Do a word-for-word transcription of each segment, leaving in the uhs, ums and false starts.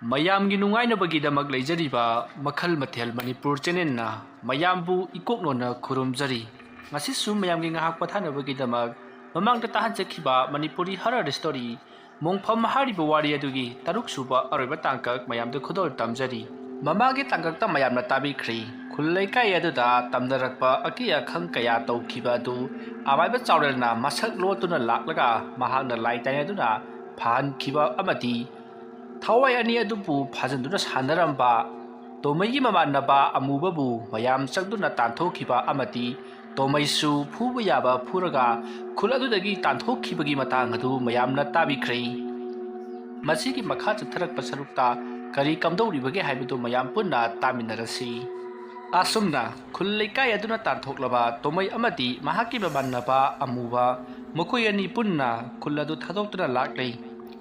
ꯃꯌꯥꯝꯒꯤ ꯅꯨꯡꯉꯥꯏꯅꯕꯒꯤꯗꯃꯛ ꯂꯩꯖꯔꯤꯕ ꯃꯈꯜ ꯃꯊꯦꯜ ꯃꯅꯤꯄꯨꯔ ꯆꯦꯅꯦꯜꯅ ꯃꯌꯥꯝꯕꯨ ꯏꯀꯣꯛꯅꯣꯟꯅ ꯈꯨꯔꯨꯝꯖꯔꯤ꯫ ꯉꯁꯤꯁꯨ ꯃꯌꯥꯝꯒꯤ ꯉꯥꯏꯍꯥꯛ ꯄꯣꯊꯥꯅꯕꯒꯤꯗꯃꯛ ꯃꯃꯥꯡꯗ ꯇꯥꯍꯟꯖꯈꯤꯕ ꯃꯅꯤꯄꯨꯔꯤ ꯍꯔꯔ ꯁ꯭ꯇꯣꯔꯤ ꯃꯣꯡꯐꯝ ꯍꯥꯏꯔꯤꯕ ꯋꯥꯔꯤ ꯑꯗꯨꯒꯤ ꯇꯔꯨꯛ ꯁꯨꯕ ꯑꯔꯣꯏꯕ ꯇꯥꯡꯀꯛ ꯃꯌꯥꯝꯗ ꯈꯨꯗꯣꯜ ꯇꯝꯖꯔꯤ꯫ ꯃꯃꯥꯡꯒꯤ ꯇꯥꯡꯀꯛꯇ ꯃꯌꯥꯝꯅ ꯇꯥꯕꯤꯈ꯭ꯔꯦ, ꯈꯨꯜ ꯂꯩꯀꯥꯏ ꯑꯗꯨꯗ ꯇꯝꯅꯔꯛꯄ ꯑꯀꯤ ꯑꯈꯪ ꯀꯌꯥ ꯇꯧꯈꯤꯕ ꯑꯗꯨ ꯑꯃꯥꯏꯕ ꯆꯥꯎꯔꯦꯜꯅ ꯃꯁꯛ ꯂꯣꯠꯇꯨꯅ ꯂꯥꯛꯂꯒ ꯃꯍꯥꯛꯅ ꯂꯥꯏ ꯇꯥꯏꯅꯗꯨꯅ ꯐꯍꯟꯈꯤꯕ ꯑꯃꯗꯤ ꯊꯋꯥꯏ ꯑꯅꯤ ꯑꯗꯨꯕꯨ ꯐꯥꯖꯤꯟꯗꯨꯅ ꯁꯥꯟꯅꯔꯝꯕ ꯇꯣꯃꯩꯒꯤ ꯃꯃꯥꯟꯅꯕ ꯑꯃꯨꯕꯕꯨ ꯃꯌꯥꯝ ꯆꯪꯗꯨꯅ ꯇꯥꯟꯊꯣꯛꯈꯤꯕ ꯑꯃꯗꯤ ꯇꯣꯃꯩꯁꯨ ꯐꯨꯕ ꯌꯥꯕ ꯐꯨꯔꯒ ꯈꯨꯜ ꯑꯗꯨꯗꯒꯤ ꯇꯥꯟꯊꯣꯛꯈꯤꯕꯒꯤ ꯃꯇꯥꯡ ꯑꯗꯨ ꯃꯌꯥꯝꯅ ꯇꯥꯕꯤꯈ꯭ꯔꯦ꯫ ꯃꯁꯤꯒꯤ ꯃꯈꯥ ꯆꯠꯊꯔꯛꯄ ꯁꯔꯨꯛꯇ ꯀꯔꯤ ꯀꯝꯗꯧꯔꯤꯕꯒꯦ ꯍꯥꯏꯕꯗꯨ ꯃꯌꯥꯝ ꯄꯨꯟꯅ ꯇꯥꯃꯤꯟꯅꯔꯁꯤ꯫ ꯑꯁꯨꯝꯅ ꯈꯨꯜ ꯂꯩꯀꯥꯏ ꯑꯗꯨꯅ ꯇꯥꯟꯊꯣꯛꯂꯕ ꯇꯣꯃꯩ ꯑꯃꯗꯤ ꯃꯍꯥꯛꯀꯤ ꯃꯃꯥꯟꯅꯕ ꯑꯃꯨꯕ, ꯃꯈꯣꯏ ꯑꯅꯤ ꯄꯨꯟꯅ ꯈꯨꯜ ꯑꯗꯨ ꯊꯥꯗꯣꯛꯇꯨꯅ ꯂꯥꯛꯂꯦ꯫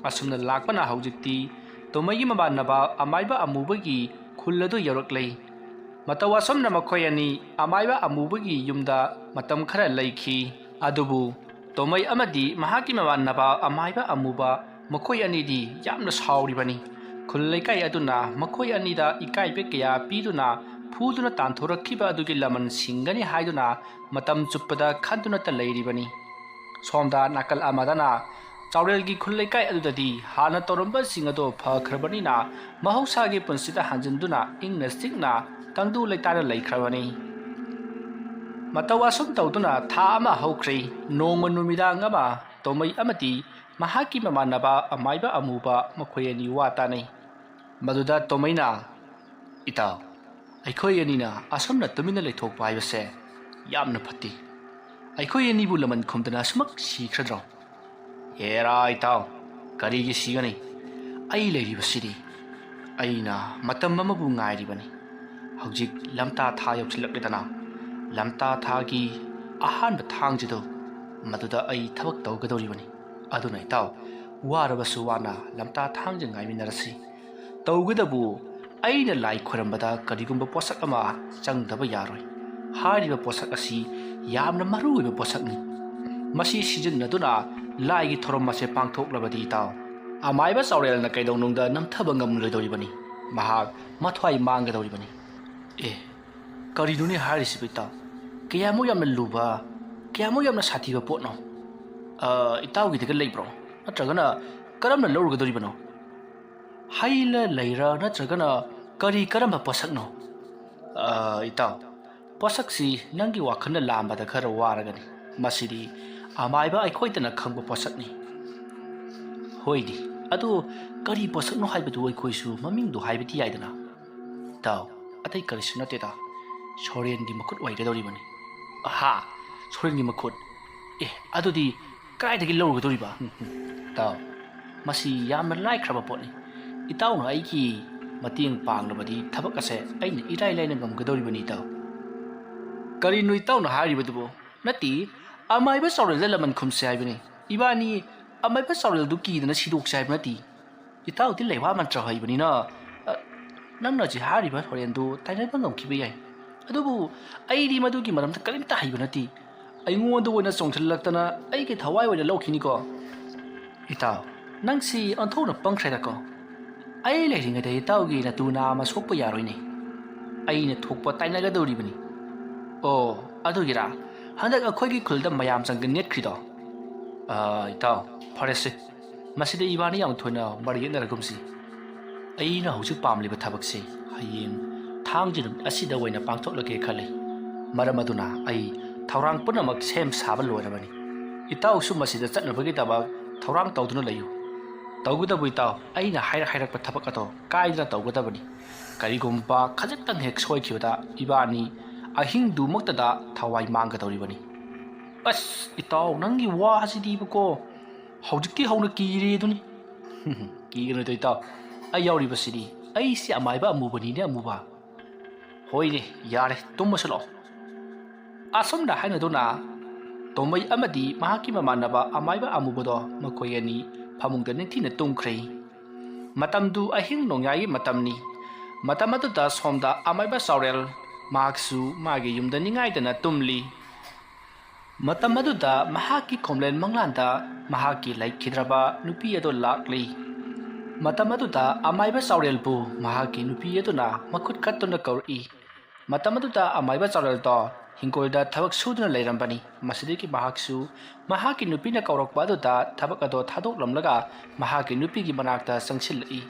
ꯑꯁꯨꯝꯅ ꯂꯥꯛꯄꯅ ꯍꯧꯖꯤꯛꯇꯤ ꯇꯣꯃꯩꯒꯤ ꯃꯃꯥꯟꯅꯕ ꯑꯃꯥꯏꯕ ꯑꯃꯨꯕꯒꯤ ꯈꯨꯜ ꯑꯗꯨ ꯌꯧꯔꯛꯂꯦ꯫ ꯃꯇꯧ ꯑꯁꯨꯝꯅ ꯃꯈꯣꯏ ꯑꯅꯤ ꯑꯃꯥꯏꯕ ꯑꯃꯨꯕꯒꯤ ꯌꯨꯝꯗ ꯃꯇꯝ ꯈꯔ ꯂꯩꯈꯤ꯫ ꯑꯗꯨꯕꯨ ꯇꯣꯃꯩ ꯑꯃꯗꯤ ꯃꯍꯥꯛꯀꯤ ꯃꯃꯥꯟꯅꯕ ꯑꯃꯥꯏꯕ ꯑꯃꯨꯕ ꯃꯈꯣꯏ ꯑꯅꯤꯗꯤ ꯌꯥꯝꯅ ꯁꯥꯎꯔꯤꯕꯅꯤ꯫ ꯈꯨꯜ ꯂꯩꯀꯥꯏ ꯑꯗꯨꯅ ꯃꯈꯣꯏ ꯑꯅꯤꯗ ꯏꯀꯥꯏꯕ ꯀꯌꯥ ꯄꯤꯗꯨꯅ ꯐꯨꯗꯨꯅ ꯇꯥꯟꯊꯣꯔꯛꯈꯤꯕ ꯑꯗꯨꯒꯤ ꯂꯃꯟ ꯁꯤꯡꯒꯅꯤ ꯍꯥꯏꯗꯨꯅ ꯃꯇꯝ ꯆꯨꯞꯄꯗ ꯈꯟꯗꯨꯅꯇ ꯂꯩꯔꯤꯕꯅꯤ꯫ ꯁꯣꯝꯗ ꯅꯥꯀꯜ ꯑꯃꯗꯅ ꯆꯥꯎꯔꯦꯜꯒꯤ ꯈꯨꯜ ꯂꯩꯀꯥꯏ ꯑꯗꯨꯗꯗꯤ ꯍꯥꯟꯅ ꯇꯧꯔꯝꯕꯁꯤꯡ ꯑꯗꯨ ꯐꯈ꯭ꯔꯕꯅꯤꯅ ꯃꯍꯧꯁꯥꯒꯤ ꯄꯨꯟꯁꯤꯗ ꯍꯟꯖꯤꯟꯗꯨꯅ ꯏꯪꯅ ꯆꯤꯛꯅ ꯇꯪꯗꯨ ꯂꯩꯇꯥꯅ ꯂꯩꯈ꯭ꯔꯕꯅꯤ꯫ ꯃꯇꯧ ꯑꯁꯨꯝ ꯇꯧꯗꯨꯅ ꯊꯥ ꯑꯃ ꯍꯧꯈ꯭ꯔꯦ꯫ ꯅꯣꯡꯃ ꯅꯨꯃꯤꯗꯥꯡ ꯑꯃ ꯇꯣꯃꯩ ꯑꯃꯗꯤ ꯃꯍꯥꯛꯀꯤ ꯃꯃꯥꯟꯅꯕ ꯑꯃꯥꯏꯕ ꯑꯃꯨꯕ ꯃꯈꯣꯏ ꯑꯅꯤ ꯋꯥ ꯇꯥꯅꯩ꯫ ꯃꯗꯨꯗ ꯇꯣꯃꯩꯅ, "ꯏꯇꯥꯎ, ꯑꯩꯈꯣꯏ ꯑꯅꯤꯅ ꯑꯁꯨꯝꯅ ꯇꯨꯃꯤꯟꯅ ꯂꯩꯊꯣꯛꯄ ꯍꯥꯏꯕꯁꯦ ꯌꯥꯝꯅ ꯐꯠꯇꯦ꯫ ꯑꯩꯈꯣꯏ ꯑꯅꯤꯕꯨ ꯂꯃꯟ ꯈꯨꯝꯗꯅ ꯑꯁꯨꯃꯛ ꯁꯤꯈ꯭ꯔꯗ꯭ꯔꯣ?" "ꯍꯦꯔꯥ ꯏꯇꯥꯎ, ꯀꯔꯤꯒꯤ ꯁꯤꯒꯅꯤ? ꯑꯩ ꯂꯩꯔꯤꯕꯁꯤꯗꯤ꯫ ꯑꯩꯅ ꯃꯇꯝ ꯑꯃꯕꯨ ꯉꯥꯏꯔꯤꯕꯅꯤ꯫ ꯍꯧꯖꯤꯛ ꯂꯝꯇꯥ ꯊꯥ ꯌꯧꯁꯤꯜꯂꯛꯂꯦꯗꯅ꯫ ꯂꯝꯇꯥ ꯊꯥꯒꯤ ꯑꯍꯥꯟꯕ ꯊꯥꯡꯖꯗꯣ, ꯃꯗꯨꯗ ꯑꯩ ꯊꯕꯛ ꯇꯧꯒꯗꯧꯔꯤꯕꯅꯤ꯫ ꯑꯗꯨꯅ ꯏꯇꯥꯎ, ꯋꯥꯔꯕꯁꯨ ꯋꯥꯅ ꯂꯝꯇꯥ ꯊꯥꯡꯖ ꯉꯥꯏꯃꯤꯟꯅꯔꯁꯤ꯫ ꯇꯧꯒꯗꯕꯨ ꯑꯩꯅ ꯂꯥꯏ ꯈꯣꯏꯔꯝꯕꯗ ꯀꯔꯤꯒꯨꯝꯕ ꯄꯣꯠꯁꯛ ꯑꯃ ꯆꯪꯗꯕ ꯌꯥꯔꯣꯏ꯫ ꯍꯥꯏꯔꯤꯕ ꯄꯣꯠꯁꯛ ꯑꯁꯤ ꯌꯥꯝꯅ ꯃꯔꯨ ꯑꯣꯏꯕ ꯄꯣꯠꯁꯛꯅꯤ꯫ ꯃꯁꯤ ꯁꯤꯖꯤꯟꯅꯗꯨꯅ ꯂꯥꯏꯒꯤ ꯊꯧꯔꯝ ꯑꯁꯦ ꯄꯥꯡꯊꯣꯛꯂꯕꯗꯤ ꯏꯇꯥꯎ, ꯑꯃꯥꯏꯕ ꯆꯥꯎꯔꯦꯜꯅ ꯀꯩꯗꯧꯅꯨꯡꯗ ꯅꯝꯊꯕ ꯉꯝꯂꯣꯏꯗꯧꯔꯤꯕꯅꯤ꯫ ꯃꯍꯥꯛ ꯃꯊ꯭ꯋꯥꯏ ꯃꯥꯡꯒꯗꯧꯔꯤꯕꯅꯤ꯫ ꯑꯦ, ꯀꯔꯤꯅꯣꯅꯦ ꯍꯥꯏꯔꯤꯁꯤꯕꯨ ꯏꯇꯥꯎ? ꯀꯌꯥꯃꯨꯛ ꯌꯥꯝꯅ ꯂꯨꯕ, ꯀꯌꯥꯃꯨꯛ ꯌꯥꯝꯅ ꯁꯥꯊꯤꯕ ꯄꯣꯠꯅꯣ? ꯑ, ꯏꯇꯥꯎꯒꯤꯗꯒ ꯂꯩꯕ꯭ꯔꯣ? ꯅꯠꯇ꯭ꯔꯒꯅ ꯀꯔꯝꯅ ꯂꯧꯔꯨꯒꯗꯧꯔꯤꯕꯅꯣ? ꯍꯩꯂ ꯂꯩꯔ ꯅꯠꯇ꯭ꯔꯒꯅ ꯀꯔꯤ ꯀꯔꯝꯕ ꯄꯣꯠꯁꯛꯅꯣ? ꯑ, ꯏꯇꯥꯎ, ꯄꯣꯠꯁꯛꯁꯤ ꯅꯪꯒꯤ ꯋꯥꯈꯜꯅ ꯂꯥꯝꯕꯗ ꯈꯔ ꯋꯥꯔꯒꯅꯤ꯫ ꯃꯁꯤꯗꯤ ꯑꯃꯥꯏꯕ ꯑꯩꯈꯣꯏꯇꯅ ꯈꯪꯕ ꯄꯣꯠꯁꯛꯅꯤ꯫ ꯍꯣꯏꯅꯦ, ꯑꯗꯨ ꯀꯔꯤ ꯄꯣꯠꯁꯛꯅꯣ ꯍꯥꯏꯕꯗꯨ ꯑꯩꯈꯣꯏꯁꯨ ꯃꯃꯤꯡꯗꯨ ꯍꯥꯏꯕꯗꯤ ꯌꯥꯏꯗꯅ꯫ ꯏꯇꯥꯎ, ꯑꯇꯩ ꯀꯔꯤꯁꯨ ꯅꯠꯇꯦꯗ, ꯁꯣꯔꯦꯟꯒꯤ ꯃꯈꯨꯠ ꯑꯣꯏꯒꯗꯧꯔꯤꯕꯅꯤ꯫ ꯑꯍꯥ, ꯁꯣꯔꯦꯟꯒꯤ ꯃꯈꯨꯠ꯫ ꯑꯦ, ꯑꯗꯨꯗꯤ ꯀꯗꯥꯏꯗꯒꯤ ꯂꯧꯔꯨꯒꯗꯧꯔꯤꯕ? ꯏꯇꯥꯎ, ꯃꯁꯤ ꯌꯥꯝꯅ ꯂꯥꯏꯈ꯭ꯔꯕ ꯄꯣꯠꯅꯤ꯫ ꯏꯇꯥꯎꯅ ꯑꯩꯒꯤ ꯃꯇꯦꯡ ꯄꯥꯡꯂꯕꯗꯤ ꯊꯕꯛ ꯑꯁꯦ ꯑꯩꯅ ꯏꯔꯥꯏ ꯂꯥꯏꯅ ꯉꯝꯒꯗꯧꯔꯤꯕꯅꯤ, ꯏꯇꯥꯎ꯫ ꯀꯔꯤꯅꯣ ꯏꯇꯥꯎꯅ ꯍꯥꯏꯔꯤꯕꯗꯨꯕꯨ? ꯅꯠꯇꯦ, ꯑꯃꯥꯏꯕ ꯆꯥꯎꯔꯦꯜꯗ ꯂꯃꯟ ꯈꯨꯝꯁꯦ ꯍꯥꯏꯕꯅꯤ꯫ ꯏꯕꯥꯅꯤ ꯑꯃꯥꯏꯕ ꯆꯥꯎꯔꯦꯜꯗꯨ ꯀꯤꯗꯅ ꯁꯤꯗꯣꯛꯁꯦ ꯍꯥꯏꯕ ꯅꯠꯇꯦ꯫ ꯏꯇꯥꯎꯗꯤ ꯂꯩꯋꯥ ꯃꯟꯇ꯭ꯔ ꯍꯩꯕꯅꯤꯅ, ꯑ, ꯅꯪꯅ ꯍꯧꯖꯤꯛ ꯍꯥꯏꯔꯤꯕ ꯁꯣꯔꯦꯟꯗꯨ ꯇꯥꯏꯅꯕ ꯉꯝꯈꯤꯕ ꯌꯥꯏ꯫ ꯑꯗꯨꯕꯨ ꯑꯩꯗꯤ ꯃꯗꯨꯒꯤ ꯃꯔꯝꯗ ꯀꯔꯤꯝꯇ ꯍꯩꯕ ꯅꯠꯇꯦ꯫ ꯑꯩꯉꯣꯟꯗ ꯑꯣꯏꯅ ꯆꯣꯡꯁꯤꯜꯂꯛꯇꯅ ꯑꯩꯒꯤ ꯊꯋꯥꯏ ꯑꯣꯏꯅ ꯂꯧꯈꯤꯅꯤꯀꯣ꯫ ꯏꯇꯥꯎ, ꯅꯪꯁꯤ ꯑꯣꯟꯊꯣꯛꯅ ꯄꯪꯈ꯭ꯔꯦꯗꯀꯣ꯫ ꯑꯩ ꯂꯩꯔꯤꯉꯩꯗ ꯏꯇꯥꯎꯒꯤ ꯅꯇꯨ ꯅꯥꯝꯃ ꯁꯣꯛꯄ ꯌꯥꯔꯣꯏꯅꯦ꯫ ꯑꯩꯅ ꯊꯣꯛꯄ ꯇꯥꯏꯅꯒꯗꯧꯔꯤꯕꯅꯤ꯫ ꯑꯣ, ꯑꯗꯨꯒꯤꯔꯥ ꯍꯟꯗꯛ ꯑꯩꯈꯣꯏꯒꯤ ꯈꯨꯜꯗ ꯃꯌꯥꯝ ꯆꯪꯒ ꯅꯦꯠꯈ꯭ꯔꯤꯗꯣ? ꯑ, ꯏꯇꯥꯎ, ꯐꯔꯦꯁꯦ꯫ ꯃꯁꯤꯗ ꯏꯕꯥꯅꯤ ꯌꯥꯝ ꯊꯣꯏꯅ ꯃꯔꯩ ꯌꯦꯠꯅꯔꯒꯨꯝꯁꯤ꯫ ꯑꯩꯅ ꯍꯧꯖꯤꯛ ꯄꯥꯝꯂꯤꯕ ꯊꯕꯛꯁꯤ ꯍꯌꯦꯡ ꯊꯥꯡꯖ ꯅꯨꯃꯤꯠ ꯑꯁꯤꯗ ꯑꯣꯏꯅ ꯄꯥꯡꯊꯣꯛꯂꯒꯦ ꯈꯜꯂꯤ꯫ ꯃꯔꯝ ꯑꯗꯨꯅ ꯑꯩ ꯊꯧꯔꯥꯡ ꯄꯨꯝꯅꯃꯛ ꯁꯦꯝ ꯁꯥꯕ ꯂꯣꯏꯔꯕꯅꯤ꯫ ꯏꯇꯥꯎꯁꯨ ꯃꯁꯤꯗ ꯆꯠꯅꯕꯒꯤꯗꯃꯛ ꯊꯧꯔꯥꯡ ꯇꯧꯗꯨꯅ ꯂꯩꯌꯨ꯫ ꯇꯧꯒꯗꯕꯨ ꯏꯇꯥꯎ, ꯑꯩꯅ ꯍꯥꯏꯔꯛ ꯍꯥꯏꯔꯛꯄ ꯊꯕꯛ ꯑꯗꯣ ꯀꯥꯏꯗꯅ ꯇꯧꯒꯗꯕꯅꯤ꯫ ꯀꯔꯤꯒꯨꯝꯕ ꯈꯖꯤꯛꯇꯪ ꯍꯦꯛ ꯁꯣꯏꯈꯤꯕꯗ ꯏꯕꯥꯅꯤ ꯑꯍꯤꯡꯗꯨꯃꯛꯇꯗ ꯊꯋꯥꯏ ꯃꯥꯡꯒꯗꯧꯔꯤꯕꯅꯤ꯫ ꯑꯁ, ꯏꯇꯥꯎ, ꯅꯪꯒꯤ ꯋꯥꯁꯤꯗꯤꯕꯀꯣ, ꯍꯧꯖꯤꯛꯇꯤ ꯍꯧꯅ ꯀꯤꯔꯦ ꯑꯗꯨꯅꯤ꯫ ꯀꯤꯒꯅꯨꯗ ꯏꯇꯥꯎ, ꯑꯩ ꯌꯥꯎꯔꯤꯕꯁꯤꯗꯤ꯫ ꯑꯩꯁꯤ ꯑꯃꯥꯏꯕ ꯑꯃꯨꯕꯅꯤꯅꯦ, ꯑꯃꯨꯕ꯫ ꯍꯣꯏꯅꯦ, ꯌꯥꯔꯦ, ꯇꯨꯝꯃꯁꯨ ꯂꯥꯛꯑꯣ꯫ ꯑꯁꯨꯝꯅ ꯍꯥꯏꯅꯗꯨꯅ ꯇꯣꯝꯕꯩ ꯑꯃꯗꯤ ꯃꯍꯥꯛꯀꯤ ꯃꯃꯥꯟꯅꯕ ꯑꯃꯥꯏꯕ ꯑꯃꯨꯕꯗꯣ ꯃꯈꯣꯏ ꯑꯅꯤ ꯐꯃꯨꯡꯗ ꯅꯤꯡꯊꯤꯅ ꯇꯨꯝꯈ꯭ꯔꯦ꯫ ꯃꯇꯝꯗꯨ ꯑꯍꯤꯡ ꯅꯣꯡꯌꯥꯏꯒꯤ ꯃꯇꯝꯅꯤ꯫ ꯃꯇꯝ ꯑꯗꯨꯗ ꯁꯣꯝꯗ ꯑꯃꯥꯏꯕ ꯆꯥꯎꯔꯦꯜ ꯃꯍꯥꯛꯁꯨ ꯃꯥꯒꯤ ꯌꯨꯝꯗ ꯅꯤꯡꯉꯥꯏꯗꯅ ꯇꯨꯝꯂꯤ꯫ ꯃꯇꯝ ꯑꯗꯨꯗ ꯃꯍꯥꯛꯀꯤ ꯈꯣꯝꯂꯦꯟ ꯃꯪꯂꯥꯟꯗ ꯃꯍꯥꯛꯀꯤ ꯂꯩꯈꯤꯗ꯭ꯔꯕ ꯅꯨꯄꯤ ꯑꯗꯨ ꯂꯥꯛꯂꯤ꯫ ꯃꯇꯝ ꯑꯗꯨꯗ ꯑꯃꯥꯏꯕ ꯆꯥꯎꯔꯦꯜꯕꯨ ꯃꯍꯥꯛꯀꯤ ꯅꯨꯄꯤ ꯑꯗꯨꯅ ꯃꯈꯨꯠ ꯀꯠꯇꯨꯅ ꯀꯧꯔꯛꯏ꯫ ꯃꯇꯝ ꯑꯗꯨꯗ ꯑꯃꯥꯏꯕ ꯆꯥꯎꯔꯦꯜꯗꯣ ꯍꯤꯡꯒꯣꯜꯗ ꯊꯕꯛ ꯁꯨꯗꯨꯅ ꯂꯩꯔꯝꯕꯅꯤ꯫ ꯃꯁꯤꯗꯒꯤ ꯃꯍꯥꯛꯁꯨ ꯃꯍꯥꯛꯀꯤ ꯅꯨꯄꯤꯅ ꯀꯧꯔꯛꯄ ꯑꯗꯨꯗ ꯊꯕꯛ ꯑꯗꯣ ꯊꯥꯗꯣꯛꯂꯝꯂꯒ ꯃꯍꯥꯛꯀꯤ ꯅꯨꯄꯤꯒꯤ ꯃꯅꯥꯛꯇ ꯆꯪꯁꯤꯜꯂꯛꯏ꯫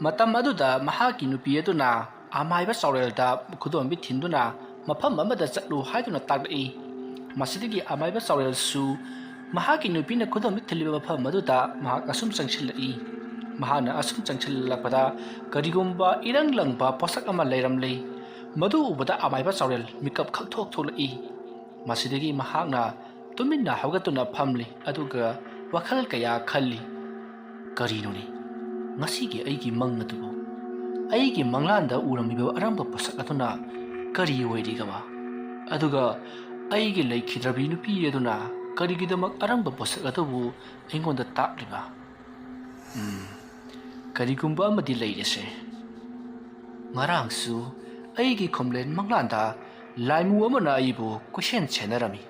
ꯃꯇꯝ ꯑꯗꯨꯗ ꯃꯍꯥꯛꯀꯤ ꯅꯨꯄꯤ ꯑꯗꯨꯅ ꯑꯃꯥꯏꯕ ꯆꯥꯎꯔꯦꯜꯗ ꯈꯨꯗꯣꯝꯕꯤ ꯊꯤꯟꯗꯨꯅ ꯃꯐꯝ ꯑꯃꯗ ꯆꯠꯂꯨ ꯍꯥꯏꯗꯨꯅ ꯇꯥꯛꯂꯛꯏ꯫ ꯃꯁꯤꯗꯒꯤ ꯑꯃꯥꯏꯕ ꯆꯥꯎꯔꯦꯜꯁꯨ ꯃꯍꯥꯛꯀꯤ ꯅꯨꯄꯤꯅ ꯈꯨꯗꯣꯝꯕꯤ ꯊꯤꯜꯂꯤꯕ ꯃꯐꯝ ꯑꯗꯨꯗ ꯃꯍꯥꯛ ꯑꯁꯨꯝ ꯆꯪꯁꯤꯜꯂꯛꯏ꯫ ꯃꯍꯥꯛꯅ ꯑꯁꯨꯝ ꯆꯪꯁꯤꯜꯂꯛꯄꯗ ꯀꯔꯤꯒꯨꯝꯕ ꯏꯔꯪ ꯂꯪꯕ ꯄꯣꯠꯁꯛ ꯑꯃ ꯂꯩꯔꯝꯂꯦ꯫ ꯃꯗꯨ ꯎꯕꯗ ꯑꯃꯥꯏꯕ ꯆꯥꯎꯔꯦꯜ ꯃꯤꯀꯞ ꯈꯪꯊꯣꯛ ꯊꯣꯛꯂꯛꯏ꯫ ꯃꯁꯤꯗꯒꯤ ꯃꯍꯥꯛꯅ ꯇꯨꯃꯤꯟꯅ ꯍꯧꯒꯠꯇꯨꯅ ꯐꯝꯂꯤ, ꯑꯗꯨꯒ ꯋꯥꯈꯜ ꯀꯌꯥ ꯈꯜꯂꯤ꯫ ꯀꯔꯤꯅꯣꯅꯦ ꯉꯁꯤꯒꯤ ꯑꯩꯒꯤ ꯃꯪ ꯑꯗꯨꯕꯨ? ꯑꯩꯒꯤ ꯃꯪꯂꯥꯟꯗ ꯎꯔꯝꯃꯤꯕ ꯑꯔꯪꯕ ꯄꯣꯠꯁꯛ ꯑꯗꯨꯅ ꯀꯔꯤ ꯑꯣꯏꯔꯤꯒꯕ? ꯑꯗꯨꯒ ꯑꯩꯒꯤ ꯂꯩꯈꯤꯗ꯭ꯔꯕꯤ ꯅꯨꯄꯤ ꯑꯗꯨꯅ ꯀꯔꯤꯒꯤꯗꯃꯛ ꯑꯔꯪꯕ ꯄꯣꯠꯁꯛ ꯑꯗꯨꯕꯨ ꯑꯩꯉꯣꯟꯗ ꯇꯥꯛꯂꯤꯕ? ꯎꯝ, ꯀꯔꯤꯒꯨꯝꯕ ꯑꯃꯗꯤ ꯂꯩꯔꯦꯁꯦ꯫ ꯉꯔꯥꯡꯁꯨ ꯑꯩꯒꯤ ꯈꯣꯝꯂꯦꯟ ꯃꯪꯂꯥꯟꯗ ꯂꯥꯏꯃꯨ ꯑꯃꯅ ꯑꯩꯕꯨ ꯀꯣꯏꯁꯦꯟ ꯁꯦꯟꯅꯔꯝꯃꯤ꯫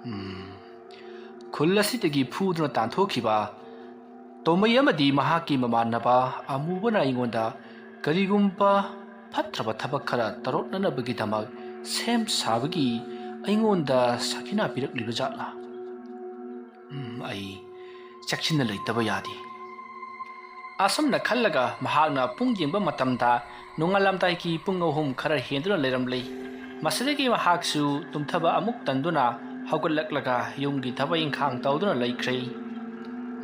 ꯎꯝ, ꯈꯨꯜ ꯑꯁꯤꯗꯒꯤ ꯐꯨꯗꯨꯅ ꯇꯥꯟꯊꯣꯛꯈꯤꯕ ꯇꯣꯃꯩ ꯑꯃꯗꯤ ꯃꯍꯥꯛꯀꯤ ꯃꯃꯥꯟꯅꯕ ꯑꯃꯨꯕꯅ ꯑꯩꯉꯣꯟꯗ ꯀꯔꯤꯒꯨꯝꯕ ꯐꯠꯇ꯭ꯔꯕ ꯊꯕꯛ ꯈꯔ ꯇꯧꯔꯛꯅꯅꯕꯒꯤꯗꯃꯛ ꯁꯦꯝ ꯁꯥꯕꯒꯤ ꯑꯩꯉꯣꯟꯗ ꯁꯥꯈꯤꯅꯥ ꯄꯤꯔꯛꯂꯤꯕ ꯖꯥꯠꯂꯥ? ꯎꯝ, ꯑꯩ ꯆꯦꯛꯁꯤꯟꯅ ꯂꯩꯇꯕ ꯌꯥꯗꯦ꯫ ꯑꯁꯨꯝꯅ ꯈꯜꯂꯒ ꯃꯍꯥꯛꯅ ꯄꯨꯡ ꯌꯦꯡꯕ ꯃꯇꯝꯗ ꯅꯣꯡꯉꯥꯜꯂꯝꯗꯥꯏꯒꯤ ꯄꯨꯡ ꯑꯍꯨꯝ ꯈꯔ ꯍꯦꯟꯗꯨꯅ ꯂꯩꯔꯝꯂꯦ꯫ ꯃꯁꯤꯗꯒꯤ ꯃꯍꯥꯛꯁꯨ ꯇꯨꯝꯊꯕ ꯑꯃꯨꯛ ꯇꯟꯗꯨꯅ ꯍꯧꯒꯠꯂꯛꯂꯒ ꯌꯨꯝꯒꯤ ꯊꯕꯛ ꯏꯪꯈꯥꯡ ꯇꯧꯗꯨꯅ ꯂꯩꯈ꯭ꯔꯦ꯫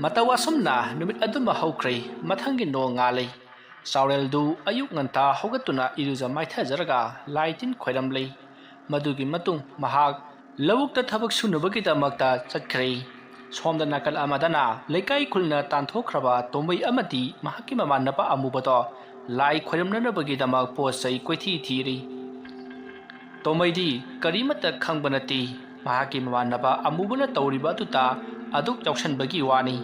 ꯃꯇꯧ ꯑꯁꯨꯝꯅ ꯅꯨꯃꯤꯠ ꯑꯗꯨꯃ ꯍꯧꯈ꯭ꯔꯦ꯫ ꯃꯊꯪꯒꯤ ꯅꯣꯡꯉꯥꯜꯂꯦ꯫ ꯆꯥꯎꯔꯦꯜꯗꯨ ꯑꯌꯨꯛ ꯉꯟꯇꯥ ꯍꯧꯒꯠꯇꯨꯅ ꯏꯔꯨꯖ ꯃꯥꯏꯊꯖꯔꯒ ꯂꯥꯏ ꯇꯤꯟ ꯈꯣꯏꯔꯝꯂꯦ꯫ ꯃꯗꯨꯒꯤ ꯃꯇꯨꯡ ꯃꯍꯥꯛ ꯂꯧꯕꯨꯛꯇ ꯊꯕꯛ ꯁꯨꯅꯕꯒꯤꯗꯃꯛꯇ ꯆꯠꯈ꯭ꯔꯦ꯫ ꯁꯣꯝꯗ ꯅꯥꯀꯜ ꯑꯃꯗꯅ ꯂꯩꯀꯥꯏ ꯈꯨꯜꯅ ꯇꯥꯟꯊꯣꯛꯈ꯭ꯔꯕ ꯇꯣꯝꯕꯩ ꯑꯃꯗꯤ ꯃꯍꯥꯛꯀꯤ ꯃꯃꯥꯟꯅꯕ ꯑꯃꯨꯕꯗꯣ ꯂꯥꯏ ꯈꯣꯏꯔꯝꯅꯅꯕꯒꯤꯗꯃꯛ ꯄꯣꯠ ꯆꯩ ꯀꯣꯏꯊꯤ ꯊꯤꯔꯤ꯫ ꯇꯣꯝꯕꯩꯗꯤ ꯀꯔꯤꯃꯠꯇ ꯈꯪꯕ ꯅꯠꯇꯦ꯫ ꯃꯍꯥꯛꯀꯤ ꯃꯃꯥꯟꯅꯕ ꯑꯃꯨꯕꯅ ꯇꯧꯔꯤꯕ ꯑꯗꯨꯗ ꯑꯗꯨꯛ ꯌꯥꯎꯁꯟꯕꯒꯤ ꯋꯥꯅꯤ꯫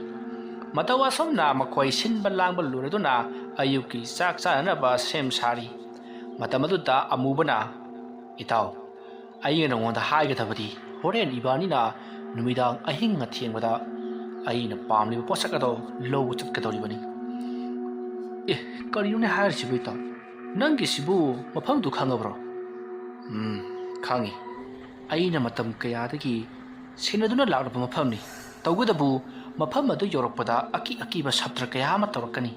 ꯃꯇꯧ ꯑꯁꯨꯝꯅ ꯃꯈꯣꯏ ꯁꯤꯟꯕ ꯂꯥꯡꯕ ꯂꯣꯏꯔꯗꯨꯅ ꯑꯌꯨꯛꯀꯤ ꯆꯥꯛ ꯆꯥꯅꯅꯕ ꯁꯦꯝ ꯁꯥꯔꯤ꯫ ꯃꯇꯝ ꯑꯗꯨꯗ ꯑꯃꯨꯕꯅ, "ꯏꯇꯥꯎ, ꯑꯩꯅ ꯅꯉꯣꯟꯗ ꯍꯥꯏꯒꯗꯕꯗꯤ ꯍꯣꯔꯦꯟ ꯏꯕꯥꯅꯤꯅ ꯅꯨꯃꯤꯗꯥꯡ ꯑꯍꯤꯡ ꯑꯊꯦꯡꯕꯗ ꯑꯩꯅ ꯄꯥꯝꯂꯤꯕ ꯄꯣꯠꯁꯛ ꯑꯗꯣ ꯂꯧꯕ ꯆꯠꯀꯗꯧꯔꯤꯕꯅꯤ꯫ ꯑꯦ, ꯀꯔꯤꯅꯣꯅꯦ ꯍꯥꯏꯔꯤꯁꯤꯕꯨ ꯏꯇꯥꯎ? ꯅꯪꯒꯤꯁꯤꯕꯨ ꯃꯐꯝꯗꯨ ꯈꯪꯉꯕ꯭ꯔꯣ? ꯎꯝ, ꯈꯪꯉꯤ꯫ ꯑꯩꯅ ꯃꯇꯝ ꯀꯌꯥꯗꯒꯤ ꯁꯦꯟꯅꯗꯨꯅ ꯂꯥꯛꯂꯕ ꯃꯐꯝꯅꯤ꯫ ꯇꯧꯕꯇꯕꯨ ꯃꯐꯝ ꯑꯗꯨ ꯌꯧꯔꯛꯄꯗ ꯑꯀꯤ ꯑꯀꯤꯕ ꯁꯞꯇ꯭ꯔ ꯀꯌꯥ ꯑꯃ ꯇꯧꯔꯛꯀꯅꯤ꯫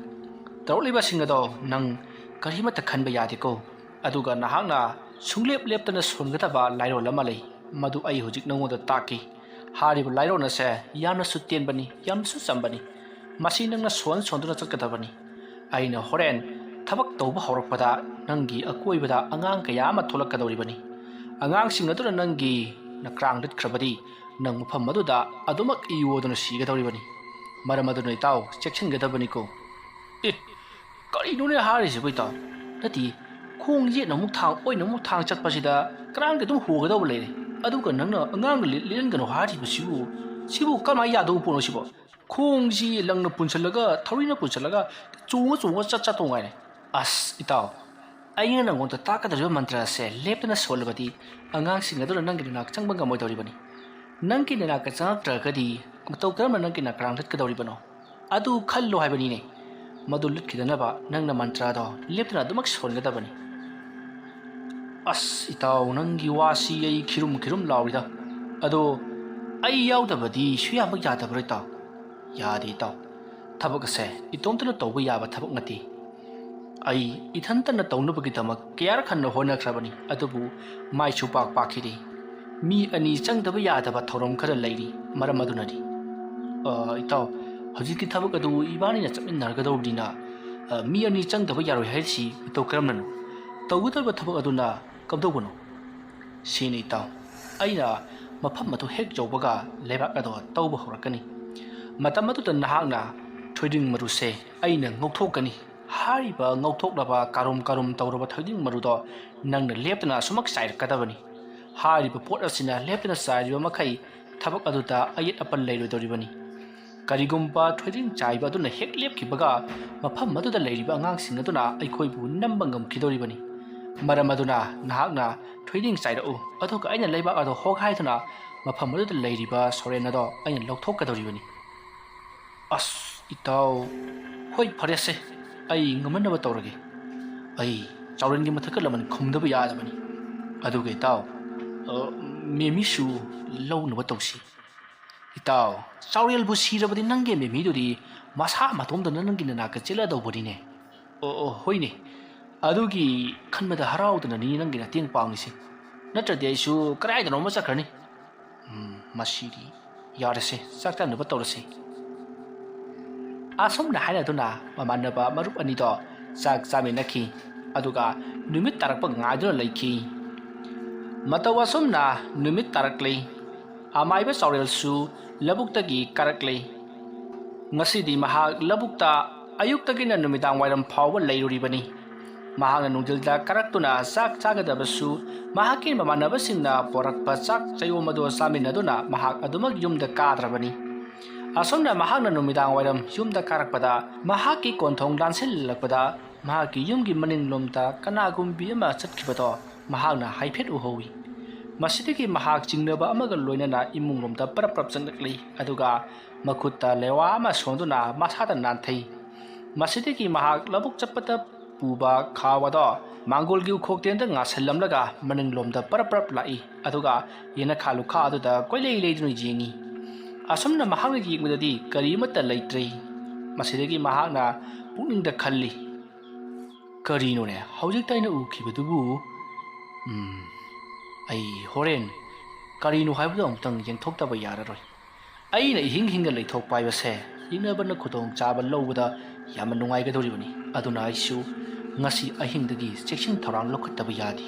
ꯇꯧꯔꯛꯂꯤꯕꯁꯤꯡ ꯑꯗꯣ ꯅꯪ ꯀꯔꯤꯃꯠꯇ ꯈꯟꯕ ꯌꯥꯗꯦꯀꯣ꯫ ꯑꯗꯨꯒ ꯅꯍꯥꯛꯅ ꯁꯨꯡꯂꯦꯞ ꯂꯦꯞꯇꯅ ꯁꯣꯟꯒꯗꯕ ꯂꯥꯏꯔꯣꯜ ꯑꯃ ꯂꯩ꯫ ꯃꯗꯨ ꯑꯩ ꯍꯧꯖꯤꯛ ꯅꯉꯣꯟꯗ ꯇꯥꯛꯀꯦ꯫ ꯍꯥꯏꯔꯤꯕ ꯂꯥꯏꯔꯣꯜ ꯑꯁꯦ ꯌꯥꯝꯅꯁꯨ ꯇꯦꯟꯕꯅꯤ, ꯌꯥꯝꯅꯁꯨ ꯆꯝꯕꯅꯤ꯫ ꯃꯁꯤ ꯅꯪꯅ ꯁꯣꯟ ꯁꯣꯟꯗꯨꯅ ꯆꯠꯀꯗꯕꯅꯤ꯫ ꯑꯩꯅ ꯍꯣꯔꯦꯟ ꯊꯕꯛ ꯇꯧꯕ ꯍꯧꯔꯛꯄꯗ ꯅꯪꯒꯤ ꯑꯀꯣꯏꯕꯗ ꯑꯉꯥꯡ ꯀꯌꯥ ꯑꯃ ꯊꯣꯛꯂꯛꯀꯗꯧꯔꯤꯕꯅꯤ꯫ ꯑꯉꯥꯡꯁꯤꯡ ꯑꯗꯨꯅ ꯅꯪꯒꯤ ꯅꯀ꯭ꯔꯥꯡ ꯂꯤꯠꯈ꯭ꯔꯕꯗꯤ ꯅꯪ ꯃꯐꯝ ꯑꯗꯨꯗ ꯑꯗꯨꯃꯛ ꯏꯌꯣꯗꯨꯅ ꯁꯤꯒꯗꯧꯔꯤꯕꯅꯤ꯫ ꯃꯔꯝ ꯑꯗꯨꯅ ꯏꯇꯥꯎ, ꯆꯦꯛꯁꯤꯟꯒꯗꯕꯅꯤꯀꯣ꯫ ꯑꯦ, ꯀꯔꯤꯅꯣꯅꯦ ꯍꯥꯏꯔꯤꯁꯤꯕꯨ ꯏꯇꯥꯎ? ꯅꯠꯇꯦ, ꯈꯣꯡ ꯌꯦꯠꯅ ꯑꯃꯨꯛ ꯊꯥꯡ, ꯑꯣꯏꯅ ꯑꯃꯨꯛ ꯊꯥꯡ ꯆꯠꯄꯁꯤꯗ ꯀꯔꯥꯡꯗꯤ ꯑꯗꯨꯝ ꯍꯣꯒꯗꯧꯕ ꯂꯩꯔꯦ꯫ ꯑꯗꯨꯒ ꯅꯪꯅ ꯑꯉꯥꯡꯅ ꯂꯤ-, ꯂꯤꯠꯍꯟꯒꯅꯨ ꯍꯥꯏꯔꯤꯕꯁꯤꯕꯨ, ꯁꯤꯕꯨ ꯀꯃꯥꯏꯅ ꯌꯥꯗꯧꯕ ꯄꯣꯠꯅꯣ ꯁꯤꯕꯣ? ꯈꯣꯡꯁꯤ ꯂꯪꯅ ꯄꯨꯟꯁꯤꯜꯂꯒ, ꯊꯧꯔꯤꯅ ꯄꯨꯟꯁꯤꯜꯂꯒ, ꯆꯣꯡꯉ ꯆꯣꯡꯉ ꯆꯠ ꯆꯠꯇꯧ ꯉꯥꯏꯔꯦ꯫ ꯑꯁ ꯏꯇꯥꯎ, ꯑꯩꯅ ꯅꯪꯉꯣꯟꯗ ꯇꯥꯛꯀꯗꯧꯔꯤꯕ ꯃꯟꯇ꯭ꯔ ꯑꯁꯦ ꯂꯦꯞꯇꯅ ꯁꯣꯜꯂꯕꯗꯤ ꯑꯉꯥꯡꯁꯤꯡ ꯑꯗꯨꯅ ꯅꯪꯒꯤ ꯅꯅꯥꯛ ꯆꯪꯕ ꯉꯝꯃꯣꯏꯗꯧꯔꯤꯕꯅꯤ꯫ ꯅꯪꯒꯤ ꯅꯅꯥꯛꯇ ꯆꯪꯉꯛꯇ꯭ꯔꯒꯗꯤ ꯃꯇꯧ ꯀꯔꯝꯅ ꯅꯪꯒꯤ ꯅꯀ꯭ꯔꯥꯡ ꯂꯤꯠꯀꯗꯧꯔꯤꯕꯅꯣ? ꯑꯗꯨ ꯈꯜꯂꯣ ꯍꯥꯏꯕꯅꯤꯅꯦ꯫ ꯃꯗꯨ ꯂꯤꯠꯈꯤꯗꯅꯕ ꯅꯪꯅ ꯃꯟꯇ꯭ꯔꯗꯣ ꯂꯦꯞꯇꯅ ꯑꯗꯨꯃꯛ ꯁꯣꯟꯒꯗꯕꯅꯤ꯫ ꯑꯁ ꯏꯇꯥꯎ, ꯅꯪꯒꯤ ꯋꯥꯁꯤ ꯑꯩ ꯈꯤꯔꯨꯝ ꯈꯤꯔꯨꯝ ꯂꯥꯎꯔꯤꯗ꯫ ꯑꯗꯣ ꯑꯩ ꯌꯥꯎꯗꯕꯗꯤ ꯁꯨꯌꯥꯃꯛ ꯌꯥꯗꯕ꯭ꯔꯣ ꯏꯇꯥꯎ? ꯌꯥꯗꯦ ꯏꯇꯥꯎ, ꯊꯕꯛ ꯑꯁꯦ ꯏꯇꯣꯝꯇꯅ ꯇꯧꯕ ꯌꯥꯕ ꯊꯕꯛ ꯅꯠꯇꯦ꯫ ꯑꯩ ꯏꯊꯟꯇꯅ ꯇꯧꯅꯕꯒꯤꯗꯃꯛ ꯀꯌꯥꯔꯛ ꯍꯟꯅ ꯍꯣꯠꯅꯈ꯭ꯔꯕꯅꯤ, ꯑꯗꯨꯕꯨ ꯃꯥꯏꯁꯨ ꯄꯥꯛ ꯄꯥꯛꯈꯤꯗꯦ꯫ ꯃꯤ ꯑꯅꯤ ꯆꯪꯗꯕ ꯌꯥꯗꯕ ꯊꯧꯔꯝ ꯈꯔ ꯂꯩꯔꯤ, ꯃꯔꯝ ꯑꯗꯨꯅꯅꯤ꯫ ꯑ, ꯏꯇꯥꯎ, ꯍꯧꯖꯤꯛꯀꯤ ꯊꯕꯛ ꯑꯗꯨ ꯏꯕꯥꯅꯤꯅ ꯆꯠꯃꯤꯟꯅꯔꯒꯗꯧꯕꯅꯤꯅ, ꯑ, ꯃꯤ ꯑꯅꯤ ꯆꯪꯗꯕ ꯌꯥꯔꯣꯏ ꯍꯥꯏꯔꯤꯁꯤ ꯃꯇꯧ ꯀꯔꯝꯅꯅꯣ? ꯇꯧꯒꯗꯧꯔꯤꯕ ꯊꯕꯛ ꯑꯗꯨꯅ ꯀꯝꯗꯧꯕꯅꯣ? ꯁꯤꯅꯤ ꯏꯇꯥꯎ, ꯑꯩꯅ ꯃꯐꯝ ꯑꯗꯨ ꯍꯦꯛ ꯌꯧꯕꯒ ꯂꯩꯕꯥꯛ ꯑꯗꯣ ꯇꯧꯕ ꯍꯧꯔꯛꯀꯅꯤ꯫ ꯃꯇꯝ ꯑꯗꯨꯗ ꯅꯍꯥꯛꯅ ꯊꯣꯏꯗꯤꯡ ꯃꯔꯨꯁꯦ ꯑꯩꯅ ꯉꯧꯊꯣꯛꯀꯅꯤ꯫ ꯍꯥꯏꯔꯤꯕ ꯉꯧꯊꯣꯛꯂꯕ ꯀꯥꯔꯨꯝ ꯀꯥꯔꯨꯝ ꯇꯧꯔꯕ ꯊꯣꯏꯗꯤꯡ ꯃꯔꯨꯗꯣ ꯅꯪꯅ ꯂꯦꯞꯇꯅ ꯑꯁꯨꯃꯛ ꯆꯥꯏꯔꯛꯀꯗꯕꯅꯤ꯫ ꯍꯥꯏꯔꯤꯕ ꯄꯣꯠ ꯑꯁꯤꯅ ꯂꯦꯞꯇꯅ ꯆꯥꯏꯔꯤꯕ ꯃꯈꯩ ꯊꯕꯛ ꯑꯗꯨꯗ ꯑꯌꯦꯠ ꯑꯄꯟ ꯂꯩꯔꯣꯏꯗꯧꯔꯤꯕꯅꯤ꯫ ꯀꯔꯤꯒꯨꯝꯕ ꯊꯣꯏꯗꯤꯡ ꯆꯥꯏꯕ ꯑꯗꯨꯅ ꯍꯦꯛ ꯂꯦꯞꯈꯤꯕꯒ ꯃꯐꯝ ꯑꯗꯨꯗ ꯂꯩꯔꯤꯕ ꯑꯉꯥꯡꯁꯤꯡ ꯑꯗꯨꯅ ꯑꯩꯈꯣꯏꯕꯨ ꯅꯝꯕ ꯉꯝꯈꯤꯗꯧꯔꯤꯕꯅꯤ꯫ ꯃꯔꯝ ꯑꯗꯨꯅ ꯅꯍꯥꯛꯅ ꯊꯣꯏꯗꯤꯡ ꯆꯥꯏꯔꯛꯎ, ꯑꯗꯨꯒ ꯑꯩꯅ ꯂꯩꯕꯥꯛ ꯑꯗꯨ ꯍꯣꯛ ꯍꯥꯏꯗꯨꯅ ꯃꯐꯝ ꯑꯗꯨꯗ ꯂꯩꯔꯤꯕ ꯁꯣꯔꯦꯟ ꯑꯗꯣ ꯑꯩꯅ ꯂꯧꯊꯣꯛꯀꯗꯧꯔꯤꯕꯅꯤ꯫ ꯑꯁ, ꯏꯇꯥꯎ, ꯍꯣꯏ, ꯐꯔꯦꯁꯦ, ꯑꯩ ꯉꯝꯅꯅꯕ ꯇꯧꯔꯒꯦ꯫ ꯑꯩ ꯆꯥꯎꯔꯦꯟꯒꯤ ꯃꯊꯛꯀ ꯂꯃꯟ ꯈꯨꯝꯗꯕ ꯌꯥꯗꯕꯅꯤ꯫ ꯑꯗꯨꯒ ꯏꯇꯥꯎ, ꯑ, ꯃꯦꯃꯤꯁꯨ ꯂꯧꯅꯕ ꯇꯧꯁꯤ꯫ ꯏꯇꯥꯎ, ꯆꯥꯎꯔꯦꯜꯕꯨ ꯁꯤꯔꯕꯗꯤ ꯅꯪꯒꯤ ꯃꯦꯃꯤꯗꯨꯗꯤ ꯃꯁꯥ ꯃꯇꯣꯝꯇꯅ ꯅꯪꯒꯤ ꯅꯅꯥꯛꯇ ꯆꯦꯜꯂꯗꯧꯕꯅꯤꯅꯦ꯫ ꯑꯣ, ꯑꯣ, ꯍꯣꯏꯅꯦ꯫ ꯑꯗꯨꯒꯤ ꯈꯟꯕꯗ ꯍꯔꯥꯎꯗꯅꯅꯤ ꯅꯪꯒꯤ ꯃꯇꯦꯡ ꯄꯥꯡꯂꯤꯁꯦ꯫ ꯅꯠꯇ꯭ꯔꯗꯤ ꯑꯩꯁꯨ ꯀꯗꯥꯏꯗꯅꯣꯃ ꯆꯠꯈ꯭ꯔꯅꯤ꯫ ꯎꯝ, ꯃꯁꯤꯗꯤ ꯌꯥꯔꯁꯦ, ꯆꯥꯛ ꯆꯥꯅꯕ ꯇꯧꯔꯁꯦ꯫ ꯑꯁꯨꯝꯅ ꯍꯥꯏꯅꯗꯨꯅ ꯃꯃꯥꯟꯅꯕ ꯃꯔꯨꯞ ꯑꯅꯤꯗꯣ ꯆꯥꯛ ꯆꯥꯃꯤꯟꯅꯈꯤ, ꯑꯗꯨꯒ ꯅꯨꯃꯤꯠ ꯇꯥꯔꯛꯄ ꯉꯥꯏꯗꯨꯅ ꯂꯩꯈꯤ꯫ ꯃꯇꯧ ꯑꯁꯨꯝꯅ ꯅꯨꯃꯤꯠ ꯇꯥꯔꯛꯂꯤ꯫ ꯑꯃꯥꯏꯕ ꯆꯥꯎꯔꯦꯜꯁꯨ ꯂꯧꯕꯨꯛꯇꯒꯤ ꯀꯥꯔꯛꯂꯤ꯫ ꯉꯁꯤꯗꯤ ꯃꯍꯥꯛ ꯂꯧꯕꯨꯛꯇ ꯑꯌꯨꯛꯇꯒꯤꯅ ꯅꯨꯃꯤꯗꯥꯡ ꯋꯥꯏꯔꯝ ꯐꯥꯎꯕ ꯂꯩꯔꯨꯔꯤꯕꯅꯤ꯫ ꯃꯍꯥꯛꯅ ꯅꯨꯡꯊꯤꯜꯗ ꯀꯥꯔꯛꯇꯨꯅ ꯆꯥꯛ ꯆꯥꯒꯗꯕꯁꯨ ꯃꯍꯥꯛꯀꯤ ꯃꯃꯥꯟꯅꯕꯁꯤꯡꯅ ꯄꯣꯔꯛꯄ ꯆꯥꯛ ꯆꯌꯣꯝ ꯑꯗꯨ ꯆꯥꯃꯤꯟꯅꯗꯨꯅ ꯃꯍꯥꯛ ꯑꯗꯨꯃꯛ ꯌꯨꯝꯗ ꯀꯥꯗ꯭ꯔꯕꯅꯤ꯫ ꯑꯁꯨꯝꯅ ꯃꯍꯥꯛꯅ ꯅꯨꯃꯤꯗꯥꯡ ꯋꯥꯏꯔꯝ ꯌꯨꯝꯗ ꯀꯥꯔꯛꯄꯗ, ꯃꯍꯥꯛꯀꯤ ꯀꯣꯟꯊꯣꯡ ꯂꯥꯟꯁꯤꯜꯂꯛꯄꯗ, ꯃꯍꯥꯛꯀꯤ ꯌꯨꯝꯒꯤ ꯃꯅꯤꯡꯂꯣꯝꯗ ꯀꯅꯥꯒꯨꯝꯕꯤ ꯑꯃ ꯆꯠꯈꯤꯕꯗꯣ ꯃꯍꯥꯛꯅ ꯍꯥꯏꯐꯦꯠ ꯎꯍꯧꯏ꯫ ꯃꯁꯤꯗꯒꯤ ꯃꯍꯥꯛ ꯆꯤꯡꯅꯕ ꯑꯃꯒ ꯂꯣꯏꯅꯅ ꯏꯃꯨꯡꯂꯣꯝꯗ ꯄꯔꯞ ꯄꯔꯞ ꯆꯪꯂꯛꯂꯤ, ꯑꯗꯨꯒ ꯃꯈꯨꯠꯇ ꯂꯦꯋꯥ ꯑꯃ ꯁꯣꯟꯗꯨꯅ ꯃꯁꯥꯗ ꯅꯥꯟꯊꯩ꯫ ꯃꯁꯤꯗꯒꯤ ꯃꯍꯥꯛ ꯂꯧꯕꯨꯛ ꯆꯠꯄꯗ ꯄꯨꯕ ꯈꯥꯎ ꯑꯗꯣ ꯃꯥꯡꯒꯣꯜꯒꯤ ꯎꯈꯣꯛꯇꯦꯟꯗ ꯉꯥꯁꯤꯜꯂꯝꯂꯒ ꯃꯅꯤꯡꯂꯣꯝꯗ ꯄꯔꯞ ꯄꯔꯞ ꯂꯥꯛꯏ, ꯑꯗꯨꯒ ꯌꯦꯅꯈꯥ ꯂꯨꯈꯥ ꯑꯗꯨꯗ ꯀꯣꯏꯂꯩ ꯂꯩꯗꯨꯅ ꯌꯦꯡꯏ꯫ ꯑꯁꯨꯝꯅ ꯃꯍꯥꯛꯅ ꯌꯦꯡꯕꯗꯗꯤ ꯀꯔꯤ ꯑꯃꯠꯇ ꯂꯩꯇ꯭ꯔꯦ꯫ ꯃꯁꯤꯗꯒꯤ ꯃꯍꯥꯛꯅ ꯄꯨꯛꯅꯤꯡꯗ ꯈꯜꯂꯤ, "ꯀꯔꯤꯅꯣꯅꯦ ꯍꯧꯖꯤꯛꯇ ꯑꯩꯅ ꯎꯈꯤꯕꯗꯨꯕꯨ? ꯎꯝ, ꯑꯩ ꯍꯣꯔꯦꯟ ꯀꯔꯤꯅꯣ ꯍꯥꯏꯕꯗꯣ ꯑꯃꯨꯛꯇꯪ ꯌꯦꯡꯊꯣꯛꯇꯕ ꯌꯥꯔꯔꯣꯏ꯫ ꯑꯩꯅ ꯏꯍꯤꯡ ꯍꯤꯡꯅ ꯂꯩꯊꯣꯛꯄ ꯍꯥꯏꯕꯁꯦ ꯌꯦꯛꯅꯕꯅ ꯈꯨꯗꯣꯡꯆꯥꯕ ꯂꯧꯕꯗ ꯌꯥꯝꯅ ꯅꯨꯡꯉꯥꯏꯒꯗꯧꯔꯤꯕꯅꯤ꯫ ꯑꯗꯨꯅ ꯑꯩꯁꯨ ꯉꯁꯤ ꯑꯍꯤꯡꯗꯒꯤ ꯆꯦꯛꯁꯤꯟ ꯊꯧꯔꯥꯡ ꯂꯧꯈꯠꯇꯕ ꯌꯥꯗꯦ"꯫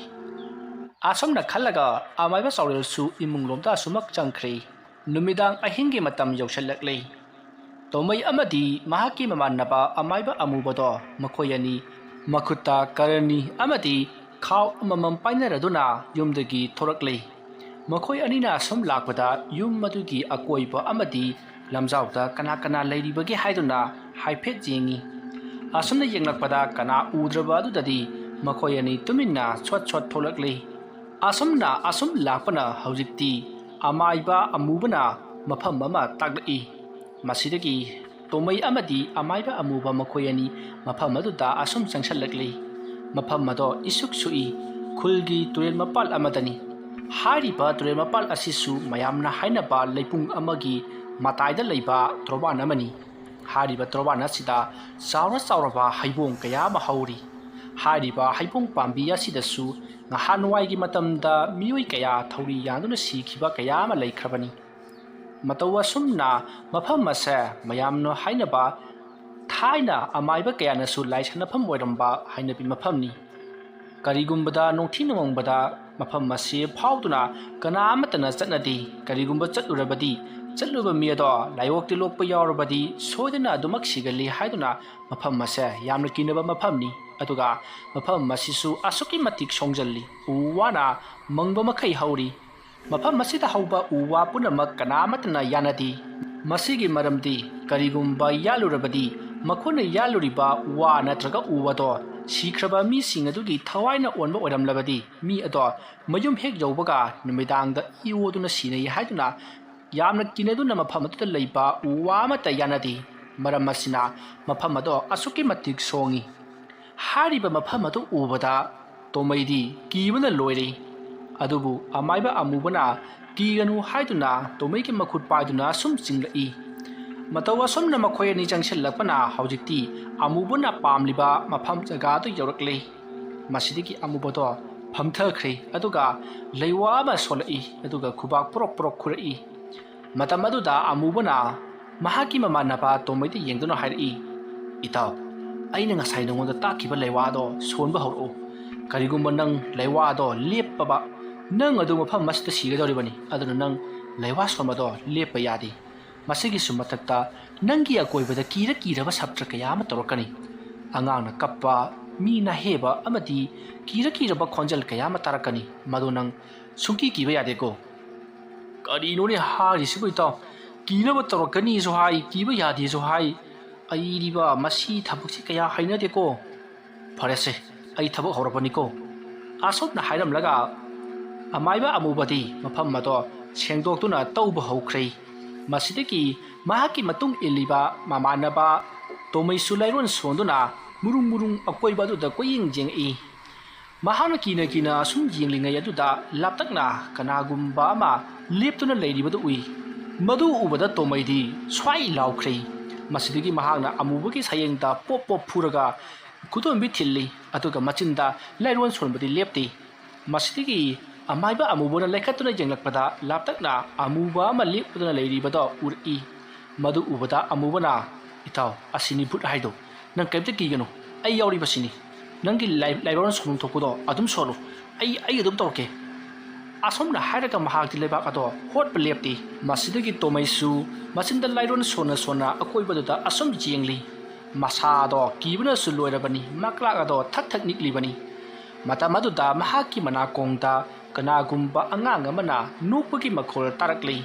ꯑꯁꯨꯝꯅ ꯈꯜꯂꯒ ꯑꯃꯥꯏꯕ ꯆꯥꯎꯔꯦꯜꯁꯨ ꯏꯃꯨꯡꯂꯣꯝꯗ ꯑꯁꯨꯃꯛ ꯆꯪꯈ꯭ꯔꯦ꯫ ꯅꯨꯃꯤꯗꯥꯡ ꯑꯍꯤꯡꯒꯤ ꯃꯇꯝ ꯌꯧꯁꯤꯜꯂꯛꯂꯦ꯫ ꯇꯣꯃꯩ ꯑꯃꯗꯤ ꯃꯍꯥꯛꯀꯤ ꯃꯃꯥꯟꯅꯕ ꯑꯃꯥꯏꯕ ꯑꯃꯨꯕꯗꯣ, ꯃꯈꯣꯏ ꯑꯅꯤ ꯃꯈꯨꯠꯇ ꯀꯔꯅꯤ ꯑꯃꯗꯤ ꯈꯥꯎ ꯑꯃꯃꯝ ꯄꯥꯏꯅꯔꯗꯨꯅ ꯌꯨꯝꯗꯒꯤ ꯊꯣꯔꯛꯂꯦ꯫ ꯃꯈꯣꯏ ꯑꯅꯤꯅ ꯑꯁꯨꯝ ꯂꯥꯛꯄꯗ ꯌꯨꯝ ꯑꯗꯨꯒꯤ ꯑꯀꯣꯏꯕ ꯑꯃꯗꯤ ꯂꯝꯖꯥꯎꯗ ꯀꯅꯥ ꯀꯅꯥ ꯂꯩꯔꯤꯕꯒꯦ ꯍꯥꯏꯗꯨꯅ ꯍꯥꯏꯐꯦꯠ ꯌꯦꯡꯉꯤ꯫ ꯑꯁꯨꯝꯅ ꯌꯦꯡꯂꯛꯄꯗ ꯀꯅꯥ ꯎꯗ꯭ꯔꯕ ꯑꯗꯨꯗꯗꯤ ꯃꯈꯣꯏ ꯑꯅꯤ ꯇꯨꯃꯤꯟꯅ ꯁꯣꯠ ꯁꯣꯠ ꯊꯣꯛꯂꯛꯂꯤ꯫ ꯑꯁꯨꯝꯅ ꯑꯁꯨꯝ ꯂꯥꯛꯄꯅ ꯍꯧꯖꯤꯛꯇꯤ ꯑꯃꯥꯏꯕ ꯑꯃꯨꯕꯅ ꯃꯐꯝ ꯑꯃ ꯇꯥꯛꯂꯛꯏ꯫ ꯃꯁꯤꯗꯒꯤ ꯇꯣꯃꯩ ꯑꯃꯗꯤ ꯑꯃꯥꯏꯕ ꯑꯃꯨꯕ ꯃꯈꯣꯏ ꯑꯅꯤ ꯃꯐꯝ ꯑꯗꯨꯗ ꯑꯁꯨꯝ ꯆꯪꯁꯜꯂꯛꯂꯤ꯫ ꯃꯐꯝ ꯑꯗꯣ ꯏꯁꯨꯛ ꯁꯨꯛꯏ꯫ ꯈꯨꯜꯒꯤ ꯇꯨꯔꯦꯜ ꯃꯄꯥꯜ ꯑꯃꯗꯅꯤ꯫ ꯍꯥꯏꯔꯤꯕ ꯇꯨꯔꯦꯜ ꯃꯄꯥꯜ ꯑꯁꯤꯁꯨ ꯃꯌꯥꯝꯅ ꯍꯥꯏꯅꯕ ꯂꯩꯄꯨꯡ ꯑꯃꯒꯤ ꯃꯇꯥꯏꯗ ꯂꯩꯕ ꯇꯣꯔꯕꯥꯟ ꯑꯃꯅꯤ꯫ ꯍꯥꯏꯔꯤꯕ ꯇꯣꯔꯕꯥꯟ ꯑꯁꯤꯗ ꯆꯥꯎꯔ ꯆꯥꯎꯔꯕ ꯍꯩꯕꯣꯡ ꯀꯌꯥ ꯑꯃ ꯍꯧꯔꯤ꯫ ꯍꯥꯏꯔꯤꯕ ꯍꯩꯕꯣꯡ ꯄꯥꯝꯕꯤ ꯑꯁꯤꯗꯁꯨ ꯅꯍꯥꯟꯋꯥꯏꯒꯤ ꯃꯇꯝꯗ ꯃꯤꯑꯣꯏ ꯀꯌꯥ ꯊꯧꯔꯤ ꯌꯥꯟꯗꯨꯅ ꯁꯤꯈꯤꯕ ꯀꯌꯥ ꯑꯃ ꯂꯩꯈ꯭ꯔꯕꯅꯤ꯫ ꯃꯇꯧ ꯑꯁꯨꯝꯅ ꯃꯐꯝ ꯑꯁꯦ ꯃꯌꯥꯝꯅ ꯍꯥꯏꯅꯕ ꯊꯥꯏꯅ ꯑꯃꯥꯏꯕ ꯀꯌꯥꯅꯁꯨ ꯂꯥꯏ ꯁꯥꯟꯅꯐꯝ ꯑꯣꯏꯔꯝꯕ ꯍꯥꯏꯅꯕꯤ ꯃꯐꯝꯅꯤ꯫ ꯀꯔꯤꯒꯨꯝꯕꯗ ꯅꯣꯡꯊꯤ ꯅꯣꯡꯃꯪꯕꯗ ꯃꯐꯝ ꯑꯁꯤ ꯐꯥꯎꯗꯨꯅ ꯀꯅꯥ ꯑꯃꯠꯇꯅ ꯆꯠꯅꯗꯦ꯫ ꯀꯔꯤꯒꯨꯝꯕ ꯆꯠꯂꯨꯔꯕꯗꯤ, ꯆꯠꯂꯨꯕ ꯃꯤ ꯑꯗꯣ ꯂꯥꯏꯑꯣꯛꯇꯤ ꯂꯣꯛꯄ ꯌꯥꯎꯔꯕꯗꯤ ꯁꯣꯏꯗꯅ ꯑꯗꯨꯃꯛ ꯁꯤꯒꯜꯂꯤ ꯍꯥꯏꯗꯨꯅ ꯃꯐꯝ ꯑꯁꯦ ꯌꯥꯝꯅ ꯀꯤꯅꯕ ꯃꯐꯝꯅꯤ꯫ ꯑꯗꯨꯒ ꯃꯐꯝ ꯑꯁꯤꯁꯨ ꯑꯁꯨꯛꯀꯤ ꯃꯇꯤꯛ ꯁꯣꯡꯖꯜꯂꯤ꯫ ꯎ ꯋꯥꯅ ꯃꯪꯕ ꯃꯈꯩ ꯍꯧꯔꯤ꯫ ꯃꯐꯝ ꯑꯁꯤꯗ ꯍꯧꯕ ꯎ ꯋꯥ ꯄꯨꯝꯅꯃꯛ ꯀꯅꯥ ꯑꯃꯠꯇꯅ ꯌꯥꯅꯗꯦ꯫ ꯃꯁꯤꯒꯤ ꯃꯔꯝꯗꯤ ꯀꯔꯤꯒꯨꯝꯕ ꯌꯥꯜꯂꯨꯔꯕꯗꯤ ꯃꯈꯣꯏꯅ ꯌꯥꯜꯂꯨꯔꯤꯕ ꯋꯥ ꯅꯠꯇ꯭ꯔꯒ ꯎ ꯑꯗꯣ ꯁꯤꯈ꯭ꯔꯕ ꯃꯤꯁꯤꯡ ꯑꯗꯨꯒꯤ ꯊꯋꯥꯏꯅ ꯑꯣꯟꯕ ꯑꯣꯏꯔꯝꯂꯕꯗꯤ ꯃꯤ ꯑꯗꯣ ꯃꯌꯨꯝ ꯍꯦꯛ ꯌꯧꯕꯒ ꯅꯨꯃꯤꯗꯥꯡꯗ ꯏ ꯑꯣꯗꯨꯅ ꯁꯤꯅꯩ ꯍꯥꯏꯗꯨꯅ ꯌꯥꯝꯅ ꯀꯤꯅꯗꯨꯅ ꯃꯐꯝ ꯑꯗꯨꯗ ꯂꯩꯕ ꯎ ꯋꯥ ꯑꯃꯠꯇ ꯌꯥꯅꯗꯦ꯫ ꯃꯔꯝ ꯑꯁꯤꯅ ꯃꯐꯝ ꯑꯗꯣ ꯑꯁꯨꯛꯀꯤ ꯃꯇꯤꯛ ꯁꯣꯡꯉꯤ꯫ ꯍꯥꯏꯔꯤꯕ ꯃꯐꯝ ꯑꯗꯨ ꯎꯕꯗ ꯇꯣꯃꯩꯗꯤ ꯀꯤꯕꯅ ꯂꯣꯏꯔꯦ꯫ ꯑꯗꯨꯕꯨ ꯑꯃꯥꯏꯕ ꯑꯃꯨꯕꯅ ꯀꯤꯒꯅꯨ ꯍꯥꯏꯗꯨꯅ ꯇꯣꯃꯩꯒꯤ ꯃꯈꯨꯠ ꯄꯥꯏꯗꯨꯅ ꯁꯨꯝ ꯆꯤꯡꯂꯛꯏ꯫ ꯃꯇꯧ ꯑꯁꯨꯝꯅ ꯃꯈꯣꯏ ꯑꯅꯤ ꯆꯪꯁꯤꯜꯂꯛꯄꯅ ꯍꯧꯖꯤꯛꯇꯤ ꯑꯃꯨꯕꯅ ꯄꯥꯝꯂꯤꯕ ꯃꯐꯝ ꯖꯒꯥꯗꯨ ꯌꯧꯔꯛꯂꯦ꯫ ꯃꯁꯤꯗꯒꯤ ꯑꯃꯨꯕꯗꯣ ꯐꯝꯊꯈ꯭ꯔꯦ, ꯑꯗꯨꯒ ꯂꯩꯋꯥ ꯑꯃ ꯁꯣꯜꯂꯛꯏ, ꯑꯗꯨꯒ ꯈꯨꯕꯥꯛ ꯄ꯭ꯔꯣꯛ ꯄ꯭ꯔꯣꯛ ꯈꯨꯔꯛꯏ꯫ ꯃꯇꯝ ꯑꯗꯨꯗ ꯑꯃꯨꯕꯅ ꯃꯍꯥꯛꯀꯤ ꯃꯃꯥꯟꯅꯕ ꯇꯣꯃꯩꯗ ꯌꯦꯡꯗꯨꯅ ꯍꯥꯏꯔꯛꯏ, "ꯏꯇꯥꯎ, ꯑꯩꯅ ꯉꯁꯥꯏ ꯅꯉꯣꯟꯗ ꯇꯥꯛꯈꯤꯕ ꯂꯩꯋꯥꯗꯣ ꯁꯣꯟꯕ ꯍꯧꯔꯛꯎ꯫ ꯀꯔꯤꯒꯨꯝꯕ ꯅꯪ ꯂꯩꯋꯥꯗꯣ ꯂꯦꯞꯄꯕ, ꯅꯪ ꯑꯗꯨ ꯃꯐꯝ ꯑꯁꯤꯗ ꯁꯤꯒꯗꯧꯔꯤꯕꯅꯤ꯫ ꯑꯗꯨꯅ ꯅꯪ ꯂꯩꯋꯥ ꯁꯣꯟꯕꯗꯣ ꯂꯦꯞꯄ ꯌꯥꯗꯦ꯫ ꯃꯁꯤꯒꯤꯁꯨ ꯃꯊꯛꯇ ꯅꯪꯒꯤ ꯑꯀꯣꯏꯕꯗ ꯀꯤꯔ ꯀꯤꯔꯕ ꯁꯥꯇ꯭ꯔ ꯀꯌꯥ ꯑꯃ ꯇꯧꯔꯛꯀꯅꯤ꯫ ꯑꯉꯥꯡꯅ ꯀꯞꯄ, ꯃꯤ ꯅꯥꯍꯦꯕ ꯑꯃꯗꯤ ꯀꯤꯔ ꯀꯤꯔꯕ ꯈꯣꯟꯖꯦꯜ ꯀꯌꯥ ꯑꯃ ꯇꯥꯔꯛꯀꯅꯤ꯫ ꯃꯗꯨ ꯅꯪ ꯁꯨꯡꯀꯤ ꯀꯤꯕ ꯌꯥꯗꯦꯀꯣ"꯫ "ꯀꯔꯤꯅꯣꯅꯦ ꯍꯥꯏꯔꯤꯁꯤꯕꯨ ꯏꯇꯥꯎ? ꯀꯤꯅꯕ ꯇꯧꯔꯛꯀꯅꯤꯁꯨ ꯍꯥꯏ, ꯀꯤꯕ ꯌꯥꯗꯦꯁꯨ ꯍꯥꯏ꯫ ꯑꯩꯗꯤꯕ ꯃꯁꯤ ꯊꯕꯛꯁꯤ ꯀꯌꯥ ꯍꯩꯅꯗꯦꯀꯣ"꯫ "ꯐꯔꯦꯁꯦ, ꯑꯩ ꯊꯕꯛ ꯍꯧꯔꯛꯄꯅꯤꯀꯣ꯫ ꯑꯁꯨꯝꯅ ꯍꯥꯏꯔꯝꯂꯒ ꯑꯃꯥꯏꯕ ꯑꯃꯨꯕꯗꯤ ꯃꯐꯝ ꯑꯗꯣ ꯁꯦꯡꯗꯣꯛꯇꯨꯅ ꯇꯧꯕ ꯍꯧꯈ꯭ꯔꯦ꯫ ꯃꯁꯤꯗꯒꯤ ꯃꯍꯥꯛꯀꯤ ꯃꯇꯨꯡ ꯏꯜꯂꯤꯕ ꯃꯃꯥꯟꯅꯕ ꯇꯣꯃꯩꯁꯨ ꯂꯥꯏꯔꯣꯟ ꯁꯣꯟꯗꯨꯅ ꯃꯨꯔꯨꯡ ꯃꯨꯔꯨꯡ ꯑꯀꯣꯏꯕ ꯑꯗꯨꯗ ꯀꯣꯏꯌꯦꯡ ꯌꯦꯡꯉꯛꯏ꯫ ꯃꯍꯥꯛꯅ ꯀꯤꯅ ꯀꯤꯅ ꯑꯁꯨꯝ ꯌꯦꯡꯂꯤꯉꯩ ꯑꯗꯨꯗ ꯂꯥꯞꯇꯛꯅ ꯀꯅꯥꯒꯨꯝꯕ ꯑꯃ ꯂꯦꯞꯇꯨꯅ ꯂꯩꯔꯤꯕꯗꯨ ꯎꯏ꯫ ꯃꯗꯨ ꯎꯕꯗ ꯇꯣꯃꯩꯗꯤ ꯁ꯭ꯋꯥꯏ ꯂꯥꯎꯈ꯭ꯔꯦ꯫ ꯃꯁꯤꯗꯒꯤ ꯃꯍꯥꯛꯅ ꯑꯃꯨꯕꯒꯤ ꯁꯥꯌꯦꯡꯗ ꯄꯣꯞ ꯄꯣꯞ ꯐꯨꯔꯒ ꯈꯨꯗꯣꯝꯕꯤ ꯊꯤꯜꯂꯤ꯫ ꯑꯗꯨꯒ ꯃꯆꯤꯟꯗ ꯂꯥꯏꯔꯣꯟ ꯁꯣꯟꯕꯗꯤ ꯂꯦꯞꯇꯦ꯫ ꯃꯁꯤꯗꯒꯤ ꯑꯃꯥꯏꯕ ꯑꯃꯨꯕꯅ ꯂꯩꯈꯠꯇꯨꯅ ꯌꯦꯡꯂꯛꯄꯗ ꯂꯥꯞꯇꯛꯅ ꯑꯃꯨꯕ ꯑꯃ ꯂꯦꯞꯇꯨꯅ ꯂꯩꯔꯤꯕꯗꯣ ꯎꯔꯛꯏ꯫ ꯃꯗꯨ ꯎꯕꯗ ꯑꯃꯨꯕꯅ, "ꯏꯇꯥꯎ, ꯑꯁꯤꯅꯤ ꯚꯨꯠ ꯍꯥꯏꯗꯣ꯫ ꯅꯪ ꯀꯔꯤꯝꯇ ꯀꯤꯒꯅꯨ, ꯑꯩ ꯌꯥꯎꯔꯤꯕꯁꯤꯅꯤ꯫ ꯅꯪꯒꯤ ꯂꯥꯏ-, ꯂꯥꯏꯔꯣꯟ ꯁꯣꯟꯐꯝ ꯊꯣꯛꯄꯗꯣ ꯑꯗꯨꯝ ꯁꯣꯜꯂꯨ, ꯑꯩ, ꯑꯩ ꯑꯗꯨꯝ ꯇꯧꯔꯛꯀꯦ"꯫ ꯑꯁꯨꯝꯅ ꯍꯥꯏꯔꯒ ꯃꯍꯥꯛꯇꯤ ꯂꯩꯕꯥꯛ ꯑꯗꯣ ꯍꯣꯠꯄ ꯂꯦꯞꯇꯦ꯫ ꯃꯁꯤꯗꯒꯤ ꯇꯣꯃꯩꯁꯨ ꯃꯆꯤꯟꯗ ꯂꯥꯏꯔꯣꯟ ꯁꯣꯟꯅ ꯁꯣꯟꯅ ꯑꯀꯣꯏꯕꯗꯨꯗ ꯑꯁꯨꯝ ꯌꯦꯡꯂꯤ꯫ ꯃꯁꯥꯗꯣ ꯀꯤꯕꯅꯁꯨ ꯂꯣꯏꯔꯕꯅꯤ, ꯃꯀ꯭ꯂꯥꯛ ꯑꯗꯣ ꯊꯛ ꯊꯛ ꯅꯤꯛꯂꯤꯕꯅꯤ꯫ ꯃꯇꯝ ꯑꯗꯨꯗ ꯃꯍꯥꯛꯀꯤ ꯃꯅꯥꯀꯣꯡꯗ ꯀꯅꯥꯒꯨꯝꯕ ꯑꯉꯥꯡ ꯑꯃꯅ ꯅꯣꯛꯄꯒꯤ ꯃꯈꯣꯜ ꯇꯥꯔꯛꯂꯤ꯫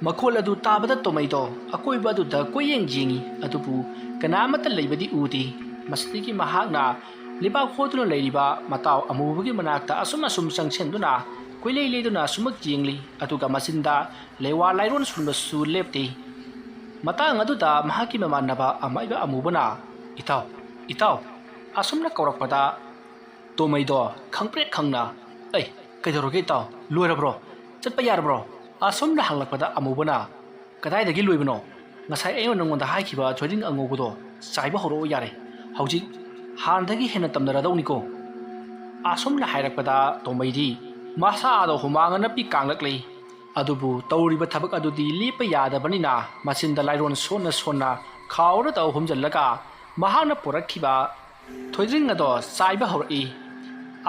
ꯃꯈꯣꯜ ꯑꯗꯨ ꯇꯥꯕꯗ ꯇꯣꯃꯩꯗꯣ ꯑꯀꯣꯏꯕ ꯑꯗꯨꯗ ꯀꯣꯏꯌꯦꯡ ꯌꯦꯡꯉꯤ, ꯑꯗꯨꯕꯨ ꯀꯅꯥ ꯑꯃꯠꯇ ꯂꯩꯕꯗꯤ ꯎꯗꯦ꯫ ꯃꯁꯤꯗꯒꯤ ꯃꯍꯥꯛꯅ ꯂꯩꯕꯥꯛ ꯍꯣꯗꯨꯅ ꯂꯩꯔꯤꯕ ꯃꯇꯥꯎ ꯑꯃꯨꯕꯒꯤ ꯃꯅꯥꯛꯇ ꯑꯁꯨꯝ ꯑꯁꯨꯝ ꯆꯪꯁꯤꯟꯗꯨꯅ ꯀꯣꯏꯂꯩ ꯂꯩꯗꯨꯅ ꯑꯁꯨꯃꯛ ꯌꯦꯡꯂꯤ꯫ ꯑꯗꯨꯒ ꯃꯆꯤꯟꯗ ꯂꯩꯋꯥ ꯂꯥꯏꯔꯣꯟ ꯁꯣꯟꯕꯁꯨ ꯂꯦꯞꯇꯦ꯫ ꯃꯇꯥꯡ ꯑꯗꯨꯗ ꯃꯍꯥꯛꯀꯤ ꯃꯃꯥꯟꯅꯕ ꯑꯃꯥꯏꯕ ꯑꯃꯨꯕꯅ, "ꯏꯇꯥꯎ, ꯏꯇꯥꯎ" ꯑꯁꯨꯝꯅ ꯀꯧꯔꯛꯄꯗ ꯇꯣꯃꯩꯗꯣ ꯈꯪꯄ꯭ꯔꯦꯛ ꯈꯪꯅ, "ꯑꯩ, ꯀꯩꯗꯧꯔꯒꯦ ꯏꯇꯥꯎ? ꯂꯣꯏꯔꯕ꯭ꯔꯣ? ꯆꯠꯄ ꯌꯥꯔꯕ꯭ꯔꯣ?" ꯑꯁꯨꯝꯅ ꯍꯪꯂꯛꯄꯗ ꯑꯃꯨꯕꯅ, "ꯀꯗꯥꯏꯗꯒꯤ ꯂꯣꯏꯕꯅꯣ? ꯉꯁꯥꯏ ꯑꯩꯅ ꯅꯉꯣꯟꯗ ꯍꯥꯏꯈꯤꯕ ꯊꯣꯏꯗꯤꯡ ꯑꯉꯧꯕꯗꯣ ꯆꯥꯏꯕ ꯍꯧꯔꯛꯑꯣ ꯌꯥꯔꯦ꯫ ꯍꯧꯖꯤꯛ ꯍꯥꯟꯅꯗꯒꯤ ꯍꯦꯟꯅ ꯇꯝꯅꯔꯗꯧꯅꯤꯀꯣ"꯫ ꯑꯁꯨꯝꯅ ꯍꯥꯏꯔꯛꯄꯗ ꯇꯣꯃꯩꯗꯤ ꯃꯁꯥꯗꯣ ꯍꯨꯃꯥꯡ ꯑꯅꯞꯄꯤ ꯀꯥꯡꯂꯛꯂꯤ꯫ ꯑꯗꯨꯕꯨ ꯇꯧꯔꯤꯕ ꯊꯕꯛ ꯑꯗꯨꯗꯤ ꯂꯦꯞꯄ ꯌꯥꯗꯕꯅꯤꯅ ꯃꯆꯤꯟꯗ ꯂꯥꯏꯔꯣꯟ ꯁꯣꯟꯅ ꯁꯣꯟꯅ ꯈꯥꯎꯔꯗ ꯍꯨꯝꯖꯤꯜꯂꯒ ꯃꯍꯥꯛꯅ ꯄꯨꯔꯛꯈꯤꯕ ꯊꯣꯏꯗ꯭ꯔꯤꯡ ꯑꯗꯣ ꯆꯥꯏꯕ ꯍꯧꯔꯛꯏ꯫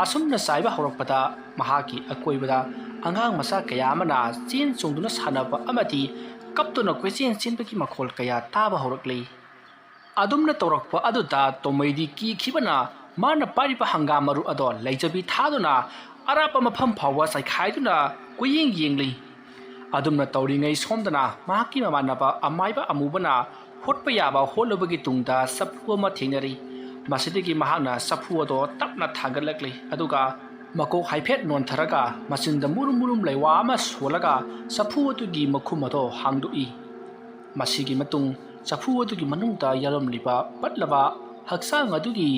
ꯑꯁꯨꯝꯅ ꯆꯥꯏꯕ ꯍꯧꯔꯛꯄꯗ ꯃꯍꯥꯛꯀꯤ ꯑꯀꯣꯏꯕꯗ ꯑꯉꯥꯡ ꯃꯆꯥ ꯀꯌꯥ ꯑꯃꯅ ꯆꯦꯟ ꯆꯣꯡꯗꯨꯅ ꯁꯥꯟꯅꯕ ꯑꯃꯗꯤ ꯀꯞꯇꯨꯅ ꯀꯣꯏꯆꯦꯟ ꯆꯦꯟꯕꯒꯤ ꯃꯈꯣꯜ ꯀꯌꯥ ꯇꯥꯕ ꯍꯧꯔꯛꯂꯤ꯫ ꯑꯗꯨꯝꯅ ꯇꯧꯔꯛꯄ ꯑꯗꯨꯗ ꯇꯣꯃꯩꯗꯤ ꯀꯤꯈꯤꯕꯅ ꯃꯥꯅ ꯄꯥꯏꯔꯤꯕ ꯍꯪꯒꯥꯝ ꯃꯔꯨ ꯑꯗꯣ ꯂꯩꯖꯕꯤ ꯊꯥꯗꯨꯅ ꯑꯔꯥꯞꯄ ꯃꯐꯝ ꯐꯥꯎꯕ ꯆꯥꯏꯈꯥꯏꯗꯨꯅ ꯀꯣꯏꯌꯦꯡ ꯌꯦꯡꯂꯤ꯫ ꯑꯗꯨꯝꯅ ꯇꯧꯔꯤꯉꯩ ꯁꯣꯝꯗꯅ ꯃꯍꯥꯛꯀꯤ ꯃꯃꯥꯟꯅꯕ ꯑꯃꯥꯏꯕ ꯑꯃꯨꯕꯅ ꯍꯣꯠꯄ ꯌꯥꯕ ꯍꯣꯠꯂꯨꯕꯒꯤ ꯇꯨꯡꯗ ꯆꯐꯨ ꯑꯃ ꯊꯦꯡꯅꯔꯤ꯫ ꯃꯁꯤꯗꯒꯤ ꯃꯍꯥꯛꯅ ꯆꯐꯨ ꯑꯗꯣ ꯇꯞꯅ ꯊꯥꯡꯒꯠꯂꯛꯂꯤ, ꯑꯗꯨꯒ ꯃꯀꯣꯛ ꯍꯥꯏꯐꯦꯠ ꯅꯣꯟꯊꯔꯒ ꯃꯆꯤꯟꯗ ꯃꯨꯔꯨꯝ ꯃꯨꯔꯨꯝ ꯂꯩꯋꯥ ꯑꯃ ꯁꯣꯜꯂꯒ ꯆꯐꯨ ꯑꯗꯨꯒꯤ ꯃꯈꯨꯝ ꯑꯗꯣ ꯍꯥꯡꯗꯣꯛꯏ꯫ ꯃꯁꯤꯒꯤ ꯃꯇꯨꯡ ꯆꯐꯨ ꯑꯗꯨꯒꯤ ꯃꯅꯨꯡꯗ ꯌꯥꯎꯔꯝꯂꯤꯕ ꯄꯠꯂꯕ ꯍꯛꯆꯥꯡ ꯑꯗꯨꯒꯤ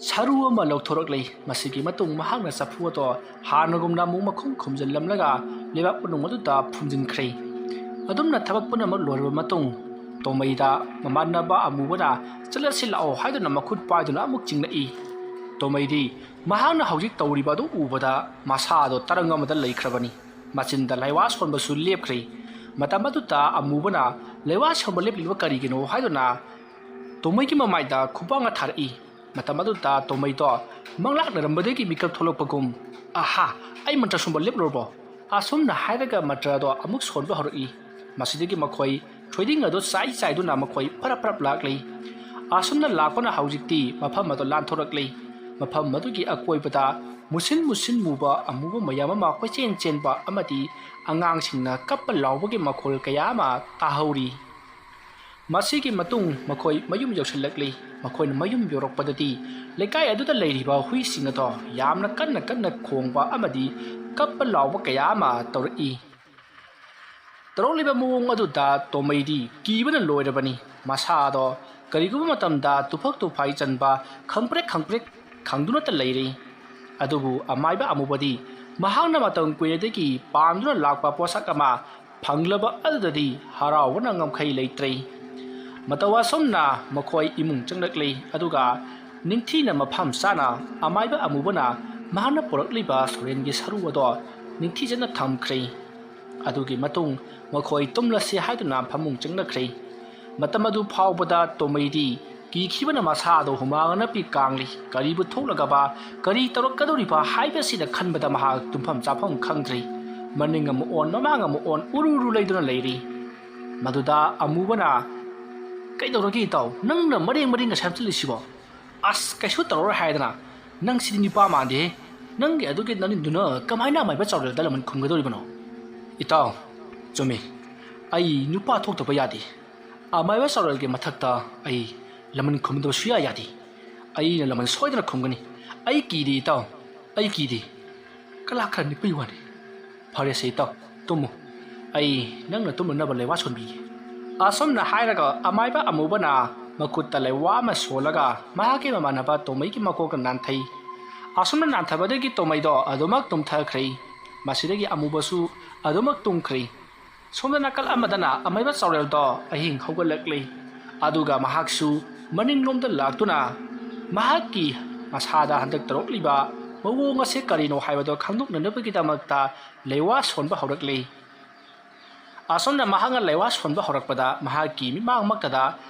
ꯁꯔꯨ ꯑꯃ ꯂꯧꯊꯣꯔꯛꯂꯤ꯫ ꯃꯁꯤꯒꯤ ꯃꯇꯨꯡ ꯃꯍꯥꯛꯅ ꯆꯐꯨ ꯑꯗꯣ ꯍꯥꯟꯅꯒꯨꯝꯅ ꯑꯃꯨꯛ ꯃꯈꯨꯝ ꯈꯨꯝꯖꯤꯜꯂꯝꯂꯒ ꯂꯩꯕꯥꯛ ꯃꯅꯨꯡ ꯑꯗꯨꯗ ꯐꯨꯝꯖꯤꯟꯈ꯭ꯔꯦ꯫ ꯑꯗꯨꯝꯅ ꯊꯕꯛ ꯄꯨꯝꯅꯃꯛ ꯂꯣꯏꯔꯕ ꯃꯇꯨꯡ, ꯇꯣꯃꯩꯗ ꯃꯃꯥꯟꯅꯕ ꯑꯃꯨꯕꯅ "ꯆꯠꯂꯁꯤ ꯂꯥꯛꯑꯣ" ꯍꯥꯏꯗꯨꯅ ꯃꯈꯨꯠ ꯄꯥꯏꯗꯨꯅ ꯑꯃꯨꯛ ꯆꯤꯡꯂꯛꯏ꯫ ꯇꯣꯃꯩꯗꯤ ꯃꯍꯥꯛꯅ ꯍꯧꯖꯤꯛ ꯇꯧꯔꯤꯕ ꯑꯗꯨ ꯎꯕꯗ ꯃꯁꯥꯗꯣ ꯇꯔꯪ ꯑꯃꯗ ꯂꯩꯈ꯭ꯔꯕꯅꯤ꯫ ꯃꯆꯤꯟꯗ ꯂꯩꯋꯥ ꯁꯣꯟꯕꯁꯨ ꯂꯦꯞꯈ꯭ꯔꯦ꯫ ꯃꯇꯝ ꯑꯗꯨꯗ ꯑꯃꯨꯕꯅ "ꯂꯩꯋꯥ ꯁꯣꯟꯕ ꯂꯦꯞꯂꯤꯕ ꯀꯔꯤꯒꯤꯅꯣ?" ꯍꯥꯏꯗꯨꯅ ꯇꯣꯃꯩꯒꯤ ꯃꯃꯥꯏꯗ ꯈꯨꯄꯥꯛꯅ ꯊꯥꯔꯛꯏ꯫ ꯃꯇꯝ ꯑꯗꯨꯗ ꯇꯣꯃꯩꯗꯣ ꯃꯪꯂꯥꯛꯅꯔꯝꯕꯗꯒꯤ ꯃꯤꯀꯞ ꯊꯣꯛꯂꯛꯄꯒꯨꯝ, "ꯑꯍꯥ, ꯑꯩ ꯃꯟꯇ꯭ꯔ ꯁꯣꯟꯕ ꯂꯦꯞꯂꯨꯔꯕꯣ?" ꯑꯁꯨꯝꯅ ꯍꯥꯏꯔꯒ ꯃꯟꯇ꯭ꯔ ꯑꯗꯣ ꯑꯃꯨꯛ ꯁꯣꯟꯕ ꯍꯧꯔꯛꯏ꯫ ꯃꯁꯤꯗꯒꯤ ꯃꯈꯣꯏ ꯊꯣꯏꯗꯤꯡ ꯑꯗꯨ ꯆꯥꯏ ꯆꯥꯏꯗꯨꯅ ꯃꯈꯣꯏ ꯐꯔꯞ ꯐꯔꯞ ꯂꯥꯛꯂꯤ꯫ ꯑꯁꯨꯝꯅ ꯂꯥꯛꯄꯅ ꯍꯧꯖꯤꯛꯇꯤ ꯃꯐꯝ ꯑꯗꯨ ꯂꯥꯟꯊꯣꯔꯛꯂꯤ꯫ ꯃꯐꯝ ꯑꯗꯨꯒꯤ ꯑꯀꯣꯏꯕꯗ ꯃꯨꯁꯤꯟ ꯃꯨꯁꯤꯟ ꯃꯨꯕ ꯑꯃꯨꯕ ꯃꯌꯥꯝ ꯑꯃ ꯀꯣꯏꯆꯦꯟ ꯆꯦꯟꯕ ꯑꯃꯗꯤ ꯑꯉꯥꯡꯁꯤꯡꯅ ꯀꯞꯄ ꯂꯥꯎꯕꯒꯤ ꯃꯈꯣꯜ ꯀꯌꯥ ꯑꯃ ꯇꯥꯍꯧꯔꯤ꯫ ꯃꯁꯤꯒꯤ ꯃꯇꯨꯡ ꯃꯈꯣꯏ ꯃꯌꯨꯝ ꯌꯧꯁꯤꯜꯂꯛꯂꯤ꯫ ꯃꯈꯣꯏꯅ ꯃꯌꯨꯝ ꯌꯧꯔꯛꯄꯗꯗꯤ ꯂꯩꯀꯥꯏ ꯑꯗꯨꯗ ꯂꯩꯔꯤꯕ ꯍꯨꯏꯁꯤꯡ ꯑꯗꯣ ꯌꯥꯝꯅ ꯀꯟꯅ ꯀꯟꯅ ꯈꯣꯡꯕ ꯑꯃꯗꯤ ꯀꯞꯄ ꯂꯥꯎꯕ ꯀꯌꯥ ꯑꯃ ꯇꯧꯔꯛꯏ꯫ ꯇꯧꯔꯛꯂꯤꯕ ꯃꯑꯣꯡ ꯑꯗꯨꯗ ꯇꯣꯃꯩꯗꯤ ꯀꯤꯕꯅ ꯂꯣꯏꯔꯕꯅꯤ꯫ ꯃꯁꯥꯗꯣ ꯀꯔꯤꯒꯨꯝꯕ ꯃꯇꯝꯗ ꯇꯨꯐꯛ ꯇꯨꯐꯥꯏ ꯆꯟꯕ ꯈꯪꯄ꯭ꯔꯦꯛ ꯈꯪꯄ꯭ꯔꯦꯛ ꯈꯪꯗꯨꯅꯇ ꯂꯩꯔꯤ꯫ ꯑꯗꯨꯕꯨ ꯑꯃꯥꯏꯕ ꯑꯃꯨꯕꯗꯤ ꯃꯍꯥꯛꯅ ꯃꯇꯝ ꯀꯨꯏꯅꯗꯒꯤ ꯄꯥꯝꯗꯨꯅ ꯂꯥꯛꯄ ꯄꯣꯠꯁꯛ ꯑꯃ ꯐꯪꯂꯕ ꯑꯗꯨꯗꯗꯤ ꯍꯔꯥꯎꯕꯅ ꯉꯝꯈꯩ ꯂꯩꯇ꯭ꯔꯦ꯫ ꯃꯇꯧ ꯑꯁꯨꯝꯅ ꯃꯈꯣꯏ ꯏꯃꯨꯡ ꯆꯪꯂꯛꯂꯤ, ꯑꯗꯨꯒ ꯅꯤꯡꯊꯤꯅ ꯃꯐꯝ ꯆꯥꯅ ꯑꯃꯥꯏꯕ ꯑꯃꯨꯕꯅ ꯃꯍꯥꯛꯅ ꯄꯨꯔꯛꯂꯤꯕ ꯁꯣꯔꯦꯟꯒꯤ ꯁꯔꯨ ꯑꯗꯣ ꯅꯤꯡꯊꯤꯖꯅ ꯊꯝꯈ꯭ꯔꯦ꯫ ꯑꯗꯨꯒꯤ ꯃꯇꯨꯡ ꯃꯈꯣꯏ ꯇꯨꯝꯂꯁꯤ ꯍꯥꯏꯗꯨꯅ ꯐꯃꯨꯡ ꯆꯪꯅꯈ꯭ꯔꯦ꯫ ꯃꯇꯝ ꯑꯗꯨ ꯐꯥꯎꯕꯗ ꯇꯣꯃꯩꯗꯤ ꯀꯤꯈꯤꯕꯅ ꯃꯁꯥꯗꯣ ꯍꯨꯃꯥꯡ ꯑꯅꯞꯄꯤ ꯀꯥꯡꯂꯤ꯫ ꯀꯔꯤꯕꯨ ꯊꯣꯛꯂꯒꯕ ꯀꯔꯤ ꯇꯧꯔꯛꯀꯗꯧꯔꯤꯕ ꯍꯥꯏꯕꯁꯤꯗ ꯈꯟꯕꯗ ꯃꯍꯥꯛ ꯇꯨꯝꯐꯝ ꯆꯥꯐꯝ ꯈꯪꯗ꯭ꯔꯤ꯫ ꯃꯅꯤꯡ ꯑꯃ ꯑꯣꯟ, ꯃꯃꯥꯡ ꯑꯃ ꯑꯣꯟ, ꯎꯔꯨ ꯎꯔꯨ ꯂꯩꯗꯨꯅ ꯂꯩꯔꯤ꯫ ꯃꯗꯨꯗ ꯑꯃꯨꯕꯅ, "ꯀꯩꯗꯧꯔꯒꯦ ꯏꯇꯥꯎ? ꯅꯪꯅ ꯃꯔꯦꯡ ꯃꯔꯦꯡꯒ ꯁꯦꯝꯖꯤꯜꯂꯤꯁꯤꯕꯣ? ꯑꯁ, ꯀꯩꯁꯨ ꯇꯧꯔꯔꯣꯏ ꯍꯥꯏꯗꯅ꯫ ꯅꯪ ꯁꯤꯗꯤ ꯅꯨꯄꯥ ꯃꯥꯟꯗꯦꯍꯦ꯫ ꯅꯪꯒꯤ ꯑꯗꯨꯒꯤ ꯅꯅꯤꯟꯗꯨꯅ ꯀꯃꯥꯏꯅ ꯑꯃꯥꯏꯕ ꯆꯥꯎꯔꯦꯜꯗ ꯂꯃꯟ ꯈꯨꯝꯒꯗꯧꯔꯤꯕꯅꯣ?" "ꯏꯇꯥꯎ, ꯆꯨꯝꯃꯤ꯫ ꯑꯩ ꯅꯨꯄꯥ ꯊꯣꯛꯇꯕ ꯌꯥꯗꯦ꯫ ꯑꯃꯥꯏꯕ ꯆꯥꯎꯔꯦꯜꯒꯤ ꯃꯊꯛꯇ ꯑꯩ ꯂꯃꯟ ꯈꯨꯝꯗꯕ ꯁꯨꯌꯥ ꯌꯥꯗꯦ꯫ ꯑꯩꯅ ꯂꯃꯟ ꯁꯣꯏꯗꯅ ꯈꯨꯝꯒꯅꯤ꯫ ꯑꯩ ꯀꯤꯗꯦ ꯏꯇꯥꯎ, ꯑꯩ ꯀꯤꯗꯦ꯫ ꯀꯂꯥ ꯈꯔ ꯅꯤꯛꯄꯒꯤ ꯋꯥꯅꯤ꯫ ꯐꯔꯦꯁꯦ ꯏꯇꯥꯎ, ꯇꯨꯝꯃꯨ꯫ ꯑꯩ ꯅꯪꯅ ꯇꯨꯝꯅꯅꯕ ꯂꯩꯋꯥ ꯁꯣꯟꯕꯤꯒꯦ꯫ ꯑꯁꯨꯝꯅ ꯍꯥꯏꯔꯒ ꯑꯃꯥꯏꯕ ꯑꯃꯨꯕꯅ ꯃꯈꯨꯠꯇ ꯂꯩꯋꯥ ꯑꯃ ꯁꯣꯜꯂꯒ ꯃꯍꯥꯛꯀꯤ ꯃꯃꯥꯟꯅꯕ ꯇꯣꯃꯩꯒꯤ ꯃꯀꯣꯛꯇ ꯅꯥꯟꯊꯩ꯫ ꯑꯁꯨꯝꯅ ꯅꯥꯟꯊꯕꯗꯒꯤ ꯇꯣꯃꯩꯗꯣ ꯑꯗꯨꯃꯛ ꯇꯨꯝꯊꯈ꯭ꯔꯦ꯫ ꯃꯁꯤꯗꯒꯤ ꯑꯃꯨꯕꯁꯨ ꯑꯗꯨꯃꯛ ꯇꯨꯝꯈ꯭ꯔꯦ꯫ ꯁꯣꯝꯗ ꯅꯥꯀꯜ ꯑꯃꯗꯅ ꯑꯃꯥꯏꯕ ꯆꯥꯎꯔꯦꯜꯗꯣ ꯑꯍꯤꯡ ꯍꯧꯒꯠꯂꯛꯂꯤ꯫ ꯑꯗꯨꯒ ꯃꯍꯥꯛꯁꯨ ꯃꯅꯤꯡꯂꯣꯝꯗ ꯂꯥꯛꯇꯨꯅ ꯃꯍꯥꯛꯀꯤ ꯃꯁꯥꯗ ꯍꯟꯗꯛ ꯇꯧꯔꯛꯂꯤꯕ ꯃꯑꯣꯡ ꯑꯁꯤ ꯀꯔꯤꯅꯣ ꯍꯥꯏꯕꯗꯣ ꯈꯪꯗꯣꯛꯅꯅꯕꯒꯤꯗꯃꯛꯇ ꯂꯩꯋꯥ ꯁꯣꯟꯕ ꯍꯧꯔꯛꯂꯤ꯫ ꯑꯁꯨꯝꯅ ꯃꯍꯥꯛꯅ ꯂꯩꯋꯥ ꯁꯣꯟꯕ ꯍꯧꯔꯛꯄꯗ ꯃꯍꯥꯛꯀꯤ ꯃꯤꯠꯃꯥꯡꯃꯛꯇꯗ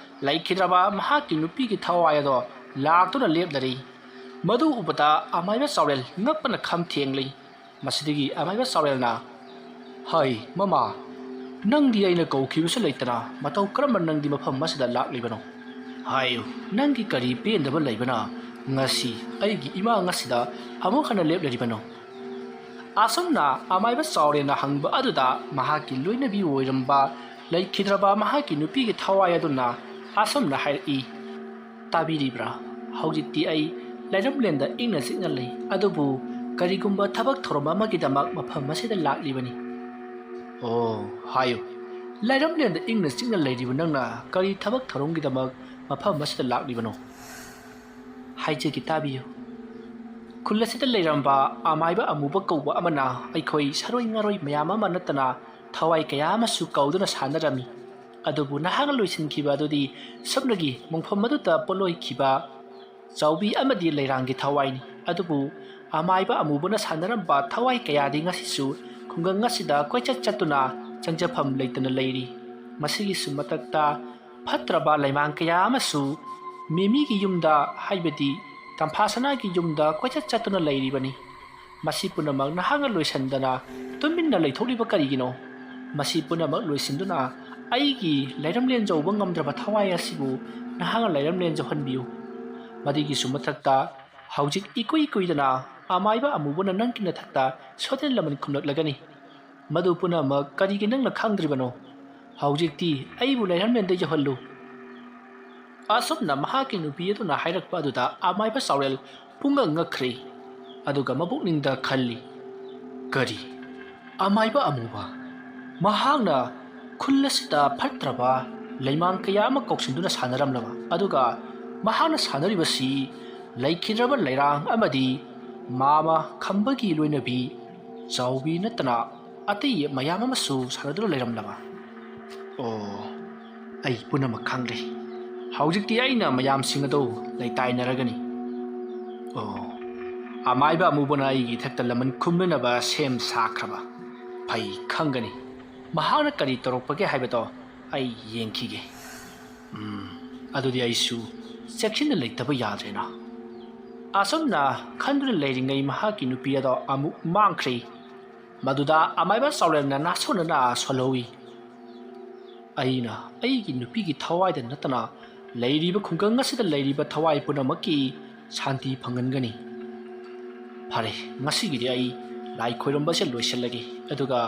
ꯂꯩꯈꯤꯗ꯭ꯔꯕ ꯃꯍꯥꯛꯀꯤ ꯅꯨꯄꯤꯒꯤ ꯊꯋꯥꯏ ꯑꯗꯣ ꯂꯥꯛꯇꯨꯅ ꯂꯦꯞꯂꯔꯤ꯫ ꯃꯗꯨ ꯎꯕꯗ ꯑꯃꯥꯏꯕ ꯆꯥꯎꯔꯦꯜ ꯉꯛꯄꯅ ꯈꯝ ꯊꯦꯡꯂꯤ꯫ ꯃꯁꯤꯗꯒꯤ ꯑꯃꯥꯏꯕ ꯆꯥꯎꯔꯦꯜꯅ, "ꯍꯥꯏ, ꯃꯃꯥ, ꯅꯪꯗꯤ ꯑꯩꯅ ꯀꯧꯈꯤꯕꯁꯨ ꯂꯩꯇꯅ ꯃꯇꯧ ꯀꯔꯝꯕ ꯅꯪꯗꯤ ꯃꯐꯝ ꯑꯁꯤꯗ ꯂꯥꯛꯂꯤꯕꯅꯣ? ꯍꯥꯏꯌꯨ, ꯅꯪꯒꯤ ꯀꯔꯤ ꯄꯦꯟꯗꯕ ꯂꯩꯕꯅ ꯉꯁꯤ ꯑꯩꯒꯤ ꯏꯃꯥꯡ ꯑꯁꯤꯗ ꯑꯃꯨꯛ ꯍꯟꯅ ꯂꯦꯞꯂꯤꯕꯅꯣ?" ꯑꯁꯨꯝꯅ ꯑꯃꯥꯏꯕ ꯆꯥꯎꯔꯦꯜꯅ ꯍꯪꯕ ꯑꯗꯨꯗ ꯃꯍꯥꯛꯀꯤ ꯂꯣꯏꯅꯕꯤ ꯑꯣꯏꯔꯝꯕ ꯂꯩꯈꯤꯗ꯭ꯔꯕ ꯃꯍꯥꯛꯀꯤ ꯅꯨꯄꯤꯒꯤ ꯊꯋꯥꯏ ꯑꯗꯨꯅ ꯑꯁꯨꯝꯅ ꯍꯥꯏꯔꯛꯏ, "ꯇꯥꯕꯤꯔꯤꯕ꯭ꯔꯥ? ꯍꯧꯖꯤꯛꯇꯤ ꯑꯩ ꯂꯩꯔꯝꯂꯦꯟꯗ ꯏꯪꯅ ꯆꯤꯛꯅ ꯂꯩ, ꯑꯗꯨꯕꯨ ꯀꯔꯤꯒꯨꯝꯕ ꯊꯕꯛ ꯊꯧꯔꯝ ꯑꯃꯒꯤꯗꯃꯛ ꯃꯐꯝ ꯑꯁꯤꯗ ꯂꯥꯛꯂꯤꯕꯅꯤ꯫" "ꯑꯣ, ꯍꯥꯏꯌꯨ, ꯂꯩꯔꯝꯂꯦꯟꯗ ꯏꯪꯅ ꯆꯤꯛꯅ ꯂꯩꯔꯤꯕ ꯅꯪꯅ ꯀꯔꯤ ꯊꯕꯛ ꯊꯧꯔꯝꯒꯤꯗꯃꯛ ꯃꯐꯝ ꯑꯁꯤꯗ ꯂꯥꯛꯂꯤꯕꯅꯣ?" "ꯍꯥꯏꯖꯒꯦ, ꯇꯥꯕꯤꯌꯨ꯫ ꯈꯨꯜ ꯑꯁꯤꯗ ꯂꯩꯔꯝꯕ ꯑꯃꯥꯏꯕ ꯑꯃꯨꯕ ꯀꯧꯕ ꯑꯃꯅ ꯑꯩꯈꯣꯏ ꯁꯥꯔꯣꯏ ꯉꯥꯔꯣꯏ ꯃꯌꯥꯝ ꯑꯃ ꯅꯠꯇꯅ ꯊꯋꯥꯏ ꯀꯌꯥ ꯑꯃꯁꯨ ꯀꯧꯗꯨꯅ ꯁꯥꯟꯅꯔꯝꯃꯤ꯫ ꯑꯗꯨꯕꯨ ꯅꯍꯥꯛꯅ ꯂꯣꯏꯁꯤꯟꯈꯤꯕ ꯑꯗꯨꯗꯤ ꯁꯨꯞꯅꯒꯤ ꯃꯣꯡꯐꯝ ꯑꯗꯨꯗ ꯄꯣꯠꯂꯣꯏꯈꯤꯕ ꯆꯥꯎꯕꯤ ꯑꯃꯗꯤ ꯂꯩꯔꯥꯡꯒꯤ ꯊꯋꯥꯏꯅꯤ꯫ ꯑꯗꯨꯕꯨ ꯑꯃꯥꯏꯕ ꯑꯃꯨꯕꯅ ꯁꯥꯟꯅꯔꯝꯕ ꯊꯋꯥꯏ ꯀꯌꯥꯗꯤ ꯉꯁꯤꯁꯨ ꯈꯨꯡꯒꯪ ꯑꯁꯤꯗ ꯀꯣꯏꯆꯠ ꯆꯠꯇꯨꯅ ꯆꯪꯖꯐꯝ ꯂꯩꯇꯅ ꯂꯩꯔꯤ꯫ ꯃꯁꯤꯒꯤꯁꯨ ꯃꯊꯛꯇ ꯐꯠꯇ꯭ꯔꯕ ꯂꯩꯃꯥꯡ ꯀꯌꯥ ꯑꯃꯁꯨ ꯃꯤꯃꯤꯒꯤ ꯌꯨꯝꯗ, ꯍꯥꯏꯕꯗꯤ ꯇꯝꯐꯥ ꯁꯅꯥꯒꯤ ꯌꯨꯝꯗ ꯀꯣꯏꯆꯠ ꯆꯠꯇꯨꯅ ꯂꯩꯔꯤꯕꯅꯤ꯫ ꯃꯁꯤ ꯄꯨꯝꯅꯃꯛ ꯅꯍꯥꯛꯅ ꯂꯣꯏꯁꯤꯟꯗꯅ ꯇꯨꯃꯤꯟꯅ ꯂꯩꯊꯣꯛꯂꯤꯕ ꯀꯔꯤꯒꯤꯅꯣ? ꯃꯁꯤ ꯄꯨꯝꯅꯃꯛ ꯂꯣꯏꯁꯤꯟꯗꯨꯅ ꯑꯩꯒꯤ ꯂꯩꯔꯝꯂꯦꯟ ꯌꯧꯕ ꯉꯝꯗ꯭ꯔꯕ ꯊꯋꯥꯏ ꯑꯁꯤꯕꯨ ꯅꯍꯥꯛꯅ ꯂꯩꯔꯝꯂꯦꯟ ꯌꯧꯍꯟꯕꯤꯌꯨ꯫ ꯃꯗꯨꯒꯤꯁꯨ ꯃꯊꯛꯇ ꯍꯧꯖꯤꯛ ꯏꯀꯨꯏ ꯀꯨꯏꯗꯅ ꯑꯃꯥꯏꯕ ꯑꯃꯨꯕꯅ ꯅꯪꯒꯤ ꯅꯊꯛꯇ ꯁꯣꯗꯦꯟ ꯂꯃꯟ ꯈꯨꯝꯂꯛꯂꯒꯅꯤ꯫ ꯃꯗꯨ ꯄꯨꯝꯅꯃꯛ ꯀꯔꯤꯒꯤ ꯅꯪꯅ ꯈꯪꯗ꯭ꯔꯤꯕꯅꯣ? ꯍꯧꯖꯤꯛꯇꯤ ꯑꯩꯕꯨ ꯂꯩꯔꯝꯂꯦꯟꯗ ꯌꯧꯍꯜꯂꯨ꯫" ꯑꯁꯨꯝꯅ ꯃꯍꯥꯛꯀꯤ ꯅꯨꯄꯤ ꯑꯗꯨꯅ ꯍꯥꯏꯔꯛꯄ ꯑꯗꯨꯗ ꯑꯃꯥꯏꯕ ꯆꯥꯎꯔꯦꯜ ꯄꯨꯡꯉꯛ ꯉꯛꯈ꯭ꯔꯦ꯫ ꯑꯗꯨꯒ ꯃꯕꯨꯛꯅꯤꯡꯗ ꯈꯜꯂꯤ, "ꯀꯔꯤ? ꯑꯃꯥꯏꯕ ꯑꯃꯨꯕ? ꯃꯍꯥꯛꯅ ꯈꯨꯜ ꯑꯁꯤꯗ ꯐꯠꯇ꯭ꯔꯕ ꯂꯩꯃꯥꯡ ꯀꯌꯥ ꯑꯃ ꯀꯧꯁꯤꯟꯗꯨꯅ ꯁꯥꯟꯅꯔꯝꯂꯕ, ꯑꯗꯨꯒ ꯃꯍꯥꯛꯅ ꯁꯥꯟꯅꯔꯤꯕꯁꯤ ꯂꯩꯈꯤꯗ꯭ꯔꯕ ꯂꯩꯔꯥꯡ ꯑꯃꯗꯤ ꯃꯥꯃ ꯈꯝꯕꯒꯤ ꯂꯣꯏꯅꯕꯤ ꯆꯥꯎꯕꯤ ꯅꯠꯇꯅ ꯑꯇꯩ ꯃꯌꯥꯝ ꯑꯃꯁꯨ ꯁꯥꯟꯅꯗꯨꯅ ꯂꯩꯔꯝꯂꯕ? ꯑꯣ, ꯑꯩ ꯄꯨꯝꯅꯃꯛ ꯈꯪꯂꯦ꯫ ꯍꯧꯖꯤꯛꯇꯤ ꯑꯩꯅ ꯃꯌꯥꯝꯁꯤꯡ ꯑꯗꯨ ꯂꯩꯇꯥꯏꯅꯔꯒꯅꯤ꯫ ꯑꯣ, ꯑꯃꯥꯏꯕ ꯑꯃꯨꯕꯅ ꯑꯩꯒꯤ ꯏꯊꯛꯇ ꯂꯃꯟ ꯈꯨꯝꯅꯅꯕ ꯁꯦꯝ ꯁꯥꯈ꯭ꯔꯕ? ꯐꯩ, ꯈꯪꯒꯅꯤ꯫ ꯃꯍꯥꯛꯅ ꯀꯔꯤ ꯇꯧꯔꯛꯄꯒꯦ ꯍꯥꯏꯕꯗꯣ ꯑꯩ ꯌꯦꯡꯈꯤꯒꯦ꯫ ꯎꯝ, ꯑꯗꯨꯗꯤ ꯑꯩꯁꯨ ꯆꯦꯛꯁꯤꯟꯅ ꯂꯩꯇꯕ ꯌꯥꯗ꯭ꯔꯦꯅ"꯫ ꯑꯁꯨꯝꯅ ꯈꯟꯗꯨꯅ ꯂꯩꯔꯤꯉꯩ ꯃꯍꯥꯛꯀꯤ ꯅꯨꯄꯤ ꯑꯗꯣ ꯑꯃꯨꯛ ꯃꯥꯡꯈ꯭ꯔꯦ꯫ ꯃꯗꯨꯗ ꯑꯃꯥꯏꯕ ꯆꯥꯎꯔꯦꯜꯅ ꯅꯥꯁꯣꯟꯅꯅ ꯁꯣꯜꯍꯧꯏ, "ꯑꯩꯅ ꯑꯩꯒꯤ ꯅꯨꯄꯤꯒꯤ ꯊꯋꯥꯏꯗ ꯅꯠꯇꯅ ꯂꯩꯔꯤꯕ ꯈꯨꯡꯒꯪ ꯑꯁꯤꯗ ꯂꯩꯔꯤꯕ ꯊꯋꯥꯏ ꯄꯨꯝꯅꯃꯛꯀꯤ ꯁꯥꯟꯇꯤ ꯐꯪꯍꯟꯒꯅꯤ꯫ ꯐꯔꯦ, ꯉꯁꯤꯒꯤꯗꯤ ꯑꯩ ꯂꯥꯏ ꯈꯣꯏꯔꯝꯕꯁꯦ ꯂꯣꯏꯁꯤꯜꯂꯒꯦ, ꯑꯗꯨꯒ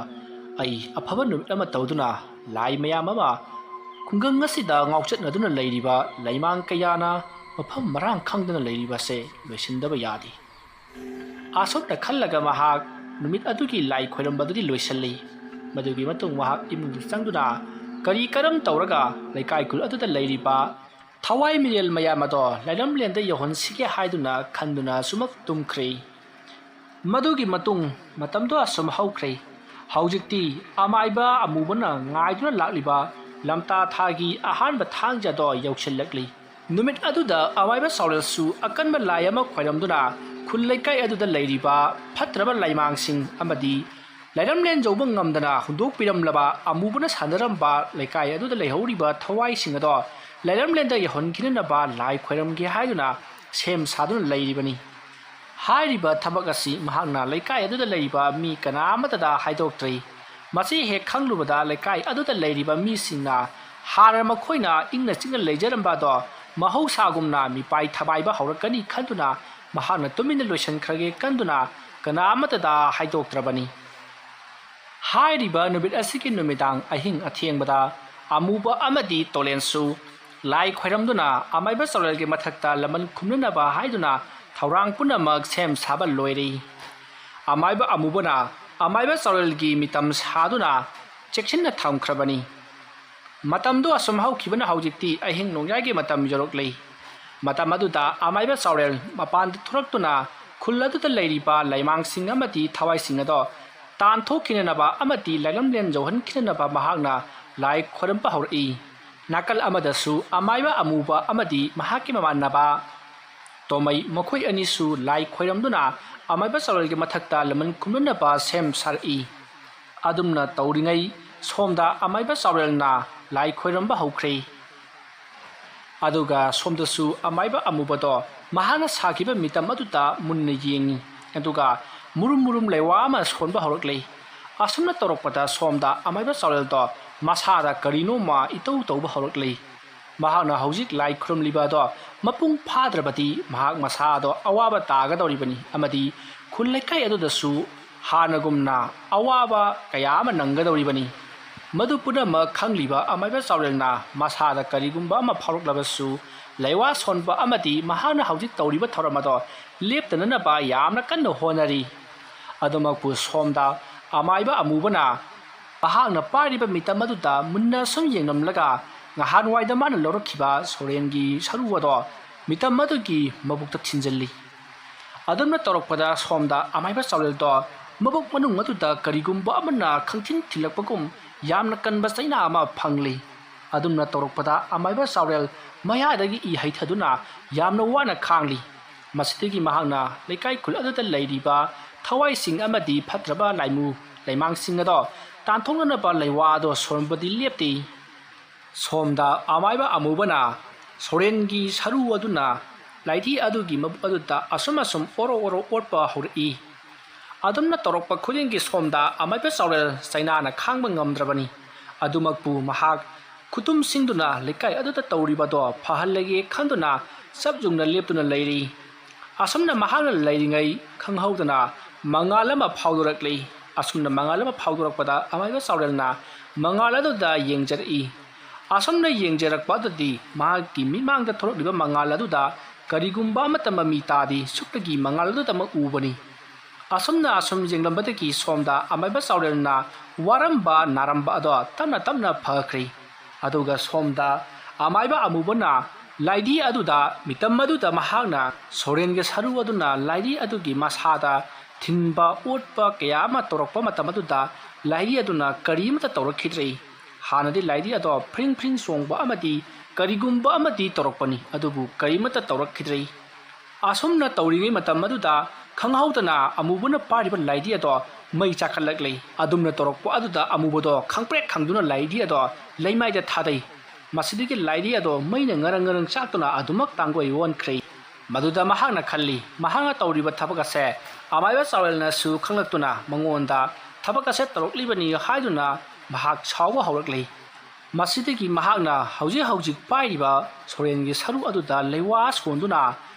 ꯑꯩ ꯑꯐꯕ ꯅꯨꯃꯤꯠ ꯑꯃ ꯇꯧꯗꯨꯅ ꯂꯥꯏ ꯃꯌꯥꯝ ꯑꯃ ꯈꯨꯡꯒꯪ ꯑꯁꯤꯗ ꯉꯥꯎꯆꯠꯅꯗꯨꯅ ꯂꯩꯔꯤꯕ ꯂꯩꯃꯥꯡ ꯀꯌꯥꯅ ꯃꯐꯝ ꯃꯔꯥꯡ ꯈꯪꯗꯅ ꯂꯩꯔꯤꯕꯁꯦ ꯂꯣꯏꯁꯤꯟꯗꯕ ꯌꯥꯗꯦ"꯫ ꯑꯁꯨꯝꯅ ꯈꯜꯂꯒ ꯃꯍꯥꯛ ꯅꯨꯃꯤꯠ ꯑꯗꯨꯒꯤ ꯂꯥꯏ ꯈꯣꯏꯔꯝꯕꯗꯨꯗꯤ ꯂꯣꯏꯁꯤꯜꯂꯤ꯫ ꯃꯗꯨꯒꯤ ꯃꯇꯨꯡ ꯃꯍꯥꯛ ꯏꯃꯨꯡꯗ ꯆꯪꯗꯨꯅ ꯀꯔꯤ ꯀꯔꯝ ꯇꯧꯔꯒ ꯂꯩꯀꯥꯏ ꯈꯨꯜ ꯑꯗꯨꯗ ꯂꯩꯔꯤꯕ ꯊꯋꯥꯏ ꯃꯤꯔꯦꯜ ꯃꯌꯥꯝ ꯑꯗꯣ ꯂꯥꯏꯔꯝꯂꯦꯟꯗ ꯌꯧꯍꯟꯁꯤꯒꯦ ꯍꯥꯏꯗꯨꯅ ꯈꯟꯗꯨꯅ ꯁꯨꯃꯛ ꯇꯨꯝꯈ꯭ꯔꯦ꯫ ꯃꯗꯨꯒꯤ ꯃꯇꯨꯡ ꯃꯇꯝꯗꯣ ꯑꯁꯨꯝ ꯍꯧꯈ꯭ꯔꯦ꯫ ꯍꯧꯖꯤꯛꯇꯤ ꯑꯃꯥꯏꯕ ꯑꯃꯨꯕꯅ ꯉꯥꯏꯗꯨꯅ ꯂꯥꯛꯂꯤꯕ ꯂꯝꯇꯥ ꯊꯥꯒꯤ ꯑꯍꯥꯟꯕ ꯊꯥꯡꯖꯗꯣ ꯌꯧꯁꯤꯜꯂꯛꯂꯤ꯫ ꯅꯨꯃꯤꯠ ꯑꯗꯨꯗ ꯑꯃꯥꯏꯕ ꯆꯥꯎꯔꯦꯜꯁꯨ ꯑꯀꯟꯕ ꯂꯥꯏ ꯑꯃ ꯈꯣꯏꯔꯝꯗꯨꯅ ꯈꯨꯜ ꯂꯩꯀꯥꯏ ꯑꯗꯨꯗ ꯂꯩꯔꯤꯕ ꯐꯠꯇ꯭ꯔꯕ ꯂꯩꯃꯥꯡꯁꯤꯡ ꯑꯃꯗꯤ ꯂꯥꯏꯔꯝꯂꯦꯟ ꯌꯧꯕ ꯉꯝꯗꯅ ꯍꯨꯟꯗꯣꯛꯄꯤꯔꯝꯂꯕ ꯑꯃꯨꯕꯅ ꯁꯥꯟꯅꯔꯝꯕ ꯂꯩꯀꯥꯏ ꯑꯗꯨꯗ ꯂꯩꯍꯧꯔꯤꯕ ꯊꯋꯥꯏꯁꯤꯡ ꯑꯗꯣ ꯂꯥꯏꯔꯝꯂꯦꯟꯗ ꯌꯧꯍꯟꯈꯤꯅꯅꯕ ꯂꯥꯏ ꯈꯣꯏꯔꯝꯒꯦ ꯍꯥꯏꯗꯨꯅ ꯁꯦꯝ ꯁꯥꯗꯨꯅ ꯂꯩꯔꯤꯕꯅꯤ꯫ ꯍꯥꯏꯔꯤꯕ ꯊꯕꯛ ꯑꯁꯤ ꯃꯍꯥꯛꯅ ꯂꯩꯀꯥꯏ ꯑꯗꯨꯗ ꯂꯩꯔꯤꯕ ꯃꯤ ꯀꯅꯥ ꯑꯃꯠꯇꯗ ꯍꯥꯏꯗꯣꯛꯇ꯭ꯔꯤ꯫ ꯃꯁꯤ ꯍꯦꯛ ꯈꯪꯂꯨꯕꯗ ꯂꯩꯀꯥꯏ ꯑꯗꯨꯗ ꯂꯩꯔꯤꯕ ꯃꯤꯁꯤꯡꯅ ꯍꯥꯟꯅ ꯃꯈꯣꯏꯅ ꯏꯪꯅ ꯆꯤꯛꯅ ꯂꯩꯖꯔꯝꯕ ꯑꯗꯣ ꯃꯍꯧꯁꯥꯒꯨꯝꯅ ꯃꯤꯄꯥꯏ ꯊꯕꯥꯏꯕ ꯍꯧꯔꯛꯀꯅꯤ ꯈꯟꯗꯨꯅ ꯃꯍꯥꯛꯅ ꯇꯨꯃꯤꯟꯅ ꯂꯣꯏꯁꯤꯟꯈ꯭ꯔꯒꯦ ꯈꯟꯗꯨꯅ ꯀꯅꯥ ꯑꯃꯠꯇꯗ ꯍꯥꯏꯗꯣꯛꯇ꯭ꯔꯕꯅꯤ꯫ ꯍꯥꯏꯔꯤꯕ ꯅꯨꯃꯤꯠ ꯑꯁꯤꯒꯤ ꯅꯨꯃꯤꯗꯥꯡ ꯑꯍꯤꯡ ꯑꯊꯦꯡꯕꯗ ꯑꯃꯨꯕ ꯑꯃꯗꯤ ꯇꯣꯂꯦꯟꯁꯨ ꯂꯥꯏ ꯈꯣꯏꯔꯝꯗꯨꯅ ꯑꯃꯥꯏꯕ ꯆꯥꯎꯔꯦꯜꯒꯤ ꯃꯊꯛꯇ ꯂꯃꯟ ꯈꯨꯝꯅꯅꯕ ꯍꯥꯏꯗꯨꯅ ꯊꯧꯔꯥꯡ ꯄꯨꯝꯅꯃꯛ ꯁꯦꯝ ꯁꯥꯕ ꯂꯣꯏꯔꯦ꯫ ꯑꯃꯥꯏꯕ ꯑꯃꯨꯕꯅ ꯑꯃꯥꯏꯕ ꯆꯥꯎꯔꯦꯜꯒꯤ ꯃꯤꯇꯝ ꯁꯥꯗꯨꯅ ꯆꯦꯛꯁꯤꯟꯅ ꯊꯝꯈ꯭ꯔꯕꯅꯤ꯫ ꯃꯇꯝꯗꯨ ꯑꯁꯨꯝ ꯍꯧꯈꯤꯕꯅ ꯍꯧꯖꯤꯛꯇꯤ ꯑꯍꯤꯡ ꯅꯣꯡꯌꯥꯏꯒꯤ ꯃꯇꯝ ꯌꯧꯔꯛꯂꯦ꯫ ꯃꯇꯝ ꯑꯗꯨꯗ ꯑꯃꯥꯏꯕ ꯆꯥꯎꯔꯦꯜ ꯃꯄꯥꯟꯗ ꯊꯣꯔꯛꯇꯨꯅ ꯈꯨꯜ ꯑꯗꯨꯗ ꯂꯩꯔꯤꯕ ꯂꯩꯃꯥꯡꯁꯤꯡ ꯑꯃꯗꯤ ꯊꯋꯥꯏꯁꯤꯡ ꯑꯗꯣ ꯇꯥꯟꯊꯣꯛꯈꯤꯅꯅꯕ ꯑꯃꯗꯤ ꯂꯥꯏꯂꯝꯂꯦꯟ ꯌꯧꯍꯟꯈꯤꯅꯅꯕ ꯃꯍꯥꯛꯅ ꯂꯥꯏ ꯈꯣꯏꯔꯝꯕ ꯍꯧꯔꯛꯏ꯫ ꯅꯥꯀꯜ ꯑꯃꯗꯁꯨ ꯑꯃꯥꯏꯕ ꯑꯃꯨꯕ ꯑꯃꯗꯤ ꯃꯍꯥꯛꯀꯤ ꯃꯃꯥꯟꯅꯕ ꯇꯣꯃꯩ, ꯃꯈꯣꯏ ꯑꯅꯤꯁꯨ ꯂꯥꯏ ꯈꯣꯏꯔꯝꯗꯨꯅ ꯑꯃꯥꯏꯕ ꯆꯥꯎꯔꯦꯜꯒꯤ ꯃꯊꯛꯇ ꯂꯃꯟ ꯈꯨꯝꯅꯅꯕ ꯁꯦꯝ ꯁꯥꯔꯛꯏ꯫ ꯑꯗꯨꯝꯅ ꯇꯧꯔꯤꯉꯩ ꯁꯣꯝꯗ ꯑꯃꯥꯏꯕ ꯆꯥꯎꯔꯦꯜꯅ ꯂꯥꯏ ꯈꯣꯏꯔꯝꯕ ꯍꯧꯈ꯭ꯔꯦ꯫ ꯑꯗꯨꯒ ꯁꯣꯝꯗꯁꯨ ꯑꯃꯥꯏꯕ ꯑꯃꯨꯕꯗꯣ ꯃꯍꯥꯛꯅ ꯁꯥꯈꯤꯕ ꯃꯤꯇꯝ ꯑꯗꯨꯗ ꯃꯨꯟꯅ ꯌꯦꯡꯉꯤ꯫ ꯑꯗꯨꯒ ꯃꯨꯔꯨꯝ ꯃꯨꯔꯨꯝ ꯂꯩꯋꯥ ꯑꯃ ꯁꯣꯟꯕ ꯍꯧꯔꯛꯂꯦ꯫ ꯑꯁꯨꯝꯅ ꯇꯧꯔꯛꯄꯗ ꯁꯣꯝꯗ ꯑꯃꯥꯏꯕ ꯆꯥꯎꯔꯦꯜꯗꯣ ꯃꯁꯥꯗ ꯀꯔꯤꯅꯣꯃ ꯏꯇꯧ ꯇꯧꯕ ꯍꯧꯔꯛꯂꯦ꯫ ꯃꯍꯥꯛꯅ ꯍꯧꯖꯤꯛ ꯂꯥꯏ ꯈꯨꯔꯨꯝꯂꯤꯕ ꯑꯗꯣ ꯃꯄꯨꯡ ꯐꯥꯗ꯭ꯔꯕꯗꯤ ꯃꯍꯥꯛ ꯃꯁꯥꯗꯣ ꯑꯋꯥꯕ ꯇꯥꯒꯗꯧꯔꯤꯕꯅꯤ ꯑꯃꯗꯤ ꯈꯨꯜ ꯂꯩꯀꯥꯏ ꯑꯗꯨꯗꯁꯨ ꯍꯥꯟꯅꯒꯨꯝꯅ ꯑꯋꯥꯕ ꯀꯌꯥ ꯑꯃ ꯅꯪꯒꯗꯧꯔꯤꯕꯅꯤ꯫ ꯃꯗꯨ ꯄꯨꯝꯅꯃꯛ ꯈꯪꯂꯤꯕ ꯑꯃꯥꯏꯕ ꯆꯥꯎꯔꯦꯜꯅ ꯃꯁꯥꯗ ꯀꯔꯤꯒꯨꯝꯕ ꯑꯃ ꯐꯥꯎꯔꯛꯂꯕꯁꯨ ꯂꯩꯋꯥ ꯁꯣꯟꯕ ꯑꯃꯗꯤ ꯃꯍꯥꯛꯅ ꯍꯧꯖꯤꯛ ꯇꯧꯔꯤꯕ ꯊꯧꯔꯝ ꯑꯗꯣ ꯂꯦꯞꯇꯅꯅꯕ ꯌꯥꯝꯅ ꯀꯟꯅ ꯍꯣꯠꯅꯔꯤ꯫ ꯑꯗꯨꯃꯛꯄꯨ ꯁꯣꯝꯗ ꯑꯃꯥꯏꯕ ꯑꯃꯨꯕꯅ ꯃꯍꯥꯛꯅ ꯄꯥꯏꯔꯤꯕ ꯃꯤꯇꯝ ꯑꯗꯨꯗ ꯃꯨꯟꯅ ꯁꯨꯝ ꯌꯦꯡꯂꯝꯂꯒ ꯉꯍꯥꯟꯋꯥꯏꯗ ꯃꯥꯅ ꯂꯧꯔꯛꯈꯤꯕ ꯁꯣꯔꯦꯟꯒꯤ ꯁꯔꯨ ꯑꯗꯣ ꯃꯤꯇꯝ ꯑꯗꯨꯒꯤ ꯃꯕꯨꯛꯇ ꯊꯤꯟꯖꯤꯜꯂꯤ꯫ ꯑꯗꯨꯝꯅ ꯇꯧꯔꯛꯄꯗ ꯁꯣꯝꯗ ꯑꯃꯥꯏꯕ ꯆꯥꯎꯔꯦꯜꯗꯣ ꯃꯕꯨꯛ ꯃꯅꯨꯡ ꯑꯗꯨꯗ ꯀꯔꯤꯒꯨꯝꯕ ꯑꯃꯅ ꯈꯪꯊꯤꯟ ꯊꯤꯜꯂꯛꯄꯒꯨꯝ ꯌꯥꯝꯅ ꯀꯟꯕ ꯆꯩꯅꯥ ꯑꯃ ꯐꯪꯂꯤ꯫ ꯑꯗꯨꯝꯅ ꯇꯧꯔꯛꯄꯗ ꯑꯃꯥꯏꯕ ꯆꯥꯎꯔꯦꯜ ꯃꯌꯥꯗꯒꯤ ꯏ ꯍꯩꯊꯗꯨꯅ ꯌꯥꯝꯅ ꯋꯥꯅ ꯈꯥꯡꯂꯤ꯫ ꯃꯁꯤꯗꯒꯤ ꯃꯍꯥꯛꯅ ꯂꯩꯀꯥꯏ ꯈꯨꯜ ꯑꯗꯨꯗ ꯂꯩꯔꯤꯕ ꯊꯋꯥꯏꯁꯤꯡ ꯑꯃꯗꯤ ꯐꯠꯇ꯭ꯔꯕ ꯂꯥꯏꯃꯨ ꯂꯩꯃꯥꯡꯁꯤꯡ ꯑꯗꯣ ꯇꯥꯟꯊꯣꯛꯅꯅꯕ ꯂꯩꯋꯥ ꯑꯗꯣ ꯁꯣꯟꯕꯗꯤ ꯂꯦꯞꯇꯦ꯫ ꯁꯣꯝꯗ ꯑꯃꯥꯏꯕ ꯑꯃꯨꯕꯅ ꯁꯣꯔꯦꯟꯒꯤ ꯁꯔꯨ ꯑꯗꯨꯅ ꯂꯥꯏꯙꯤ ꯑꯗꯨꯒꯤ ꯃꯕꯨꯛ ꯑꯗꯨꯗ ꯑꯁꯨꯝ ꯑꯁꯨꯝ ꯑꯣꯔꯣ ꯑꯣꯔꯣ ꯑꯣꯠꯄ ꯍꯧꯔꯛꯏ꯫ ꯑꯗꯨꯝꯅ ꯇꯧꯔꯛꯄ ꯈꯨꯗꯤꯡꯒꯤ ꯁꯣꯝꯗ ꯑꯃꯥꯏꯕ ꯆꯥꯎꯔꯦꯜ ꯆꯩꯅꯥꯅ ꯈꯥꯡꯕ ꯉꯝꯗ꯭ꯔꯕꯅꯤ꯫ ꯑꯗꯨꯃꯛꯄꯨ ꯃꯍꯥꯛ ꯈꯨꯇꯨꯝ ꯁꯤꯡꯗꯨꯅ ꯂꯩꯀꯥꯏ ꯑꯗꯨꯗ ꯇꯧꯔꯤꯕꯗꯣ ꯐꯍꯜꯂꯒꯦ ꯈꯟꯗꯨꯅ ꯆꯞ ꯌꯨꯡꯅ ꯂꯦꯞꯇꯨꯅ ꯂꯩꯔꯤ꯫ ꯑꯁꯨꯝꯅ ꯃꯍꯥꯛꯅ ꯂꯩꯔꯤꯉꯩ ꯈꯪꯍꯧꯗꯅ ꯃꯉꯥꯜ ꯑꯃ ꯐꯥꯎꯗꯣꯔꯛꯂꯤ꯫ ꯑꯁꯨꯝꯅ ꯃꯉꯥꯜ ꯑꯃ ꯐꯥꯎꯗꯣꯔꯛꯄꯗ ꯑꯃꯥꯏꯕ ꯆꯥꯎꯔꯦꯜꯅ ꯃꯉꯥꯜ ꯑꯗꯨꯗ ꯌꯦꯡꯖꯔꯛꯏ꯫ ꯑꯁꯨꯝꯅ ꯌꯦꯡꯖꯔꯛꯄ ꯑꯗꯨꯗꯤ ꯃꯍꯥꯛꯀꯤ ꯃꯤꯠꯃꯥꯡꯗ ꯊꯣꯔꯛꯂꯤꯕ ꯃꯉꯥꯜ ꯑꯗꯨꯗ ꯀꯔꯤꯒꯨꯝꯕ ꯑꯃꯠꯇ ꯃꯃꯤ ꯇꯥꯗꯦ꯫ ꯁꯨꯞꯅꯒꯤ ꯃꯉꯥꯜ ꯑꯗꯨꯗꯃꯛ ꯎꯕꯅꯤ꯫ ꯑꯁꯨꯝꯅ ꯑꯁꯨꯝ ꯌꯦꯡꯂꯝꯕꯗꯒꯤ ꯁꯣꯝꯗ ꯑꯃꯥꯏꯕ ꯆꯥꯎꯔꯦꯜꯅ ꯋꯥꯔꯝꯕ ꯅꯥꯔꯝꯕ ꯑꯗꯣ ꯇꯞꯅ ꯇꯞꯅ ꯐꯈ꯭ꯔꯦ꯫ ꯑꯗꯨꯒ ꯁꯣꯝꯗ ꯑꯃꯥꯏꯕ ꯑꯃꯨꯕꯅ ꯂꯥꯏꯙꯤ ꯑꯗꯨꯗ ꯃꯤꯇꯝ ꯑꯗꯨꯗ ꯃꯍꯥꯛꯅ ꯁꯣꯔꯦꯟꯒꯤ ꯁꯔꯨ ꯑꯗꯨꯅ ꯂꯥꯏꯙꯤ ꯑꯗꯨꯒꯤ ꯃꯁꯥꯗ ꯊꯤꯟꯕ ꯑꯣꯠꯄ ꯀꯌꯥ ꯑꯃ ꯇꯧꯔꯛꯄ ꯃꯇꯝ ꯑꯗꯨꯗ ꯂꯥꯏꯙꯤ ꯑꯗꯨꯅ ꯀꯔꯤꯃꯠꯇ ꯇꯧꯔꯛꯈꯤꯗ꯭ꯔꯦ꯫ ꯍꯥꯟꯅꯗꯤ ꯂꯥꯏꯙꯤ ꯑꯗꯣ ꯐ꯭ꯔꯤꯡ ꯐ꯭ꯔꯤꯡ ꯆꯣꯡꯕ ꯑꯃꯗꯤ ꯀꯔꯤꯒꯨꯝꯕ ꯑꯃꯗꯤ ꯇꯧꯔꯛꯄꯅꯤ, ꯑꯗꯨꯕꯨ ꯀꯔꯤꯃꯠꯇ ꯇꯧꯔꯛꯈꯤꯗ꯭ꯔꯦ꯫ ꯑꯁꯨꯝꯅ ꯇꯧꯔꯤꯉꯩ ꯃꯇꯝ ꯑꯗꯨꯗ ꯈꯪꯍꯧꯗꯅ ꯑꯃꯨꯕꯅ ꯄꯥꯏꯔꯤꯕ ꯂꯥꯏꯙꯤ ꯑꯗꯣ ꯃꯩ ꯆꯥꯛꯈꯠꯂꯛꯂꯦ꯫ ꯑꯗꯨꯝꯅ ꯇꯧꯔꯛꯄ ꯑꯗꯨꯗ ꯑꯃꯨꯕꯗꯣ ꯈꯪꯄ꯭ꯔꯦꯛ ꯈꯪꯗꯨꯅ ꯂꯥꯏꯙꯤ ꯑꯗꯣ ꯂꯩꯃꯥꯏꯗ ꯊꯥꯗꯩ꯫ ꯃꯁꯤꯗꯒꯤ ꯂꯥꯏꯙꯤ ꯑꯗꯣ ꯃꯩꯅ ꯉꯔꯪ ꯉꯔꯪ ꯆꯥꯛꯇꯨꯅ ꯑꯗꯨꯃꯛ ꯇꯥꯡꯒꯣꯏ ꯑꯣꯟꯈ꯭ꯔꯦ꯫ ꯃꯗꯨꯗ ꯃꯍꯥꯛꯅ ꯈꯜꯂꯤ, ꯃꯍꯥꯛꯅ ꯇꯧꯔꯤꯕ ꯊꯕꯛ ꯑꯁꯦ ꯑꯃꯥꯏꯕ ꯆꯥꯎꯔꯦꯜꯅꯁꯨ ꯈꯪꯂꯛꯇꯨꯅ ꯃꯉꯣꯟꯗ ꯊꯕꯛ ꯑꯁꯦ ꯇꯧꯔꯛꯂꯤꯕꯅꯤ ꯍꯥꯏꯗꯨꯅ ꯃꯍꯥꯛ ꯁꯥꯎꯕ ꯍꯧꯔꯛꯂꯤ꯫ ꯃꯁꯤꯗꯒꯤ ꯃꯍꯥꯛꯅ ꯍꯧꯖꯤꯛ ꯍꯧꯖꯤꯛ ꯄꯥꯏꯔꯤꯕ ꯁꯣꯔꯦꯟꯒꯤ ꯁꯔꯨ ꯑꯗꯨꯗ ꯂꯩꯋꯥ ꯁꯣꯟꯗꯨꯅ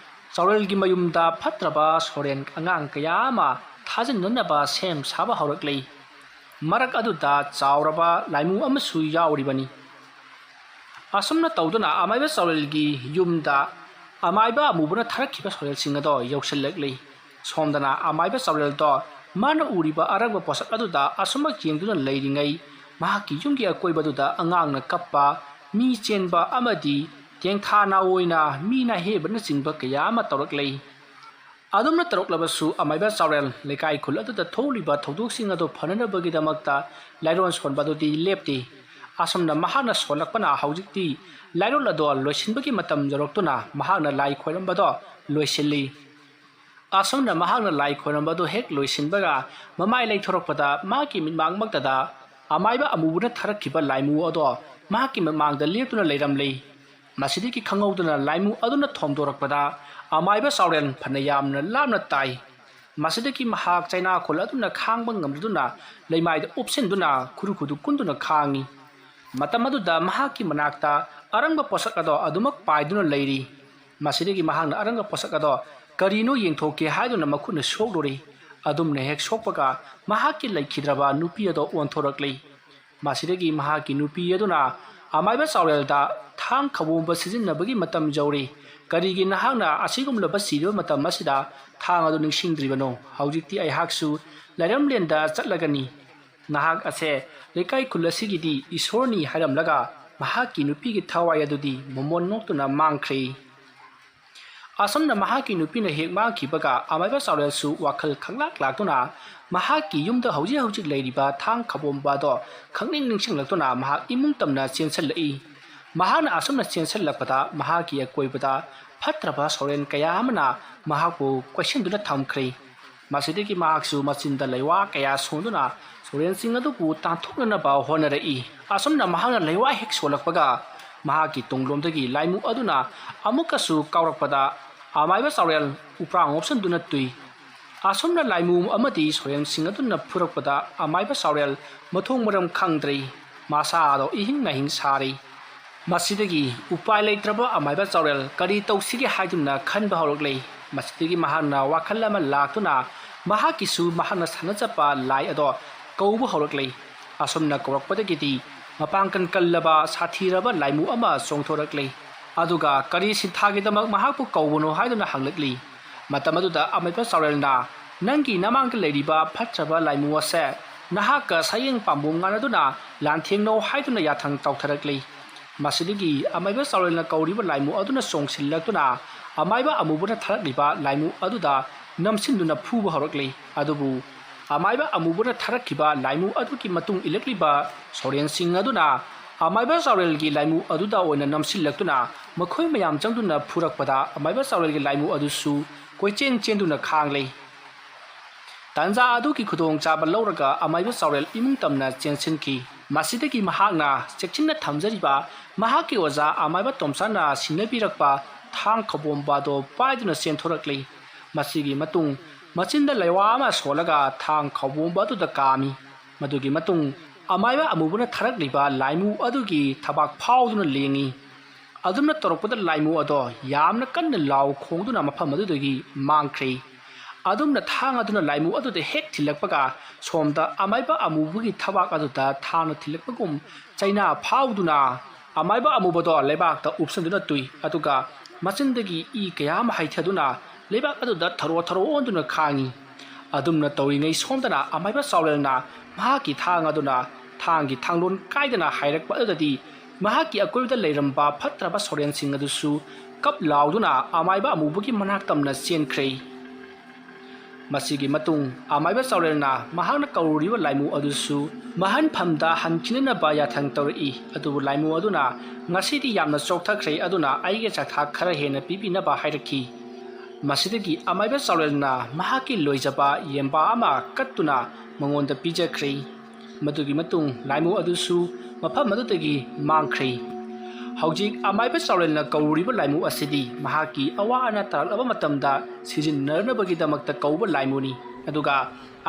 ꯆꯥꯎꯔꯦꯜꯒꯤ ꯃꯌꯨꯝꯗ ꯐꯠꯇ꯭ꯔꯕ ꯁꯣꯔꯦꯟ ꯑꯉꯥꯡ ꯀꯌꯥ ꯑꯃ ꯊꯥꯖꯤꯟꯅꯅꯕ ꯁꯦꯝ ꯁꯥꯕ ꯍꯧꯔꯛꯂꯤ꯫ ꯃꯔꯛ ꯑꯗꯨꯗ ꯆꯥꯎꯔꯕ ꯂꯥꯏꯃꯨ ꯑꯃꯁꯨ ꯌꯥꯎꯔꯤꯕꯅꯤ꯫ ꯑꯁꯨꯝꯅ ꯇꯧꯗꯨꯅ ꯑꯃꯥꯏꯕ ꯆꯥꯎꯔꯦꯜꯒꯤ ꯌꯨꯝꯗ ꯑꯃꯥꯏꯕ ꯑꯃꯨꯕꯅ ꯊꯥꯔꯛꯈꯤꯕ ꯁꯣꯔꯦꯜꯁꯤꯡ ꯑꯗꯣ ꯌꯧꯁꯤꯜꯂꯛꯂꯤ꯫ ꯁꯣꯝꯗꯅ ꯑꯃꯥꯏꯕ ꯆꯥꯎꯔꯦꯜꯗꯣ ꯃꯥꯅ ꯎꯔꯤꯕ ꯑꯔꯪꯕ ꯄꯣꯠꯁꯛ ꯑꯗꯨꯗ ꯑꯁꯨꯝꯃꯛ ꯌꯦꯡꯗꯨꯅ ꯂꯩꯔꯤꯉꯩ, ꯃꯍꯥꯛꯀꯤ ꯌꯨꯝꯒꯤ ꯑꯀꯣꯏꯕꯗꯨꯗ ꯑꯉꯥꯡꯅ ꯀꯞꯄ, ꯃꯤ ꯆꯦꯟꯕ ꯑꯃꯗꯤ ꯇꯦꯡꯊꯥ ꯅꯥꯑꯣꯏꯅ ꯃꯤ ꯅꯥꯍꯦꯕꯅꯆꯤꯡꯕ ꯀꯌꯥ ꯑꯃ ꯇꯧꯔꯛꯂꯤ꯫ ꯑꯗꯨꯝꯅ ꯇꯧꯔꯛꯂꯕꯁꯨ ꯑꯃꯥꯏꯕ ꯆꯥꯎꯔꯦꯜ ꯂꯩꯀꯥꯏ ꯈꯨꯜ ꯑꯗꯨꯗ ꯊꯣꯛꯂꯤꯕ ꯊꯧꯗꯣꯛꯁꯤꯡ ꯑꯗꯨ ꯐꯅꯅꯕꯒꯤꯗꯃꯛꯇ ꯂꯥꯏꯔꯣꯟ ꯁꯣꯟꯕ ꯑꯗꯨꯗꯤ ꯂꯦꯞꯇꯦ꯫ ꯑꯁꯨꯝꯅ ꯃꯍꯥꯛꯅ ꯁꯣꯜꯂꯛꯄꯅ ꯍꯧꯖꯤꯛꯇꯤ ꯂꯥꯏꯔꯣꯟ ꯑꯗꯣ ꯂꯣꯏꯁꯤꯟꯕꯒꯤ ꯃꯇꯝ ꯌꯧꯔꯛꯇꯨꯅ ꯃꯍꯥꯛꯅ ꯂꯥꯏ ꯈꯣꯏꯔꯝꯕꯗꯣ ꯂꯣꯏꯁꯤꯜꯂꯤ꯫ ꯑꯁꯨꯝꯅ ꯃꯍꯥꯛꯅ ꯂꯥꯏ ꯈꯣꯏꯔꯝꯕꯗꯨ ꯍꯦꯛ ꯂꯣꯏꯁꯤꯟꯕꯒ ꯃꯃꯥꯏ ꯂꯩꯊꯣꯔꯛꯄꯗ ꯃꯍꯥꯛꯀꯤ ꯃꯤꯠꯃꯥꯡꯃꯛꯇꯗ ꯑꯃꯥꯏꯕ ꯑꯃꯨꯕꯅ ꯊꯥꯔꯛꯈꯤꯕ ꯂꯥꯏꯃꯨ ꯑꯗꯣ ꯃꯍꯥꯛꯀꯤ ꯃꯤꯠꯃꯥꯡꯗ ꯂꯦꯞꯇꯨꯅ ꯂꯩꯔꯝꯂꯤ꯫ ꯃꯁꯤꯗꯒꯤ ꯈꯪꯍꯧꯗꯅ ꯂꯥꯏꯃꯨ ꯑꯗꯨꯅ ꯊꯣꯝꯗꯣꯔꯛꯄꯗ ꯑꯃꯥꯏꯕ ꯆꯥꯎꯔꯦꯜ ꯐꯅ ꯌꯥꯝꯅ ꯂꯥꯞꯅ ꯇꯥꯏ꯫ ꯃꯁꯤꯗꯒꯤ ꯃꯍꯥꯛ ꯆꯩꯅꯥꯈꯣꯜ ꯑꯗꯨꯅ ꯈꯥꯡꯕ ꯉꯝꯗꯗꯨꯅ ꯂꯩꯃꯥꯏꯗ ꯎꯞꯁꯤꯟꯗꯨꯅ ꯈꯨꯔꯨ ꯈꯨꯗꯨ ꯀꯨꯟꯗꯨꯅ ꯈꯥꯡꯉꯤ꯫ ꯃꯇꯝ ꯑꯗꯨꯗ ꯃꯍꯥꯛꯀꯤ ꯃꯅꯥꯛꯇ ꯑꯔꯪꯕ ꯄꯣꯠꯁꯛ ꯑꯗꯣ ꯑꯗꯨꯃꯛ ꯄꯥꯏꯗꯨꯅ ꯂꯩꯔꯤ꯫ ꯃꯁꯤꯗꯒꯤ ꯃꯍꯥꯛꯅ ꯑꯔꯪꯕ ꯄꯣꯠꯁꯛ ꯑꯗꯣ ꯀꯔꯤꯅꯣ ꯌꯦꯡꯊꯣꯛꯀꯦ ꯍꯥꯏꯗꯨꯅ ꯃꯈꯨꯠꯅ ꯁꯣꯛꯂꯨꯔꯤ꯫ ꯑꯗꯨꯝꯅ ꯍꯦꯛ ꯁꯣꯛꯄꯒ ꯃꯍꯥꯛꯀꯤ ꯂꯩꯈꯤꯗ꯭ꯔꯕ ꯅꯨꯄꯤ ꯑꯗꯣ ꯑꯣꯟꯊꯣꯔꯛꯂꯤ꯫ ꯃꯁꯤꯗꯒꯤ ꯃꯍꯥꯛꯀꯤ ꯅꯨꯄꯤ ꯑꯗꯨꯅ ꯑꯃꯥꯏꯕ ꯆꯥꯎꯔꯦꯜꯗ, "ꯊꯥꯡ ꯈꯕꯣꯝꯕ ꯁꯤꯖꯤꯟꯅꯕꯒꯤ ꯃꯇꯝ ꯌꯧꯔꯦ꯫ ꯀꯔꯤꯒꯤ ꯅꯍꯥꯛꯅ ꯑꯁꯤꯒꯨꯝꯂꯕ ꯁꯤꯔꯤꯕ ꯃꯇꯝ ꯑꯁꯤꯗ ꯊꯥꯡ ꯑꯗꯨ ꯅꯤꯡꯁꯤꯡꯗ꯭ꯔꯤꯕꯅꯣ? ꯍꯧꯖꯤꯛꯇꯤ ꯑꯩꯍꯥꯛꯁꯨ ꯂꯥꯏꯔꯦꯝꯂꯦꯟꯗ ꯆꯠꯂꯒꯅꯤ꯫ ꯅꯍꯥꯛ ꯑꯁꯦ ꯂꯩꯀꯥꯏ ꯈꯨꯜ ꯑꯁꯤꯒꯤꯗꯤ ꯏꯁꯣꯔꯅꯤ" ꯍꯥꯏꯔꯝꯂꯒ ꯃꯍꯥꯛꯀꯤ ꯅꯨꯄꯤꯒꯤ ꯊꯋꯥꯏ ꯑꯗꯨꯗꯤ ꯃꯃꯣꯟ ꯅꯣꯛꯇꯨꯅ ꯃꯥꯡꯈ꯭ꯔꯦ꯫ ꯑꯁꯨꯝꯅ ꯃꯍꯥꯛꯀꯤ ꯅꯨꯄꯤꯅ ꯍꯦꯛ ꯃꯥꯡꯈꯤꯕꯒ ꯑꯃꯥꯏꯕ ꯆꯥꯎꯔꯦꯜꯁꯨ ꯋꯥꯈꯜ ꯈꯪꯂꯥꯛ ꯂꯥꯛꯇꯨꯅ ꯃꯍꯥꯛꯀꯤ ꯌꯨꯝꯗ ꯍꯧꯖꯤꯛ ꯍꯧꯖꯤꯛ ꯂꯩꯔꯤꯕ ꯊꯥꯡ ꯈꯕꯣꯝꯕ ꯑꯗꯣ ꯈꯪꯅꯤꯡ ꯅꯤꯡꯁꯤꯡꯂꯛꯇꯨꯅ ꯃꯍꯥꯛ ꯏꯃꯨꯡ ꯇꯝꯅ ꯆꯦꯟꯁꯤꯜꯂꯛꯏ꯫ ꯃꯍꯥꯛꯅ ꯑꯁꯨꯝꯅ ꯆꯦꯟꯁꯤꯜꯂꯛꯄꯗ ꯃꯍꯥꯛꯀꯤ ꯑꯀꯣꯏꯕꯗ ꯐꯠꯇ꯭ꯔꯕ ꯁꯣꯔꯦꯟ ꯀꯌꯥ ꯑꯃꯅ ꯃꯍꯥꯛꯄꯨ ꯀꯣꯏꯁꯤꯟꯗꯨꯅ ꯊꯝꯈ꯭ꯔꯦ꯫ ꯃꯁꯤꯗꯒꯤ ꯃꯍꯥꯛꯁꯨ ꯃꯆꯤꯟꯗ ꯂꯩꯋꯥ ꯀꯌꯥ ꯁꯣꯟꯗꯨꯅ ꯁꯣꯔꯦꯟꯁꯤꯡ ꯑꯗꯨꯕꯨ ꯇꯥꯟꯊꯣꯛꯅꯅꯕ ꯍꯣꯠꯅꯔꯛꯏ꯫ ꯑꯁꯨꯝꯅ ꯃꯍꯥꯛꯅ ꯂꯩꯋꯥ ꯍꯦꯛ ꯁꯣꯜꯂꯛꯄꯒ ꯃꯍꯥꯛꯀꯤ ꯇꯨꯡꯂꯣꯝꯗꯒꯤ ꯂꯥꯏꯃꯨ ꯑꯗꯨꯅ ꯑꯃꯨꯛꯀꯁꯨ ꯀꯥꯎꯔꯛꯄꯗ ꯑꯃꯥꯏꯕ ꯆꯥꯎꯔꯦꯜ ꯎꯄ꯭ꯔꯥꯡ ꯑꯣꯞꯁꯤꯟꯗꯨꯅ ꯇꯨꯏ꯫ ꯑꯁꯨꯝꯅ ꯂꯥꯏꯃꯨ ꯑꯃꯗꯤ ꯁꯣꯔꯦꯟꯁꯤꯡ ꯑꯗꯨꯅ ꯐꯨꯔꯛꯄꯗ ꯑꯃꯥꯏꯕ ꯆꯥꯎꯔꯦꯜ ꯃꯊꯣꯡ ꯃꯔꯝ ꯈꯪꯗ꯭ꯔꯦ꯫ ꯃꯁꯥꯗꯣ ꯏꯍꯤꯡ ꯅꯥꯍꯤꯡ ꯁꯥꯔꯦ꯫ ꯃꯁꯤꯗꯒꯤ ꯎꯄꯥꯏ ꯂꯩꯇ꯭ꯔꯕ ꯑꯃꯥꯏꯕ ꯆꯥꯎꯔꯦꯜ ꯀꯔꯤ ꯇꯧꯁꯤꯒꯦ ꯍꯥꯏꯗꯨꯅ ꯈꯟꯕ ꯍꯧꯔꯛꯂꯦ꯫ ꯃꯁꯤꯗꯒꯤ ꯃꯍꯥꯛꯅ ꯋꯥꯈꯜ ꯑꯃ ꯂꯥꯛꯇꯨꯅ ꯃꯍꯥꯛꯀꯤꯁꯨ ꯃꯍꯥꯛꯅ ꯁꯥꯟꯅꯖꯕ ꯂꯥꯏ ꯑꯗꯣ ꯀꯧꯕ ꯍꯧꯔꯛꯂꯦ꯫ ꯑꯁꯨꯝꯅ ꯀꯧꯔꯛꯄꯗꯒꯤꯗꯤ ꯃꯄꯥꯡꯒꯜ ꯀꯜꯂꯕ ꯁꯥꯊꯤꯔꯕ ꯂꯥꯏꯃꯨ ꯑꯃ ꯆꯣꯡꯊꯣꯔꯛꯂꯦ꯫ ꯑꯗꯨꯒ ꯀꯔꯤ ꯁꯤꯟꯊꯥꯒꯤꯗꯃꯛ ꯃꯍꯥꯛꯄꯨ ꯀꯧꯕꯅꯣ ꯍꯥꯏꯗꯨꯅ ꯍꯪꯂꯛꯂꯤ꯫ ꯃꯇꯝ ꯑꯗꯨꯗ ꯑꯃꯥꯏꯕ ꯆꯥꯎꯔꯦꯜꯅ, "ꯅꯪꯒꯤ ꯅꯃꯥꯡꯗ ꯂꯩꯔꯤꯕ ꯐꯠꯇ꯭ꯔꯕ ꯂꯥꯏꯃꯨ ꯑꯁꯦ ꯅꯍꯥꯛꯀ ꯁꯌꯦꯡ ꯄꯥꯝꯕꯣꯝ ꯉꯥꯅꯗꯨꯅ ꯂꯥꯟꯊꯦꯡꯅꯧ" ꯍꯥꯏꯗꯨꯅ ꯌꯥꯊꯪ ꯇꯧꯊꯔꯛꯂꯤ꯫ ꯃꯁꯤꯗꯒꯤ ꯑꯃꯥꯏꯕ ꯆꯥꯎꯔꯦꯜꯅ ꯀꯧꯔꯤꯕ ꯂꯥꯏꯃꯨ ꯑꯗꯨꯅ ꯆꯣꯡꯁꯤꯜꯂꯛꯇꯨꯅ ꯑꯃꯥꯏꯕ ꯑꯃꯨꯕꯅ ꯊꯥꯔꯛꯂꯤꯕ ꯂꯥꯏꯃꯨ ꯑꯗꯨꯗ ꯅꯝꯁꯤꯟꯗꯨꯅ ꯐꯨꯕ ꯍꯧꯔꯛꯂꯤ꯫ ꯑꯗꯨꯕꯨ ꯑꯃꯥꯏꯕ ꯑꯃꯨꯕꯅ ꯊꯥꯔꯛꯈꯤꯕ ꯂꯥꯏꯃꯨ ꯑꯗꯨꯒꯤ ꯃꯇꯨꯡ ꯏꯜꯂꯛꯂꯤꯕ ꯁꯣꯔꯦꯟꯁꯤꯡ ꯑꯗꯨꯅ ꯑꯃꯥꯏꯕ ꯆꯥꯎꯔꯦꯜꯒꯤ ꯂꯥꯏꯃꯨ ꯑꯗꯨꯗ ꯑꯣꯏꯅ ꯅꯝꯁꯤꯜꯂꯛꯇꯨꯅ ꯃꯈꯣꯏ ꯃꯌꯥꯝ ꯆꯪꯗꯨꯅ ꯐꯨꯔꯛꯄꯗ ꯑꯃꯥꯏꯕ ꯆꯥꯎꯔꯦꯜꯒꯤ ꯂꯥꯏꯃꯨ ꯑꯗꯨꯁꯨ ꯀꯣꯏꯆꯦꯟ ꯆꯦꯟꯗꯨꯅ ꯈꯥꯡꯂꯦ꯫ ꯇꯥꯟꯖꯥ ꯑꯗꯨꯒꯤ ꯈꯨꯗꯣꯡꯆꯥꯕ ꯂꯧꯔꯒ ꯑꯃꯥꯏꯕ ꯆꯥꯎꯔꯦꯜ ꯏꯃꯨꯡ ꯇꯝꯅ ꯆꯦꯟꯁꯤꯟꯈꯤ꯫ ꯃꯁꯤꯗꯒꯤ ꯃꯍꯥꯛꯅ ꯆꯦꯛꯁꯤꯟꯅ ꯊꯝꯖꯔꯤꯕ ꯃꯍꯥꯛꯀꯤ ꯑꯣꯖꯥ ꯑꯃꯥꯏꯕ ꯇꯣꯝꯆꯥꯅ ꯁꯤꯟꯅꯕꯤꯔꯛꯄ ꯊꯥꯡ ꯈꯕꯣꯝꯕ ꯑꯗꯨ ꯄꯥꯏꯗꯨꯅ ꯆꯦꯟꯊꯣꯔꯛꯂꯤ꯫ ꯃꯁꯤꯒꯤ ꯃꯇꯨꯡ ꯃꯆꯤꯟꯗ ꯂꯩꯋꯥ ꯑꯃ ꯁꯣꯜꯂꯒ ꯊꯥꯡ ꯈꯕꯣꯝꯕ ꯑꯗꯨꯗ ꯀꯥꯝꯃꯤ꯫ ꯃꯗꯨꯒꯤ ꯃꯇꯨꯡ ꯑꯃꯥꯏꯕ ꯑꯃꯨꯕꯅ ꯊꯥꯔꯛꯂꯤꯕ ꯂꯥꯏꯃꯨ ꯑꯗꯨꯒꯤ ꯊꯕꯥꯛ ꯐꯥꯎꯗꯨꯅ ꯂꯦꯡꯉꯤ꯫ ꯑꯗꯨꯝꯅ ꯇꯧꯔꯛꯄꯗ ꯂꯥꯏꯃꯨ ꯑꯗꯣ ꯌꯥꯝꯅ ꯀꯟꯅ ꯂꯥꯎ ꯈꯣꯡꯗꯨꯅ ꯃꯐꯝ ꯑꯗꯨꯗꯒꯤ ꯃꯥꯡꯈ꯭ꯔꯦ꯫ ꯑꯗꯨꯝꯅ ꯊꯥꯡ ꯑꯗꯨꯅ ꯂꯥꯏꯃꯨ ꯑꯗꯨꯗ ꯍꯦꯛ ꯊꯤꯜꯂꯛꯄꯒ, ꯁꯣꯝꯗ ꯑꯃꯥꯏꯕ ꯑꯃꯨꯕꯒꯤ ꯊꯕꯥꯛ ꯑꯗꯨꯗ ꯊꯥꯡꯅ ꯊꯤꯜꯂꯛꯄꯒꯨꯝ ꯆꯩꯅꯥ ꯐꯥꯎꯗꯨꯅ ꯑꯃꯥꯏꯕ ꯑꯃꯨꯕꯗꯣ ꯂꯩꯕꯥꯛꯇ ꯎꯞꯁꯟꯗꯨꯅ ꯇꯨꯏ꯫ ꯑꯗꯨꯒ ꯃꯆꯤꯟꯗꯒꯤ ꯏ ꯀꯌꯥ ꯑꯃ ꯍꯩꯊꯗꯨꯅ ꯂꯩꯕꯥꯛ ꯑꯗꯨꯗ ꯊꯔꯣ ꯊꯔꯣ ꯑꯣꯟꯗꯨꯅ ꯈꯥꯡꯏ꯫ ꯑꯗꯨꯝꯅ ꯇꯧꯔꯤꯉꯩ ꯁꯣꯝꯗꯅ ꯑꯃꯥꯏꯕ ꯆꯥꯎꯔꯦꯜꯅ ꯃꯍꯥꯛꯀꯤ ꯊꯥꯡ ꯑꯗꯨꯅ ꯊꯥꯡꯒꯤ ꯊꯥꯡꯂꯣꯟ ꯀꯥꯏꯗꯅ ꯍꯥꯏꯔꯛꯄ ꯑꯗꯨꯗꯗꯤ, ꯃꯍꯥꯛꯀꯤ ꯑꯀꯣꯏꯕꯗ ꯂꯩꯔꯝꯕ ꯐꯠꯇ꯭ꯔꯕ ꯁꯣꯔꯦꯟꯁꯤꯡ ꯑꯗꯨꯁꯨ ꯀꯞ ꯂꯥꯎꯗꯨꯅ ꯑꯃꯥꯏꯕ ꯑꯃꯨꯕꯒꯤ ꯃꯅꯥꯛ ꯇꯝꯅ ꯆꯦꯟꯈ꯭ꯔꯦ꯫ ꯃꯁꯤꯒꯤ ꯃꯇꯨꯡ ꯑꯃꯥꯏꯕ ꯆꯥꯎꯔꯦꯜꯅ ꯃꯍꯥꯛꯅ ꯀꯧꯔꯨꯔꯤꯕ ꯂꯥꯏꯃꯨ ꯑꯗꯨꯁꯨ ꯃꯍꯟꯐꯝꯗ ꯍꯟꯈꯤꯅꯅꯕ ꯌꯥꯊꯪ ꯇꯧꯔꯛꯏ꯫ ꯑꯗꯨꯕꯨ ꯂꯥꯏꯃꯨ ꯑꯗꯨꯅ, "ꯉꯁꯤꯗꯤ ꯌꯥꯝꯅ ꯆꯣꯛꯊꯈ꯭ꯔꯦ, ꯑꯗꯨꯅ ꯑꯩꯒꯤ ꯆꯥꯛꯊꯥꯛ ꯈꯔ ꯍꯦꯟꯅ ꯄꯤꯕꯤꯅꯕ" ꯍꯥꯏꯔꯛꯈꯤ꯫ ꯃꯁꯤꯗꯒꯤ ꯑꯃꯥꯏꯕ ꯆꯥꯎꯔꯦꯜꯅ ꯃꯍꯥꯛꯀꯤ ꯂꯣꯏꯖꯕ ꯌꯦꯟꯕꯥ ꯑꯃ ꯀꯠꯇꯨꯅ ꯃꯉꯣꯟꯗ ꯄꯤꯖꯈ꯭ꯔꯦ꯫ ꯃꯗꯨꯒꯤ ꯃꯇꯨꯡ ꯂꯥꯏꯃꯨ ꯑꯗꯨꯁꯨ ꯃꯐꯝ ꯑꯗꯨꯗꯒꯤ ꯃꯥꯡꯈ꯭ꯔꯦ꯫ ꯍꯧꯖꯤꯛ ꯑꯃꯥꯏꯕ ꯆꯥꯎꯔꯦꯜꯅ ꯀꯧꯔꯤꯕ ꯂꯥꯏꯃꯨ ꯑꯁꯤꯗꯤ ꯃꯍꯥꯛꯀꯤ ꯑꯋꯥ ꯑꯅꯥ ꯇꯥꯔꯛꯂꯕ ꯃꯇꯝꯗ ꯁꯤꯖꯤꯟꯅꯅꯕꯒꯤꯗꯃꯛꯇ ꯀꯧꯕ ꯂꯥꯏꯃꯨꯅꯤ꯫ ꯑꯗꯨꯒ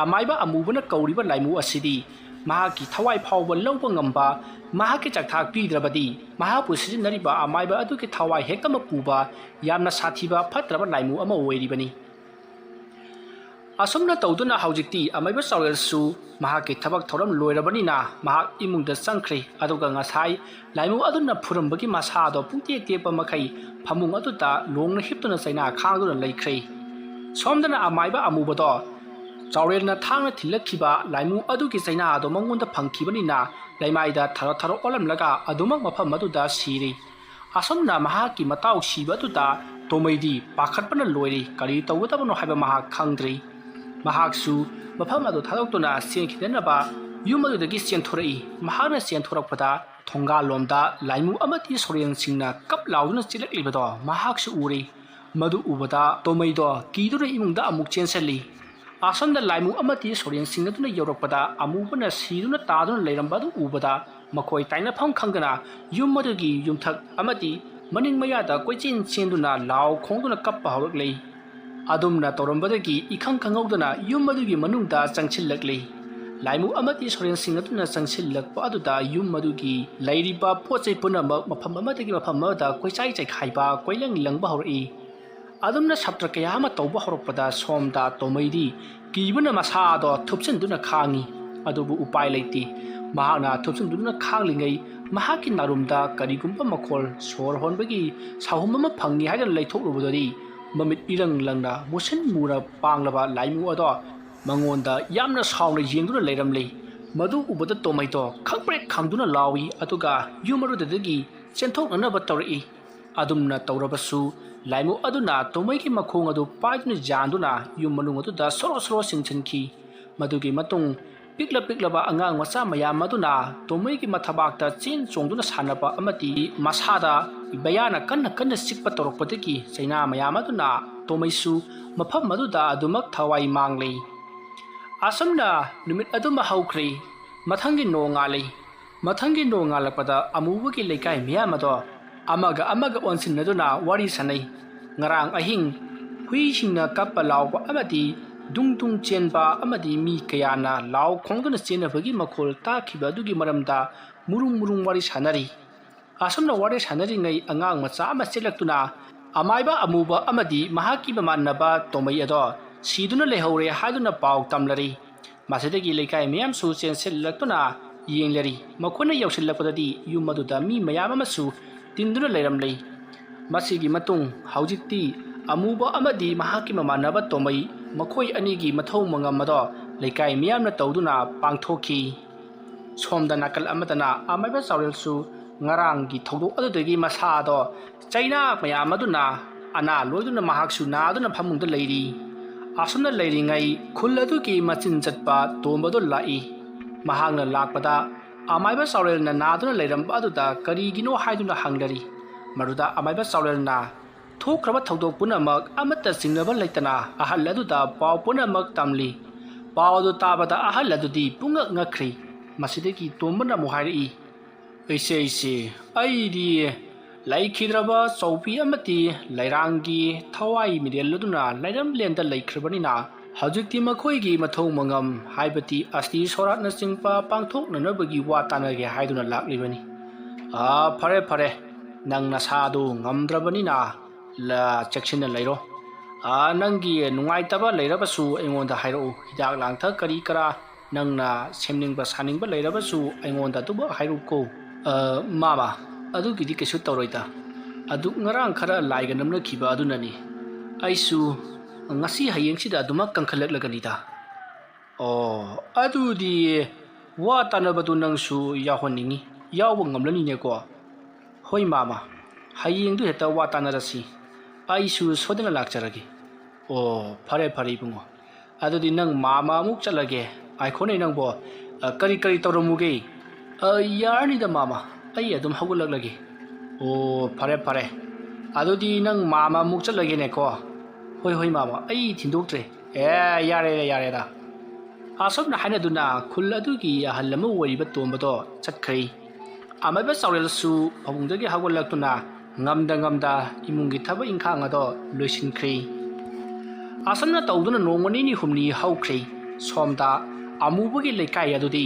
ꯑꯃꯥꯏꯕ ꯑꯃꯨꯕꯅ ꯀꯧꯔꯤꯕ ꯂꯥꯏꯃꯨ ꯑꯁꯤꯗꯤ ꯃꯍꯥꯛꯀꯤ ꯊꯋꯥꯏ ꯐꯥꯎꯕ ꯂꯧꯕ ꯉꯝꯕ, ꯃꯍꯥꯛꯀꯤ ꯆꯥꯛꯊꯥꯛ ꯄꯤꯗ꯭ꯔꯕꯗꯤ ꯃꯍꯥꯛꯄꯨ ꯁꯤꯖꯤꯟꯅꯔꯤꯕ ꯑꯃꯥꯏꯕ ꯑꯗꯨꯒꯤ ꯊꯋꯥꯏ ꯍꯦꯛꯇꯃꯛ ꯄꯨꯕ ꯌꯥꯝꯅ ꯁꯥꯊꯤꯕ ꯐꯠꯇ꯭ꯔꯕ ꯂꯥꯏꯃꯨ ꯑꯃ ꯑꯣꯏꯔꯤꯕꯅꯤ꯫ ꯑꯁꯨꯝꯅ ꯇꯧꯗꯨꯅ ꯍꯧꯖꯤꯛꯇꯤ ꯑꯃꯥꯏꯕ ꯆꯥꯎꯔꯦꯜꯁꯨ ꯃꯍꯥꯛꯀꯤ ꯊꯕꯛ ꯊꯧꯔꯝ ꯂꯣꯏꯔꯕꯅꯤꯅ ꯃꯍꯥꯛ ꯏꯃꯨꯡꯗ ꯆꯪꯈ꯭ꯔꯦ꯫ ꯑꯗꯨꯒ ꯉꯁꯥꯏ ꯂꯥꯏꯃꯨ ꯑꯗꯨꯅ ꯐꯨꯔꯝꯕꯒꯤ ꯃꯁꯥꯗꯣ ꯄꯨꯡꯇꯦꯛ ꯇꯦꯛꯄ ꯃꯈꯩ ꯐꯃꯨꯡ ꯑꯗꯨꯗ ꯂꯣꯡꯅ ꯍꯤꯞꯇꯨꯅ ꯆꯩꯅꯥ ꯈꯥꯡꯗꯨꯅ ꯂꯩꯈ꯭ꯔꯦ꯫ ꯁꯣꯝꯗꯅ ꯑꯃꯥꯏꯕ ꯑꯃꯨꯕꯗꯣ ꯆꯥꯎꯔꯦꯜꯅ ꯊꯥꯡꯅ ꯊꯤꯜꯂꯛꯈꯤꯕ ꯂꯥꯏꯃꯨ ꯑꯗꯨꯒꯤ ꯆꯩꯅꯥꯗꯣ ꯃꯉꯣꯟꯗ ꯐꯪꯈꯤꯕꯅꯤꯅ ꯂꯩꯃꯥꯏꯗ ꯊꯔꯣ ꯊꯔꯣ ꯑꯣꯜꯂꯝꯂꯒ ꯑꯗꯨꯃꯛ ꯃꯐꯝ ꯑꯗꯨꯗ ꯁꯤꯔꯤ꯫ ꯑꯁꯨꯝꯅ ꯃꯍꯥꯛꯀꯤ ꯃꯇꯥꯎ ꯁꯤꯕ ꯑꯗꯨꯗ ꯇꯣꯃꯩꯗꯤ ꯄꯥꯈꯠꯄꯅ ꯂꯣꯏꯔꯦ꯫ ꯀꯔꯤ ꯇꯧꯒꯗꯕꯅꯣ ꯍꯥꯏꯕ ꯃꯍꯥꯛ ꯈꯪꯗ꯭ꯔꯦ꯫ ꯃꯍꯥꯛꯁꯨ ꯃꯐꯝ ꯑꯗꯨ ꯊꯥꯗꯣꯛꯇꯨꯅ ꯆꯦꯟꯈꯤꯗꯅꯕ ꯌꯨꯝ ꯑꯗꯨꯗꯒꯤ ꯆꯦꯟꯊꯣꯔꯛꯏ꯫ ꯃꯍꯥꯛꯅ ꯆꯦꯟꯊꯣꯔꯛꯄꯗ ꯊꯣꯡꯒꯥꯜꯂꯣꯝꯗ ꯂꯥꯏꯃꯨ ꯑꯃꯗꯤ ꯁꯣꯔꯦꯟꯁꯤꯡꯅ ꯀꯞ ꯂꯥꯎꯗꯨꯅ ꯆꯦꯜꯂꯛꯂꯤꯕꯗꯣ ꯃꯍꯥꯛꯁꯨ ꯎꯔꯦ꯫ ꯃꯗꯨ ꯎꯕꯗ ꯇꯣꯃꯩꯗꯣ ꯀꯤꯗꯨꯅ ꯏꯃꯨꯡꯗ ꯑꯃꯨꯛ ꯆꯦꯟꯁꯤꯜꯂꯤ꯫ ꯑꯁꯣꯝꯗ ꯂꯥꯏꯃꯨ ꯑꯃꯗꯤ ꯁꯣꯔꯦꯟꯁꯤꯡ ꯑꯗꯨꯅ ꯌꯧꯔꯛꯄꯗ ꯑꯃꯨꯕꯅ ꯁꯤꯗꯨꯅ ꯇꯥꯗꯨꯅ ꯂꯩꯔꯝꯕ ꯑꯗꯨ ꯎꯕꯗ ꯃꯈꯣꯏ ꯇꯥꯏꯅꯐꯝ ꯈꯪꯗꯅ ꯌꯨꯝ ꯑꯗꯨꯒꯤ ꯌꯨꯝꯊꯛ ꯑꯃꯗꯤ ꯃꯅꯤꯡ ꯃꯌꯥꯗ ꯀꯣꯏꯆꯦꯟ ꯆꯦꯟꯗꯨꯅ ꯂꯥꯎ ꯈꯣꯡꯗꯨꯅ ꯀꯞꯄ ꯍꯧꯔꯛꯂꯦ꯫ ꯑꯗꯨꯝꯅ ꯇꯧꯔꯝꯕꯗꯒꯤ ꯏꯈꯪ ꯈꯪꯍꯧꯗꯅ ꯌꯨꯝ ꯑꯗꯨꯒꯤ ꯃꯅꯨꯡꯗ ꯆꯪꯁꯤꯜꯂꯛꯂꯦ꯫ ꯂꯥꯏꯃꯨ ꯑꯃꯗꯤ ꯁꯣꯔꯦꯟꯁꯤꯡ ꯑꯗꯨꯅ ꯆꯪꯁꯤꯜꯂꯛꯄ ꯑꯗꯨꯗ ꯌꯨꯝ ꯑꯗꯨꯒꯤ ꯂꯩꯔꯤꯕ ꯄꯣꯠ ꯆꯩ ꯄꯨꯝꯅꯃꯛ ꯃꯐꯝ ꯑꯃꯗꯒꯤ ꯃꯐꯝ ꯑꯃꯗ ꯀꯣꯏꯆꯥꯏ ꯆꯥꯏꯈꯥꯏꯕ, ꯀꯣꯏꯂꯪ ꯂꯪꯕ ꯍꯧꯔꯛꯏ꯫ ꯑꯗꯨꯝꯅ ꯁꯞꯇ꯭ꯔ ꯀꯌꯥ ꯑꯃ ꯇꯧꯕ ꯍꯧꯔꯛꯄꯗ ꯁꯣꯝꯗ ꯇꯣꯃꯩꯗꯤ ꯀꯤꯕꯅ ꯃꯁꯥꯗꯣ ꯊꯨꯞꯆꯤꯟꯗꯨꯅ ꯈꯥꯡꯉꯤ꯫ ꯑꯗꯨꯕꯨ ꯎꯄꯥꯏ ꯂꯩꯇꯦ꯫ ꯃꯍꯥꯛꯅ ꯊꯨꯞꯆꯤꯟꯗꯨꯅ ꯈꯥꯡꯂꯤꯉꯩ ꯃꯍꯥꯛꯀꯤ ꯅꯥꯔꯨꯝꯗ ꯀꯔꯤꯒꯨꯝꯕ ꯃꯈꯣꯜ, ꯁꯣꯔ ꯍꯣꯟꯕꯒꯤ ꯁꯥꯍꯨꯝ ꯑꯃ ꯐꯪꯉꯤ ꯍꯥꯏꯗꯨꯅ ꯂꯩꯊꯣꯛꯂꯨꯕꯗꯗꯤ ꯃꯃꯤꯠ ꯏꯔꯪ ꯂꯪꯅ ꯃꯨꯁꯤꯟ ꯃꯨꯔ ꯄꯥꯡꯂꯕ ꯂꯥꯏꯃꯨ ꯑꯗꯣ ꯃꯉꯣꯟꯗ ꯌꯥꯝꯅ ꯁꯥꯎꯅ ꯌꯦꯡꯗꯨꯅ ꯂꯩꯔꯝꯂꯤ꯫ ꯃꯗꯨ ꯎꯕꯗ ꯇꯣꯃꯩꯗꯣ ꯈꯪꯄ꯭ꯔꯦꯛ ꯈꯪꯗꯨꯅ ꯂꯥꯎꯏ, ꯑꯗꯨꯒ ꯌꯨꯝ ꯑꯗꯨꯗꯒꯤ ꯆꯦꯟꯊꯣꯛꯅꯅꯕ ꯇꯧꯔꯛꯏ꯫ ꯑꯗꯨꯝꯅ ꯇꯧꯔꯕꯁꯨ ꯂꯥꯏꯃꯨ ꯑꯗꯨꯅ ꯇꯣꯃꯩꯒꯤ ꯃꯈꯣꯡ ꯑꯗꯨ ꯄꯥꯏꯗꯨꯅ ꯌꯥꯟꯗꯨꯅ ꯌꯨꯝ ꯃꯅꯨꯡ ꯑꯗꯨꯗ ꯁꯣꯔꯣ ꯁꯣꯔꯣ ꯆꯤꯡꯁꯤꯟꯈꯤ꯫ ꯃꯗꯨꯒꯤ ꯃꯇꯨꯡ ꯄꯤꯛꯂ ꯄꯤꯛꯂꯕ ꯑꯉꯥꯡ ꯃꯆꯥ ꯃꯌꯥꯝ ꯑꯗꯨꯅ ꯇꯣꯃꯩꯒꯤ ꯃꯊꯕꯥꯛꯇ ꯆꯦꯟ ꯆꯣꯡꯗꯨꯅ ꯁꯥꯟꯅꯕ ꯑꯃꯗꯤ ꯃꯁꯥꯗ ꯕꯌꯥꯅ ꯀꯟꯅ ꯀꯟꯅ ꯆꯤꯛꯄ ꯇꯧꯔꯛꯄꯗꯒꯤ ꯆꯩꯅꯥ ꯃꯌꯥꯝ ꯑꯗꯨꯅ ꯇꯣꯃꯩꯁꯨ ꯃꯐꯝ ꯑꯗꯨꯗ ꯑꯗꯨꯃꯛ ꯊꯋꯥꯏ ꯃꯥꯡꯂꯤ꯫ ꯑꯁꯨꯝꯅ ꯅꯨꯃꯤꯠ ꯑꯗꯨꯃ ꯍꯧꯈ꯭ꯔꯦ꯫ ꯃꯊꯪꯒꯤ ꯅꯣꯡꯉꯥꯜꯂꯤ꯫ ꯃꯊꯪꯒꯤ ꯅꯣꯡꯉꯥꯜꯂꯛꯄꯗ ꯑꯃꯨꯕꯒꯤ ꯂꯩꯀꯥꯏ ꯃꯤꯌꯥꯝ ꯑꯗꯣ ꯑꯃꯒ ꯑꯃꯒ ꯑꯣꯟꯁꯤꯟꯅꯗꯨꯅ ꯋꯥꯔꯤ ꯁꯥꯟꯅꯩ꯫ ꯉꯔꯥꯡ ꯑꯍꯤꯡ ꯍꯨꯏꯁꯤꯡꯅ ꯀꯞꯄ ꯂꯥꯎꯕ ꯑꯃꯗꯤ ꯗꯨꯡ ꯗꯨꯡ ꯆꯦꯟꯕ ꯑꯃꯗꯤ ꯃꯤ ꯀꯌꯥꯅ ꯂꯥꯎ ꯈꯣꯡꯗꯨꯅ ꯆꯦꯟꯅꯕꯒꯤ ꯃꯈꯣꯜ ꯇꯥꯈꯤꯕ ꯑꯗꯨꯒꯤ ꯃꯔꯝꯗ ꯃꯨꯔꯨꯝ ꯃꯨꯔꯨꯝ ꯋꯥꯔꯤ ꯁꯥꯟꯅꯔꯤ꯫ ꯑꯁꯨꯝꯅ ꯋꯥꯔꯤ ꯁꯥꯟꯅꯔꯤꯉꯩ ꯑꯉꯥꯡ ꯃꯆꯥ ꯑꯃ ꯆꯦꯜꯂꯛꯇꯨꯅ ꯑꯃꯥꯏꯕ ꯑꯃꯨꯕ ꯑꯃꯗꯤ ꯃꯍꯥꯛꯀꯤ ꯃꯃꯥꯟꯅꯕ ꯇꯣꯃꯩ ꯑꯗꯣ ꯁꯤꯗꯨꯅ ꯂꯩꯍꯧꯔꯦ ꯍꯥꯏꯗꯨꯅ ꯄꯥꯎ ꯇꯝꯂꯔꯤ꯫ ꯃꯁꯤꯗꯒꯤ ꯂꯩꯀꯥꯏ ꯃꯤꯌꯥꯝꯁꯨ ꯆꯦꯟꯁꯤꯜꯂꯛꯇꯨꯅ ꯌꯦꯡꯂꯔꯤ꯫ ꯃꯈꯣꯏꯅ ꯌꯧꯁꯤꯜꯂꯛꯄꯗꯗꯤ ꯌꯨꯝ ꯑꯗꯨꯗ ꯃꯤ ꯃꯌꯥꯝ ꯑꯃꯁꯨ ꯇꯤꯟꯗꯨꯅ ꯂꯩꯔꯝꯂꯤ꯫ ꯃꯁꯤꯒꯤ ꯃꯇꯨꯡ ꯍꯧꯖꯤꯛꯇꯤ ꯑꯃꯨꯕ ꯑꯃꯗꯤ ꯃꯍꯥꯛꯀꯤ ꯃꯃꯥꯟꯅꯕ ꯇꯣꯃꯩ ꯃꯈꯣꯏ ꯑꯅꯤꯒꯤ ꯃꯊꯧ ꯃꯉꯝ ꯑꯗꯣ ꯂꯩꯀꯥꯏ ꯃꯤꯌꯥꯝꯅ ꯇꯧꯗꯨꯅ ꯄꯥꯡꯊꯣꯛꯈꯤ꯫ ꯁꯣꯝꯗ ꯅꯥꯀꯜ ꯑꯃꯗꯅ ꯑꯃꯥꯏꯕ ꯆꯥꯎꯔꯦꯜꯁꯨ ꯉꯔꯥꯡꯒꯤ ꯊꯧꯗꯣꯛ ꯑꯗꯨꯗꯒꯤ ꯃꯁꯥꯗꯣ ꯆꯩꯅꯥ ꯃꯌꯥꯝ ꯑꯗꯨꯅ ꯑꯅꯥ ꯂꯣꯏꯗꯨꯅ ꯃꯍꯥꯛꯁꯨ ꯅꯥꯗꯨꯅ ꯐꯃꯨꯡꯗ ꯂꯩꯔꯤ꯫ ꯑꯁꯨꯝꯅ ꯂꯩꯔꯤꯉꯩ ꯈꯨꯜ ꯑꯗꯨꯒꯤ ꯃꯆꯤꯟ ꯆꯠꯄ ꯇꯣꯝꯕꯗꯣ ꯂꯥꯛꯏ꯫ ꯃꯍꯥꯛꯅ ꯂꯥꯛꯄꯗ ꯑꯃꯥꯏꯕ ꯆꯥꯎꯔꯦꯜꯅ ꯅꯥꯗꯨꯅ ꯂꯩꯔꯝꯕ ꯑꯗꯨꯗ ꯀꯔꯤꯒꯤꯅꯣ ꯍꯥꯏꯗꯨꯅ ꯍꯪꯅꯔꯤ꯫ ꯃꯗꯨꯗ ꯑꯃꯥꯏꯕ ꯆꯥꯎꯔꯦꯜꯅ ꯊꯣꯛꯈ꯭ꯔꯕ ꯊꯧꯗꯣꯛ ꯄꯨꯝꯅꯃꯛ ꯑꯃꯠꯇ ꯆꯤꯡꯅꯕ ꯂꯩꯇꯅ ꯑꯍꯜ ꯑꯗꯨꯗ ꯄꯥꯎ ꯄꯨꯝꯅꯃꯛ ꯇꯝꯂꯤ꯫ ꯄꯥꯎ ꯑꯗꯨ ꯇꯥꯕꯗ ꯑꯍꯜ ꯑꯗꯨꯗꯤ ꯄꯨꯡꯉꯛ ꯉꯛꯈ꯭ꯔꯤ꯫ ꯃꯁꯤꯗꯒꯤ ꯇꯣꯝꯕꯅ ꯑꯃꯨꯛ ꯍꯥꯏꯔꯛꯏ, "ꯏꯆꯦ, ꯏꯆꯦ, ꯑꯩꯗꯤ ꯂꯩꯈꯤꯗ꯭ꯔꯕ ꯆꯧꯕꯤ ꯑꯃꯗꯤ ꯂꯩꯔꯥꯡꯒꯤ ꯊꯋꯥꯏ ꯃꯤꯔꯦꯜ ꯑꯗꯨꯅ ꯂꯩꯔꯝꯂꯦꯟꯗ ꯂꯩꯈ꯭ꯔꯕꯅꯤꯅ ꯍꯧꯖꯤꯛꯇꯤ ꯃꯈꯣꯏꯒꯤ ꯃꯊꯧ ꯃꯉꯝ ꯍꯥꯏꯕꯗꯤ ꯑꯁꯇꯤ ꯁꯣꯔꯥꯠꯅꯆꯤꯡꯕ ꯄꯥꯡꯊꯣꯛꯅꯅꯕꯒꯤ ꯋꯥ ꯇꯥꯟꯅꯒꯦ ꯍꯥꯏꯗꯨꯅ ꯂꯥꯛꯂꯤꯕꯅꯤ꯫ ꯑꯥ, ꯐꯔꯦ, ꯐꯔꯦ, ꯅꯪ ꯅꯁꯥꯗꯨ ꯉꯝꯗ꯭ꯔꯕꯅꯤꯅ ꯂ-, ꯆꯦꯛꯁꯤꯟꯅ ꯂꯩꯔꯣ꯫ ꯑꯥ, ꯅꯪꯒꯤ ꯅꯨꯡꯉꯥꯏꯇꯕ ꯂꯩꯔꯕꯁꯨ ꯑꯩꯉꯣꯟꯗ ꯍꯥꯏꯔꯛꯎ꯫ ꯍꯤꯗꯥꯛ ꯂꯥꯡꯊꯛ ꯀꯔꯤ ꯀꯔꯥ ꯅꯪꯅ ꯁꯦꯝꯅꯤꯡꯕ ꯁꯥꯅꯤꯡꯕ ꯂꯩꯔꯕꯁꯨ ꯑꯩꯉꯣꯟꯗ ꯑꯗꯨꯃꯛ ꯍꯥꯏꯔꯛꯎꯀꯣ꯫ ꯑ, ꯃꯥꯃ, ꯑꯗꯨꯒꯤꯗꯤ ꯀꯩꯁꯨ ꯇꯧꯔꯣꯏꯗ꯫ ꯑꯗꯨ ꯉꯔꯥꯡ ꯈꯔ ꯂꯥꯏꯒ ꯅꯝꯅꯈꯤꯕ ꯑꯗꯨꯅꯅꯤ꯫ ꯑꯩꯁꯨ ꯉꯁꯤ ꯍꯌꯦꯡꯁꯤꯗ ꯑꯗꯨꯃꯛ ꯀꯟꯈꯠꯂꯛꯂꯒꯅꯤꯗ꯫ ꯑꯣ, ꯑꯗꯨꯗꯤ ꯋꯥ ꯇꯥꯅꯕꯗꯨ ꯅꯪꯁꯨ ꯌꯥꯎꯍꯟꯅꯤꯡꯉꯤ, ꯌꯥꯎꯕ ꯉꯝꯂꯅꯤꯅꯦꯀꯣ? ꯍꯣꯏ ꯃꯥꯃ, ꯍꯌꯦꯡꯗꯨ ꯍꯦꯛꯇ ꯋꯥ ꯇꯥꯅꯔꯁꯤ꯫ ꯑꯩꯁꯨ ꯁꯣꯏꯗꯅ ꯂꯥꯛꯆꯔꯒꯦ꯫ ꯑꯣ, ꯐꯔꯦ ꯐꯔꯦ ꯏꯕꯨꯡꯉꯣ, ꯑꯗꯨꯗꯤ ꯅꯪ ꯃꯥꯃ ꯑꯃꯨꯛ ꯆꯠꯂꯒꯦ꯫ ꯉꯥꯏꯈꯣꯅꯦ ꯅꯪꯕꯣ, ꯑ, ꯀꯔꯤ ꯀꯔꯤ ꯇꯧꯔꯝꯃꯨꯒꯦ? ꯑ, ꯌꯥꯔꯅꯤꯗ ꯃꯥꯃ, ꯑꯩ ꯑꯗꯨꯝ ꯍꯧꯒꯠꯂꯛꯂꯒꯦ꯫ ꯑꯣ, ꯐꯔꯦ ꯐꯔꯦ, ꯑꯗꯨꯗꯤ ꯅꯪ ꯃꯥꯃ ꯑꯃꯨꯛ ꯆꯠꯂꯒꯦꯅꯦꯀꯣ꯫ ꯍꯣꯏ ꯍꯣꯏ ꯃꯥꯃ, ꯑꯩ ꯊꯤꯟꯗꯣꯛꯇ꯭ꯔꯦ꯫ ꯑꯦ, ꯌꯥꯔꯦꯗ ꯌꯥꯔꯦꯗ꯫ ꯑꯁꯨꯝꯅ ꯍꯥꯏꯅꯗꯨꯅ ꯈꯨꯜ ꯑꯗꯨꯒꯤ ꯑꯍꯜ ꯑꯃ ꯑꯣꯏꯔꯤꯕ ꯇꯣꯝꯕꯗꯣ ꯆꯠꯈ꯭ꯔꯦ꯫ ꯑꯃꯥꯏꯕ ꯆꯥꯎꯔꯦꯜꯁꯨ ꯐꯃꯨꯡꯗꯒꯤ ꯍꯧꯒꯠꯂꯛꯇꯨꯅ ꯉꯝꯗ ꯉꯝꯗ ꯏꯃꯨꯡꯒꯤ ꯊꯕꯛ ꯏꯪꯈꯥꯡ ꯑꯗꯣ ꯂꯣꯏꯁꯤꯟꯈ꯭ꯔꯦ꯫ ꯑꯁꯨꯝꯅ ꯇꯧꯗꯨꯅ ꯅꯣꯡꯃ ꯅꯤꯅꯤ ꯍꯨꯝꯅꯤ ꯍꯧꯈ꯭ꯔꯦ꯫ ꯁꯣꯝꯗ ꯑꯃꯨꯕꯒꯤ ꯂꯩꯀꯥꯏ ꯑꯗꯨꯗꯤ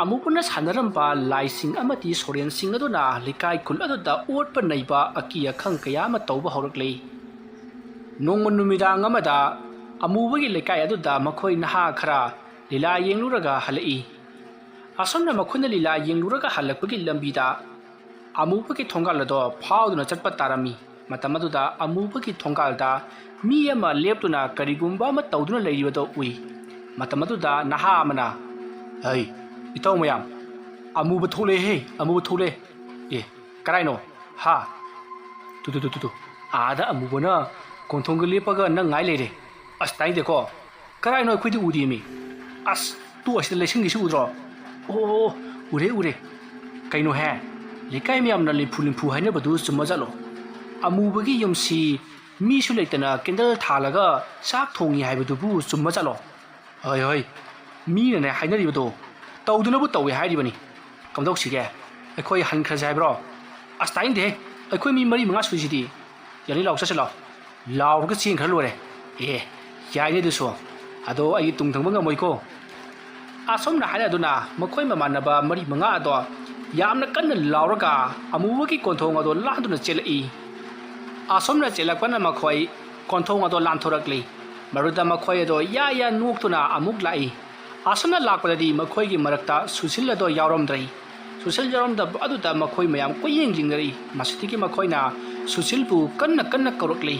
ꯑꯃꯨꯕꯅ ꯁꯥꯟꯅꯔꯝꯕ ꯂꯥꯏꯁꯤꯡ ꯑꯃꯗꯤ ꯁꯣꯔꯦꯟꯁꯤꯡ ꯑꯗꯨꯅ ꯂꯩꯀꯥꯏ ꯈꯨꯜ ꯑꯗꯨꯗ ꯑꯣꯠꯄ ꯅꯩꯕ, ꯑꯀꯤ ꯑꯈꯪ ꯀꯌꯥ ꯑꯃ ꯇꯧꯕ ꯍꯧꯔꯛꯂꯦ꯫ ꯅꯣꯡꯃ ꯅꯨꯃꯤꯗꯥꯡ ꯑꯃꯗ ꯑꯃꯨꯕꯒꯤ ꯂꯩꯀꯥꯏ ꯑꯗꯨꯗ ꯃꯈꯣꯏ ꯅꯍꯥ ꯈꯔ ꯂꯤꯂꯥ ꯌꯦꯡꯂꯨꯔꯒ ꯍꯜꯂꯛꯏ꯫ ꯑꯁꯨꯝꯅ ꯃꯈꯣꯏꯅ ꯂꯤꯂꯥ ꯌꯦꯡꯂꯨꯔꯒ ꯍꯜꯂꯛꯄꯒꯤ ꯂꯝꯕꯤꯗ ꯑꯃꯨꯕꯒꯤ ꯊꯣꯡꯒꯥꯜ ꯑꯗꯣ ꯐꯥꯎꯗꯨꯅ ꯆꯠꯄ ꯇꯥꯔꯝꯃꯤ꯫ ꯃꯇꯝ ꯑꯗꯨꯗ ꯑꯃꯨꯕꯒꯤ ꯊꯣꯡꯒꯥꯜꯗ ꯃꯤ ꯑꯃ ꯂꯦꯞꯇꯨꯅ ꯀꯔꯤꯒꯨꯝꯕ ꯑꯃ ꯇꯧꯗꯨꯅ ꯂꯩꯔꯤꯕꯗꯣ ꯎꯏ꯫ ꯃꯇꯝ ꯑꯗꯨꯗ ꯅꯍꯥ ꯑꯃꯅ, "ꯍꯩ, ꯏꯇꯥꯎ ꯃꯌꯥꯝ, ꯑꯃꯨꯕ ꯊꯣꯛꯂꯛꯑꯦꯍꯦ, ꯑꯃꯨꯕ ꯊꯣꯛꯂꯛꯑꯦ!" "ꯑꯦ, ꯀꯔꯥꯏꯅꯣ?" "ꯍꯥ? Two, two, two, two, two, ꯑꯥꯗ ꯑꯃꯨꯕꯅ ꯀꯣꯟꯊꯣꯡꯗ ꯂꯦꯞꯄꯒ ꯅꯪ ꯉꯥꯏ ꯂꯩꯔꯦ꯫ ꯑꯁ, ꯇꯥꯏꯗꯦꯀꯣ꯫ ꯀꯔꯥꯏꯅꯣ ꯑꯩꯈꯣꯏꯗꯤ ꯎꯗꯦꯃꯤ? ꯑꯁ, ꯇꯨ ꯑꯁꯤꯗ ꯂꯩꯁꯤꯡꯒꯤꯁꯤ ꯎꯗ꯭ꯔꯣ? ꯑꯣ, ꯑꯣ, ꯑꯣ, ꯎꯔꯦ, ꯎꯔꯦ꯫ ꯀꯩꯅꯣꯍꯦ, ꯂꯩꯀꯥꯏ ꯃꯌꯥꯝꯅ ꯂꯤꯝꯐꯨ ꯂꯤꯝꯐꯨ ꯍꯥꯏꯅꯕꯗꯨ ꯆꯨꯝꯃꯖꯥꯠꯂꯣ? ꯑꯃꯨꯕꯒꯤ ꯌꯨꯝꯁꯤ ꯃꯤꯁꯨ ꯂꯩꯇꯅ ꯀꯦꯟꯗꯜ ꯊꯥꯜꯂꯒ ꯆꯥꯛ ꯊꯣꯡꯉꯤ ꯍꯥꯏꯕꯗꯨꯕꯨ ꯆꯨꯝꯃꯖꯥꯠꯂꯣ?" "ꯍꯣꯏ, ꯍꯣꯏ, ꯃꯤꯅꯅꯦ ꯍꯥꯏꯅꯔꯤꯕꯗꯣ ꯇꯧꯗꯨꯅꯕꯨ ꯇꯧꯋꯦ ꯍꯥꯏꯔꯤꯕꯅꯤ꯫ ꯀꯝꯗꯧꯁꯤꯒꯦ? ꯑꯩꯈꯣꯏ ꯍꯟꯈ꯭ꯔꯁꯦ ꯍꯥꯏꯕ꯭ꯔꯣ?" "ꯑꯁ, ꯇꯥꯅꯤꯡꯗꯦꯍꯦ, ꯑꯩꯈꯣꯏ ꯃꯤ ꯃꯔꯤ ꯃꯉꯥ ꯁꯨꯏꯁꯤꯗꯤ꯫ ꯌꯥꯅꯤ, ꯂꯥꯎ, ꯆꯠꯁꯤ ꯂꯥꯎ꯫ ꯂꯥꯎꯔꯒ ꯆꯦꯟꯈ꯭ꯔ ꯂꯣꯏꯔꯦ꯫ ꯑꯦ, ꯌꯥꯏꯅꯦ ꯑꯗꯨꯁꯨ꯫ ꯑꯗꯣ ꯑꯩꯗꯤ ꯇꯨꯡ ꯊꯪꯕ ꯉꯝꯃꯣꯏꯀꯣ꯫" ꯑꯁꯨꯝꯅ ꯍꯥꯏꯅꯗꯨꯅ ꯃꯈꯣꯏ ꯃꯃꯥꯟꯅꯕ ꯃꯔꯤ ꯃꯉꯥ ꯑꯗꯣ ꯌꯥꯝꯅ ꯀꯟꯅ ꯂꯥꯎꯔꯒ ꯑꯃꯨꯕꯒꯤ ꯀꯣꯟꯊꯣꯡ ꯑꯗꯣ ꯂꯥꯟꯗꯨꯅ ꯆꯦꯜꯂꯛꯏ꯫ ꯑꯁꯨꯝꯅ ꯆꯦꯜꯂꯛꯄꯅ ꯃꯈꯣꯏ ꯀꯣꯟꯊꯣꯡ ꯑꯗꯣ ꯂꯥꯟꯊꯣꯔꯛꯂꯤ꯫ ꯃꯗꯨꯗ ꯃꯈꯣꯏ ꯑꯗꯣ ꯌꯥ ꯌꯥ ꯅꯣꯛꯇꯨꯅ ꯑꯃꯨꯛ ꯂꯥꯛꯏ꯫ ꯑꯁꯨꯝꯅ ꯂꯥꯛꯄꯗꯗꯤ ꯃꯈꯣꯏꯒꯤ ꯃꯔꯛꯇ ꯁꯨꯁꯤꯜ ꯑꯗꯣ ꯌꯥꯎꯔꯝꯗ꯭ꯔꯦ꯫ ꯁꯨꯁꯤꯜ ꯌꯥꯎꯔꯝꯗꯕ ꯑꯗꯨꯗ ꯃꯈꯣꯏ ꯃꯌꯥꯝ ꯀꯣꯏꯌꯦꯡ ꯌꯦꯡꯅꯔꯛꯏ꯫ ꯃꯁꯤꯗꯒꯤ ꯃꯈꯣꯏꯅ ꯁꯨꯁꯤꯜꯕꯨ ꯀꯟꯅ ꯀꯟꯅ ꯀꯧꯔꯛꯂꯤ꯫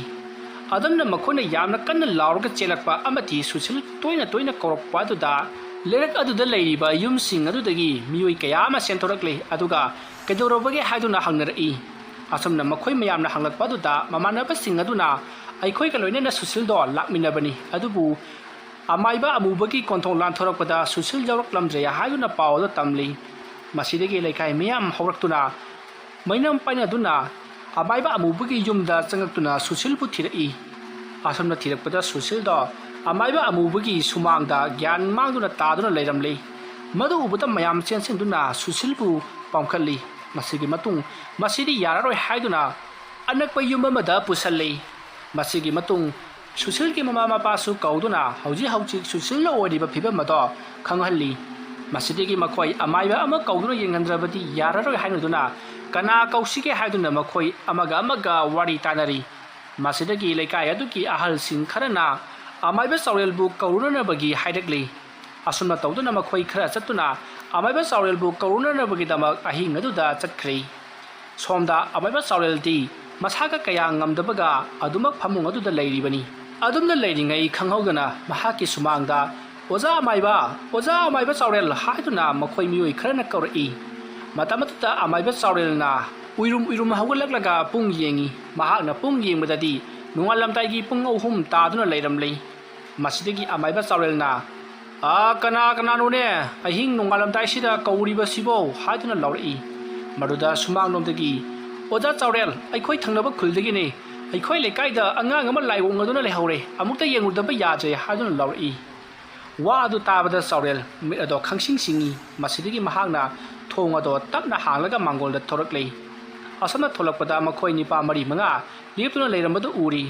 ꯑꯗꯨꯝꯅ ꯃꯈꯣꯏꯅ ꯌꯥꯝꯅ ꯀꯟꯅ ꯂꯥꯎꯔꯒ ꯆꯦꯜꯂꯛꯄ ꯑꯃꯗꯤ ꯁꯨꯁꯤꯜ ꯇꯣꯏꯅ ꯇꯣꯏꯅ ꯀꯧꯔꯛꯄ ꯑꯗꯨꯗ ꯂꯩꯔꯛ ꯑꯗꯨꯗ ꯂꯩꯔꯤꯕ ꯌꯨꯝꯁꯤꯡ ꯑꯗꯨꯗꯒꯤ ꯃꯤꯑꯣꯏ ꯀꯌꯥ ꯑꯃ ꯆꯦꯟꯊꯣꯔꯛꯂꯤ, ꯑꯗꯨꯒ "ꯀꯩꯗꯧꯔꯕꯒꯦ?" ꯍꯥꯏꯗꯨꯅ ꯍꯪꯅꯔꯛꯏ꯫ ꯑꯁꯨꯝꯅ ꯃꯈꯣꯏ ꯃꯌꯥꯝꯅ ꯍꯪꯂꯛꯄ ꯑꯗꯨꯗ ꯃꯃꯥꯟꯅꯕꯁꯤꯡ ꯑꯗꯨꯅ ꯑꯩꯈꯣꯏꯒ ꯂꯣꯏꯅꯅ ꯁꯨꯁꯤꯜꯗꯣ ꯂꯥꯛꯃꯤꯟꯅꯕꯅꯤ, ꯑꯗꯨꯕꯨ ꯑꯃꯥꯏꯕ ꯑꯃꯨꯕꯒꯤ ꯀꯣꯟꯊꯣꯡ ꯂꯥꯟꯊꯣꯔꯛꯄꯗ ꯁꯨꯁꯤꯜ ꯌꯥꯎꯔꯛꯂꯝꯗ꯭ꯔꯦ ꯍꯥꯏꯗꯨꯅ ꯄꯥꯎ ꯑꯗꯨ ꯇꯝꯂꯤ꯫ ꯃꯁꯤꯗꯒꯤ ꯂꯩꯀꯥꯏ ꯃꯤꯌꯥꯝ ꯍꯧꯔꯛꯇꯨꯅ ꯃꯩꯅꯝ ꯄꯥꯏꯅꯗꯨꯅ ꯑꯃꯥꯏꯕ ꯑꯃꯨꯕꯒꯤ ꯌꯨꯝꯗ ꯆꯪꯉꯛꯇꯨꯅ ꯁꯨꯁꯤꯜꯕꯨ ꯊꯤꯔꯛꯏ꯫ ꯑꯁꯨꯝꯅ ꯊꯤꯔꯛꯄꯗ ꯁꯨꯁꯤꯜꯗꯣ ꯑꯃꯥꯏꯕ ꯑꯃꯨꯕꯒꯤ ꯁꯨꯃꯥꯡꯗ ꯒ꯭ꯌꯥꯟ ꯃꯥꯡꯗꯨꯅ ꯇꯥꯗꯨꯅ ꯂꯩꯔꯝꯂꯤ꯫ ꯃꯗꯨ ꯎꯕꯗ ꯃꯌꯥꯝ ꯆꯦꯟꯁꯤꯟꯗꯨꯅ ꯁꯨꯁꯤꯜꯕꯨ ꯄꯥꯝꯈꯠꯂꯤ꯫ ꯃꯁꯤꯒꯤ ꯃꯇꯨꯡ ꯃꯁꯤꯗꯤ ꯌꯥꯔꯔꯣꯏ ꯍꯥꯏꯗꯨꯅ ꯑꯅꯛꯄ ꯌꯨꯝ ꯑꯃꯗ ꯄꯨꯁꯜꯂꯤ꯫ ꯃꯁꯤꯒꯤ ꯃꯇꯨꯡ ꯁꯨꯁꯤꯜꯒꯤ ꯃꯃꯥ ꯃꯄꯥꯁꯨ ꯀꯧꯗꯨꯅ ꯍꯧꯖꯤꯛ ꯍꯧꯖꯤꯛ ꯁꯨꯁꯤꯜꯅ ꯑꯣꯏꯔꯤꯕ ꯐꯤꯕꯝ ꯑꯗꯣ ꯈꯪꯍꯜꯂꯤ꯫ ꯃꯁꯤꯗꯒꯤ ꯃꯈꯣꯏ ꯑꯃꯥꯏꯕ ꯑꯃ ꯀꯧꯗꯨꯅ ꯌꯦꯡꯍꯟꯗ꯭ꯔꯕꯗꯤ ꯌꯥꯔꯔꯣꯏ ꯍꯥꯏꯅꯗꯨꯅ ꯀꯅꯥ ꯀꯧꯁꯤꯒꯦ ꯍꯥꯏꯗꯨꯅ ꯃꯈꯣꯏ ꯑꯃꯒ ꯑꯃꯒ ꯋꯥꯔꯤ ꯇꯥꯅꯔꯤ꯫ ꯃꯁꯤꯗꯒꯤ ꯂꯩꯀꯥꯏ ꯑꯗꯨꯒꯤ ꯑꯍꯜꯁꯤꯡ ꯈꯔꯅ ꯑꯃꯥꯏꯕ ꯆꯥꯎꯔꯦꯜꯕꯨ ꯀꯧꯔꯨꯅꯅꯕꯒꯤ ꯍꯥꯏꯔꯛꯂꯤ꯫ ꯑꯁꯨꯝꯅ ꯇꯧꯗꯨꯅ ꯃꯈꯣꯏ ꯈꯔ ꯆꯠꯇꯨꯅ ꯑꯃꯥꯏꯕ ꯆꯥꯎꯔꯦꯜꯕꯨ ꯀꯧꯔꯨꯅꯅꯕꯒꯤꯗꯃꯛ ꯑꯍꯤꯡ ꯑꯗꯨꯗ ꯆꯠꯈ꯭ꯔꯦ꯫ ꯁꯣꯝꯗ ꯑꯃꯥꯏꯕ ꯆꯥꯎꯔꯦꯜꯗꯤ ꯃꯁꯥꯒ ꯀꯌꯥ ꯉꯝꯗꯕꯒ ꯑꯗꯨꯃꯛ ꯐꯃꯨꯡ ꯑꯗꯨꯗ ꯂꯩꯔꯤꯕꯅꯤ꯫ ꯑꯗꯨꯝꯅ ꯂꯩꯔꯤꯉꯩ ꯈꯪꯍꯧꯗꯅ ꯃꯍꯥꯛꯀꯤ ꯁꯨꯃꯥꯡꯗ "ꯑꯣꯖꯥ ꯑꯃꯥꯏꯕ, ꯑꯣꯖꯥ ꯑꯃꯥꯏꯕ ꯆꯥꯎꯔꯦꯜ" ꯍꯥꯏꯗꯨꯅ ꯃꯈꯣꯏ ꯃꯤꯑꯣꯏ ꯈꯔꯅ ꯀꯧꯔꯛꯏ꯫ ꯃꯇꯝ ꯑꯗꯨꯗ ꯑꯃꯥꯏꯕ ꯆꯥꯎꯔꯦꯜꯅ ꯎꯏꯔꯨꯝ ꯎꯏꯔꯨꯝ ꯍꯧꯒꯠꯂꯛꯂꯒ ꯄꯨꯡ ꯌꯦꯡꯉꯤ꯫ ꯃꯍꯥꯛꯅ ꯄꯨꯡ ꯌꯦꯡꯕꯗꯗꯤ ꯅꯣꯡꯉꯥꯜꯂꯝꯗꯥꯏꯒꯤ ꯄꯨꯡ ꯑꯍꯨꯝ ꯇꯥꯗꯨꯅ ꯂꯩꯔꯝꯂꯤ꯫ ꯃꯁꯤꯗꯒꯤ ꯑꯃꯥꯏꯕ ꯆꯥꯎꯔꯦꯜꯅ "ꯑꯥ, ꯀꯅꯥ ꯀꯅꯥꯅꯣꯅꯦ ꯑꯍꯤꯡ ꯅꯣꯡꯉꯥꯜꯂꯝꯗꯥꯏꯁꯤꯗ ꯀꯧꯔꯤꯕꯁꯤꯕꯣ?" ꯍꯥꯏꯗꯨꯅ ꯂꯥꯎꯔꯛꯏ꯫ ꯃꯗꯨꯗ ꯁꯨꯃꯥꯡꯂꯣꯝꯗꯒꯤ "ꯑꯣꯖꯥ ꯆꯥꯎꯔꯦꯜ, ꯑꯩꯈꯣꯏ ꯊꯪꯅꯕ ꯈꯨꯜꯗꯒꯤꯅꯤ꯫ ꯑꯩꯈꯣꯏ ꯂꯩꯀꯥꯏꯗ ꯑꯉꯥꯡ ꯑꯃ ꯂꯥꯏ ꯑꯣꯛꯅꯗꯨꯅ ꯂꯩꯍꯧꯔꯦ, ꯑꯃꯨꯛꯇ ꯌꯦꯡꯉꯨꯗꯕ ꯌꯥꯗ꯭ꯔꯦ" ꯍꯥꯏꯗꯨꯅ ꯂꯥꯎꯔꯛꯏ꯫ ꯋꯥ ꯑꯗꯨ ꯇꯥꯕꯗ ꯆꯥꯎꯔꯦꯜ ꯃꯤꯠ ꯑꯗꯣ ꯈꯪꯁꯤꯡ ꯁꯤꯡꯉꯤ꯫ ꯃꯁꯤꯗꯒꯤ ꯃꯍꯥꯛꯅ ꯊꯣꯡ ꯑꯗꯣ ꯇꯞꯅ ꯍꯥꯡꯂꯒ ꯃꯥꯡꯒꯣꯜꯗ ꯊꯣꯔꯛꯂꯦ꯫ ꯑꯁꯨꯝꯅ ꯊꯣꯛꯂꯛꯄꯗ ꯃꯈꯣꯏ ꯅꯤꯄꯥ ꯃꯔꯤ ꯃꯉꯥ ꯂꯦꯞꯇꯨꯅ ꯂꯩꯔꯝꯕꯗꯨ ꯎꯔꯤ꯫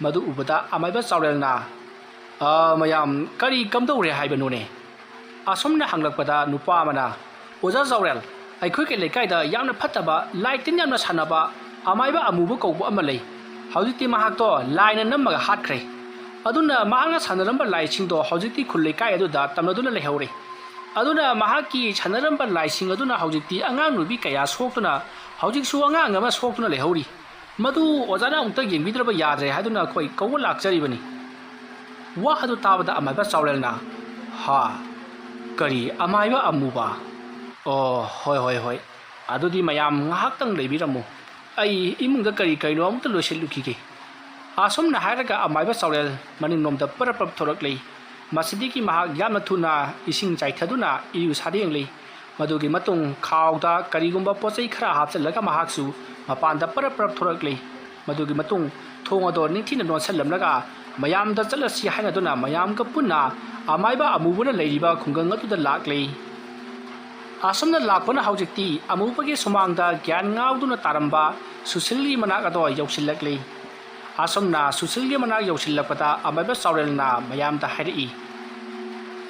ꯃꯗꯨ ꯎꯕꯗ ꯑꯃꯥꯏꯕ ꯆꯥꯎꯔꯦꯜꯅ "ꯑꯥ, ꯃꯌꯥꯝ, ꯀꯔꯤ ꯀꯝꯗꯧꯔꯦ ꯍꯥꯏꯕꯅꯣꯅꯦ?" ꯑꯁꯨꯝꯅ ꯍꯪꯂꯛꯄꯗ ꯅꯨꯄꯥ ꯑꯃꯅ "ꯑꯣꯖꯥ ꯆꯥꯎꯔꯦꯜ, ꯑꯩꯈꯣꯏꯒꯤ ꯂꯩꯀꯥꯏꯗ ꯌꯥꯝꯅ ꯐꯠꯇꯕ, ꯂꯥꯏ ꯇꯤꯟ ꯌꯥꯝꯅ ꯁꯥꯟꯅꯕ ꯑꯃꯥꯏꯕ ꯑꯃꯨꯕ ꯀꯧꯕ ꯑꯃ ꯂꯩ꯫ ꯍꯧꯖꯤꯛꯇꯤ ꯃꯍꯥꯛꯇꯣ ꯂꯥꯏꯅ ꯅꯝꯃꯒ ꯍꯥꯠꯈ꯭ꯔꯦ꯫ ꯑꯗꯨꯅ ꯃꯍꯥꯛꯅ ꯁꯥꯟꯅꯔꯝꯕ ꯂꯥꯏꯁꯤꯡꯗꯣ ꯍꯧꯖꯤꯛꯇꯤ ꯈꯨꯜ ꯂꯩꯀꯥꯏ ꯑꯗꯨꯗ ꯇꯝꯅꯗꯨꯅ ꯂꯩꯍꯧꯔꯦ꯫ ꯑꯗꯨꯅ ꯃꯍꯥꯛꯀꯤ ꯁꯥꯟꯅꯔꯝꯕ ꯂꯥꯏꯁꯤꯡ ꯑꯗꯨꯅ ꯍꯧꯖꯤꯛꯇꯤ ꯑꯉꯥꯡ ꯅꯨꯄꯤ ꯀꯌꯥ ꯁꯣꯛꯇꯨꯅ, ꯍꯧꯖꯤꯛꯁꯨ ꯑꯉꯥꯡ ꯑꯃ ꯁꯣꯛꯇꯨꯅ ꯂꯩꯍꯧꯔꯤ꯫ ꯃꯗꯨ ꯑꯣꯖꯥꯅ ꯑꯃꯨꯛꯇ ꯌꯦꯡꯕꯤꯗ꯭ꯔꯕ ꯌꯥꯗ꯭ꯔꯦ ꯍꯥꯏꯗꯨꯅ ꯑꯩꯈꯣꯏ ꯀꯧꯕ ꯂꯥꯛꯆꯔꯤꯕꯅꯤ꯫ ꯋꯥ ꯑꯗꯨ ꯇꯥꯕꯗ ꯑꯃꯥꯏꯕ ꯆꯥꯎꯔꯦꯜꯅ, "ꯍꯥ? ꯀꯔꯤ, ꯑꯃꯥꯏꯕ ꯑꯃꯨꯕ? ꯑꯣ, ꯍꯣꯏ, ꯍꯣꯏ, ꯍꯣꯏ꯫ ꯑꯗꯨꯗꯤ ꯃꯌꯥꯝ ꯉꯥꯏꯍꯥꯛꯇꯪ ꯂꯩꯕꯤꯔꯝꯃꯨ꯫ ꯑꯩ ꯏꯃꯨꯡꯗ ꯀꯔꯤ ꯀꯔꯤꯅꯣ ꯑꯃꯨꯛꯇ ꯂꯣꯏꯁꯤꯜꯂꯨꯈꯤꯒꯦ"꯫ ꯑꯁꯨꯝꯅ ꯍꯥꯏꯔꯒ ꯑꯃꯥꯏꯕ ꯆꯥꯎꯔꯦꯜ ꯃꯅꯤꯡꯂꯣꯝꯗ ꯄꯔꯞ ꯄꯔꯞ ꯊꯣꯔꯛꯂꯤ꯫ ꯃꯁꯤꯗꯒꯤ ꯃꯍꯥꯛ ꯌꯥꯝꯅ ꯊꯨꯅ ꯏꯁꯤꯡ ꯆꯥꯏꯊꯗꯨꯅ ꯏꯔꯨ ꯁꯥꯗ ꯌꯦꯡꯂꯤ꯫ ꯃꯗꯨꯒꯤ ꯃꯇꯨꯡ ꯈꯥꯎꯗ ꯀꯔꯤꯒꯨꯝꯕ ꯄꯣꯠ ꯆꯩ ꯈꯔ ꯍꯥꯞꯆꯤꯜꯂꯒ ꯃꯍꯥꯛꯁꯨ ꯃꯄꯥꯟꯗ ꯄꯔꯞ ꯄꯔꯞ ꯊꯣꯔꯛꯂꯤ꯫ ꯃꯗꯨꯒꯤ ꯃꯇꯨꯡ ꯊꯣꯡ ꯑꯗꯣ ꯅꯤꯡꯊꯤꯅ ꯂꯣꯟꯁꯤꯜꯂꯝꯂꯒ ꯃꯌꯥꯝꯗ ꯆꯠꯂꯁꯤ ꯍꯥꯏꯅꯗꯨꯅ ꯃꯌꯥꯝꯒ ꯄꯨꯟꯅ ꯑꯃꯥꯏꯕ ꯑꯃꯨꯕꯅ ꯂꯩꯔꯤꯕ ꯈꯨꯡꯒꯪ ꯑꯗꯨꯗ ꯂꯥꯛꯂꯤ꯫ ꯑꯁꯨꯝꯅ ꯂꯥꯛꯄꯅ ꯍꯧꯖꯤꯛꯇꯤ ꯑꯃꯨꯕꯒꯤ ꯁꯨꯃꯥꯡꯗ ꯒ꯭ꯌꯥꯟ ꯉꯥꯎꯗꯨꯅ ꯇꯥꯔꯝꯕ ꯁꯨꯁꯤꯜꯒꯤ ꯃꯅꯥꯛ ꯑꯗꯣ ꯌꯧꯁꯤꯜꯂꯛꯂꯤ꯫ ꯑꯁꯨꯝꯅ ꯁꯨꯁꯤꯜꯒꯤ ꯃꯅꯥꯛ ꯌꯧꯁꯤꯜꯂꯛꯄꯗ ꯑꯃꯥꯏꯕ ꯆꯥꯎꯔꯦꯜꯅ ꯃꯌꯥꯝꯗ ꯍꯥꯏꯔꯛꯏ,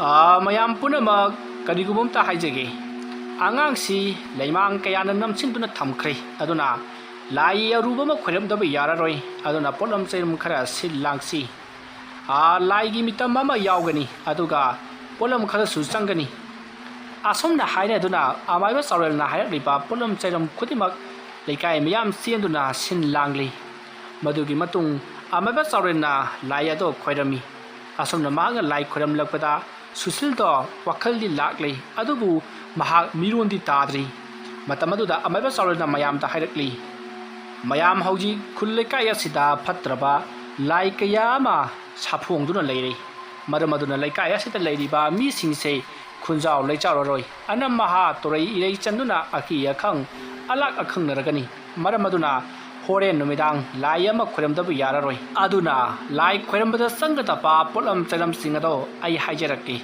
"ꯑꯥ, ꯃꯌꯥꯝ ꯄꯨꯝꯅꯃꯛ, ꯀꯔꯤꯒꯨꯝꯕ ꯑꯝꯇ ꯍꯥꯏꯖꯒꯦ꯫ ꯑꯉꯥꯡꯁꯤ ꯂꯩꯃꯥꯡ ꯀꯌꯥꯅ ꯅꯝꯁꯤꯟꯗꯨꯅ ꯊꯝꯈ꯭ꯔꯦ꯫ ꯑꯗꯨꯅ ꯂꯥꯏ ꯑꯔꯨꯕ ꯑꯃ ꯈꯣꯏꯔꯝꯗꯕ ꯌꯥꯔꯔꯣꯏ꯫ ꯑꯗꯨꯅ ꯄꯣꯠꯂꯝ ꯆꯩꯔꯝ ꯈꯔ ꯁꯤꯜ ꯂꯥꯡꯁꯤ꯫ ꯑꯥ, ꯂꯥꯏꯒꯤ ꯃꯤꯇꯝ ꯑꯃ ꯌꯥꯎꯒꯅꯤ, ꯑꯗꯨꯒ ꯄꯣꯠꯂꯝ ꯈꯔꯁꯨ ꯆꯪꯒꯅꯤ"꯫ ꯑꯁꯨꯝꯅ ꯍꯥꯏꯅꯗꯨꯅ ꯑꯃꯥꯏꯕ ꯆꯥꯎꯔꯦꯜꯅ ꯍꯥꯏꯔꯛꯂꯤꯕ ꯄꯣꯠꯂꯝ ꯆꯩꯔꯝ ꯈꯨꯗꯤꯡꯃꯛ ꯂꯩꯀꯥꯏ ꯃꯤꯌꯥꯝ ꯆꯦꯟꯗꯨꯅ ꯁꯤꯟ ꯂꯥꯡꯂꯤ꯫ ꯃꯗꯨꯒꯤ ꯃꯇꯨꯡ ꯑꯃꯥꯏꯕ ꯆꯥꯎꯔꯦꯜꯅ ꯂꯥꯏ ꯑꯗꯣ ꯈꯣꯏꯔꯝꯃꯤ꯫ ꯑꯁꯨꯝꯅ ꯃꯍꯥꯛꯅ ꯂꯥꯏ ꯈꯣꯏꯔꯝꯂꯛꯄꯗ ꯁꯨꯁꯤꯜꯗꯣ ꯋꯥꯈꯜꯗꯤ ꯂꯥꯛꯂꯤ, ꯑꯗꯨꯕꯨ ꯃꯍꯥꯛ ꯃꯤꯔꯣꯟꯗꯤ ꯇꯥꯗ꯭ꯔꯤ꯫ ꯃꯇꯝ ꯑꯗꯨꯗ ꯑꯃꯥꯏꯕ ꯆꯥꯎꯔꯦꯜꯅ ꯃꯌꯥꯝꯗ ꯍꯥꯏꯔꯛꯂꯤ, "ꯃꯌꯥꯝ ꯍꯧꯖꯤꯛ ꯈꯨꯜ ꯂꯩꯀꯥꯏ ꯑꯁꯤꯗ ꯐꯠꯇ꯭ꯔꯕ ꯂꯥꯏ ꯀꯌꯥ ꯑꯃ ꯁꯥꯐꯣꯡꯗꯨꯅ ꯂꯩꯔꯦ꯫ ꯃꯔꯝ ꯑꯗꯨꯅ ꯂꯩꯀꯥꯏ ꯑꯁꯤꯗ ꯂꯩꯔꯤꯕ ꯃꯤꯁꯤꯡꯁꯦ ꯈꯨꯟꯖꯥꯎ ꯂꯩꯆꯥꯎꯔꯔꯣꯏ꯫ ꯑꯅꯝ ꯑꯍꯥ ꯇꯣꯔꯩ ꯏꯔꯩ ꯆꯟꯗꯨꯅ ꯑꯀꯤ ꯑꯈꯪ ꯑꯂꯥꯛ ꯑꯈꯪꯅꯔꯒꯅꯤ꯫ ꯃꯔꯝ ꯑꯗꯨꯅ ꯍꯣꯔꯦꯟ ꯅꯨꯃꯤꯗꯥꯡ ꯂꯥꯏ ꯑꯃ ꯈꯣꯏꯔꯝꯗꯕ ꯌꯥꯔꯔꯣꯏ꯫ ꯑꯗꯨꯅ ꯂꯥꯏ ꯈꯣꯏꯔꯝꯕꯗ ꯆꯪꯒꯗꯕ ꯄꯣꯠꯂꯝ ꯆꯩꯂꯝꯁꯤꯡ ꯑꯗꯣ ꯑꯩ ꯍꯥꯏꯖꯔꯛꯀꯦ꯫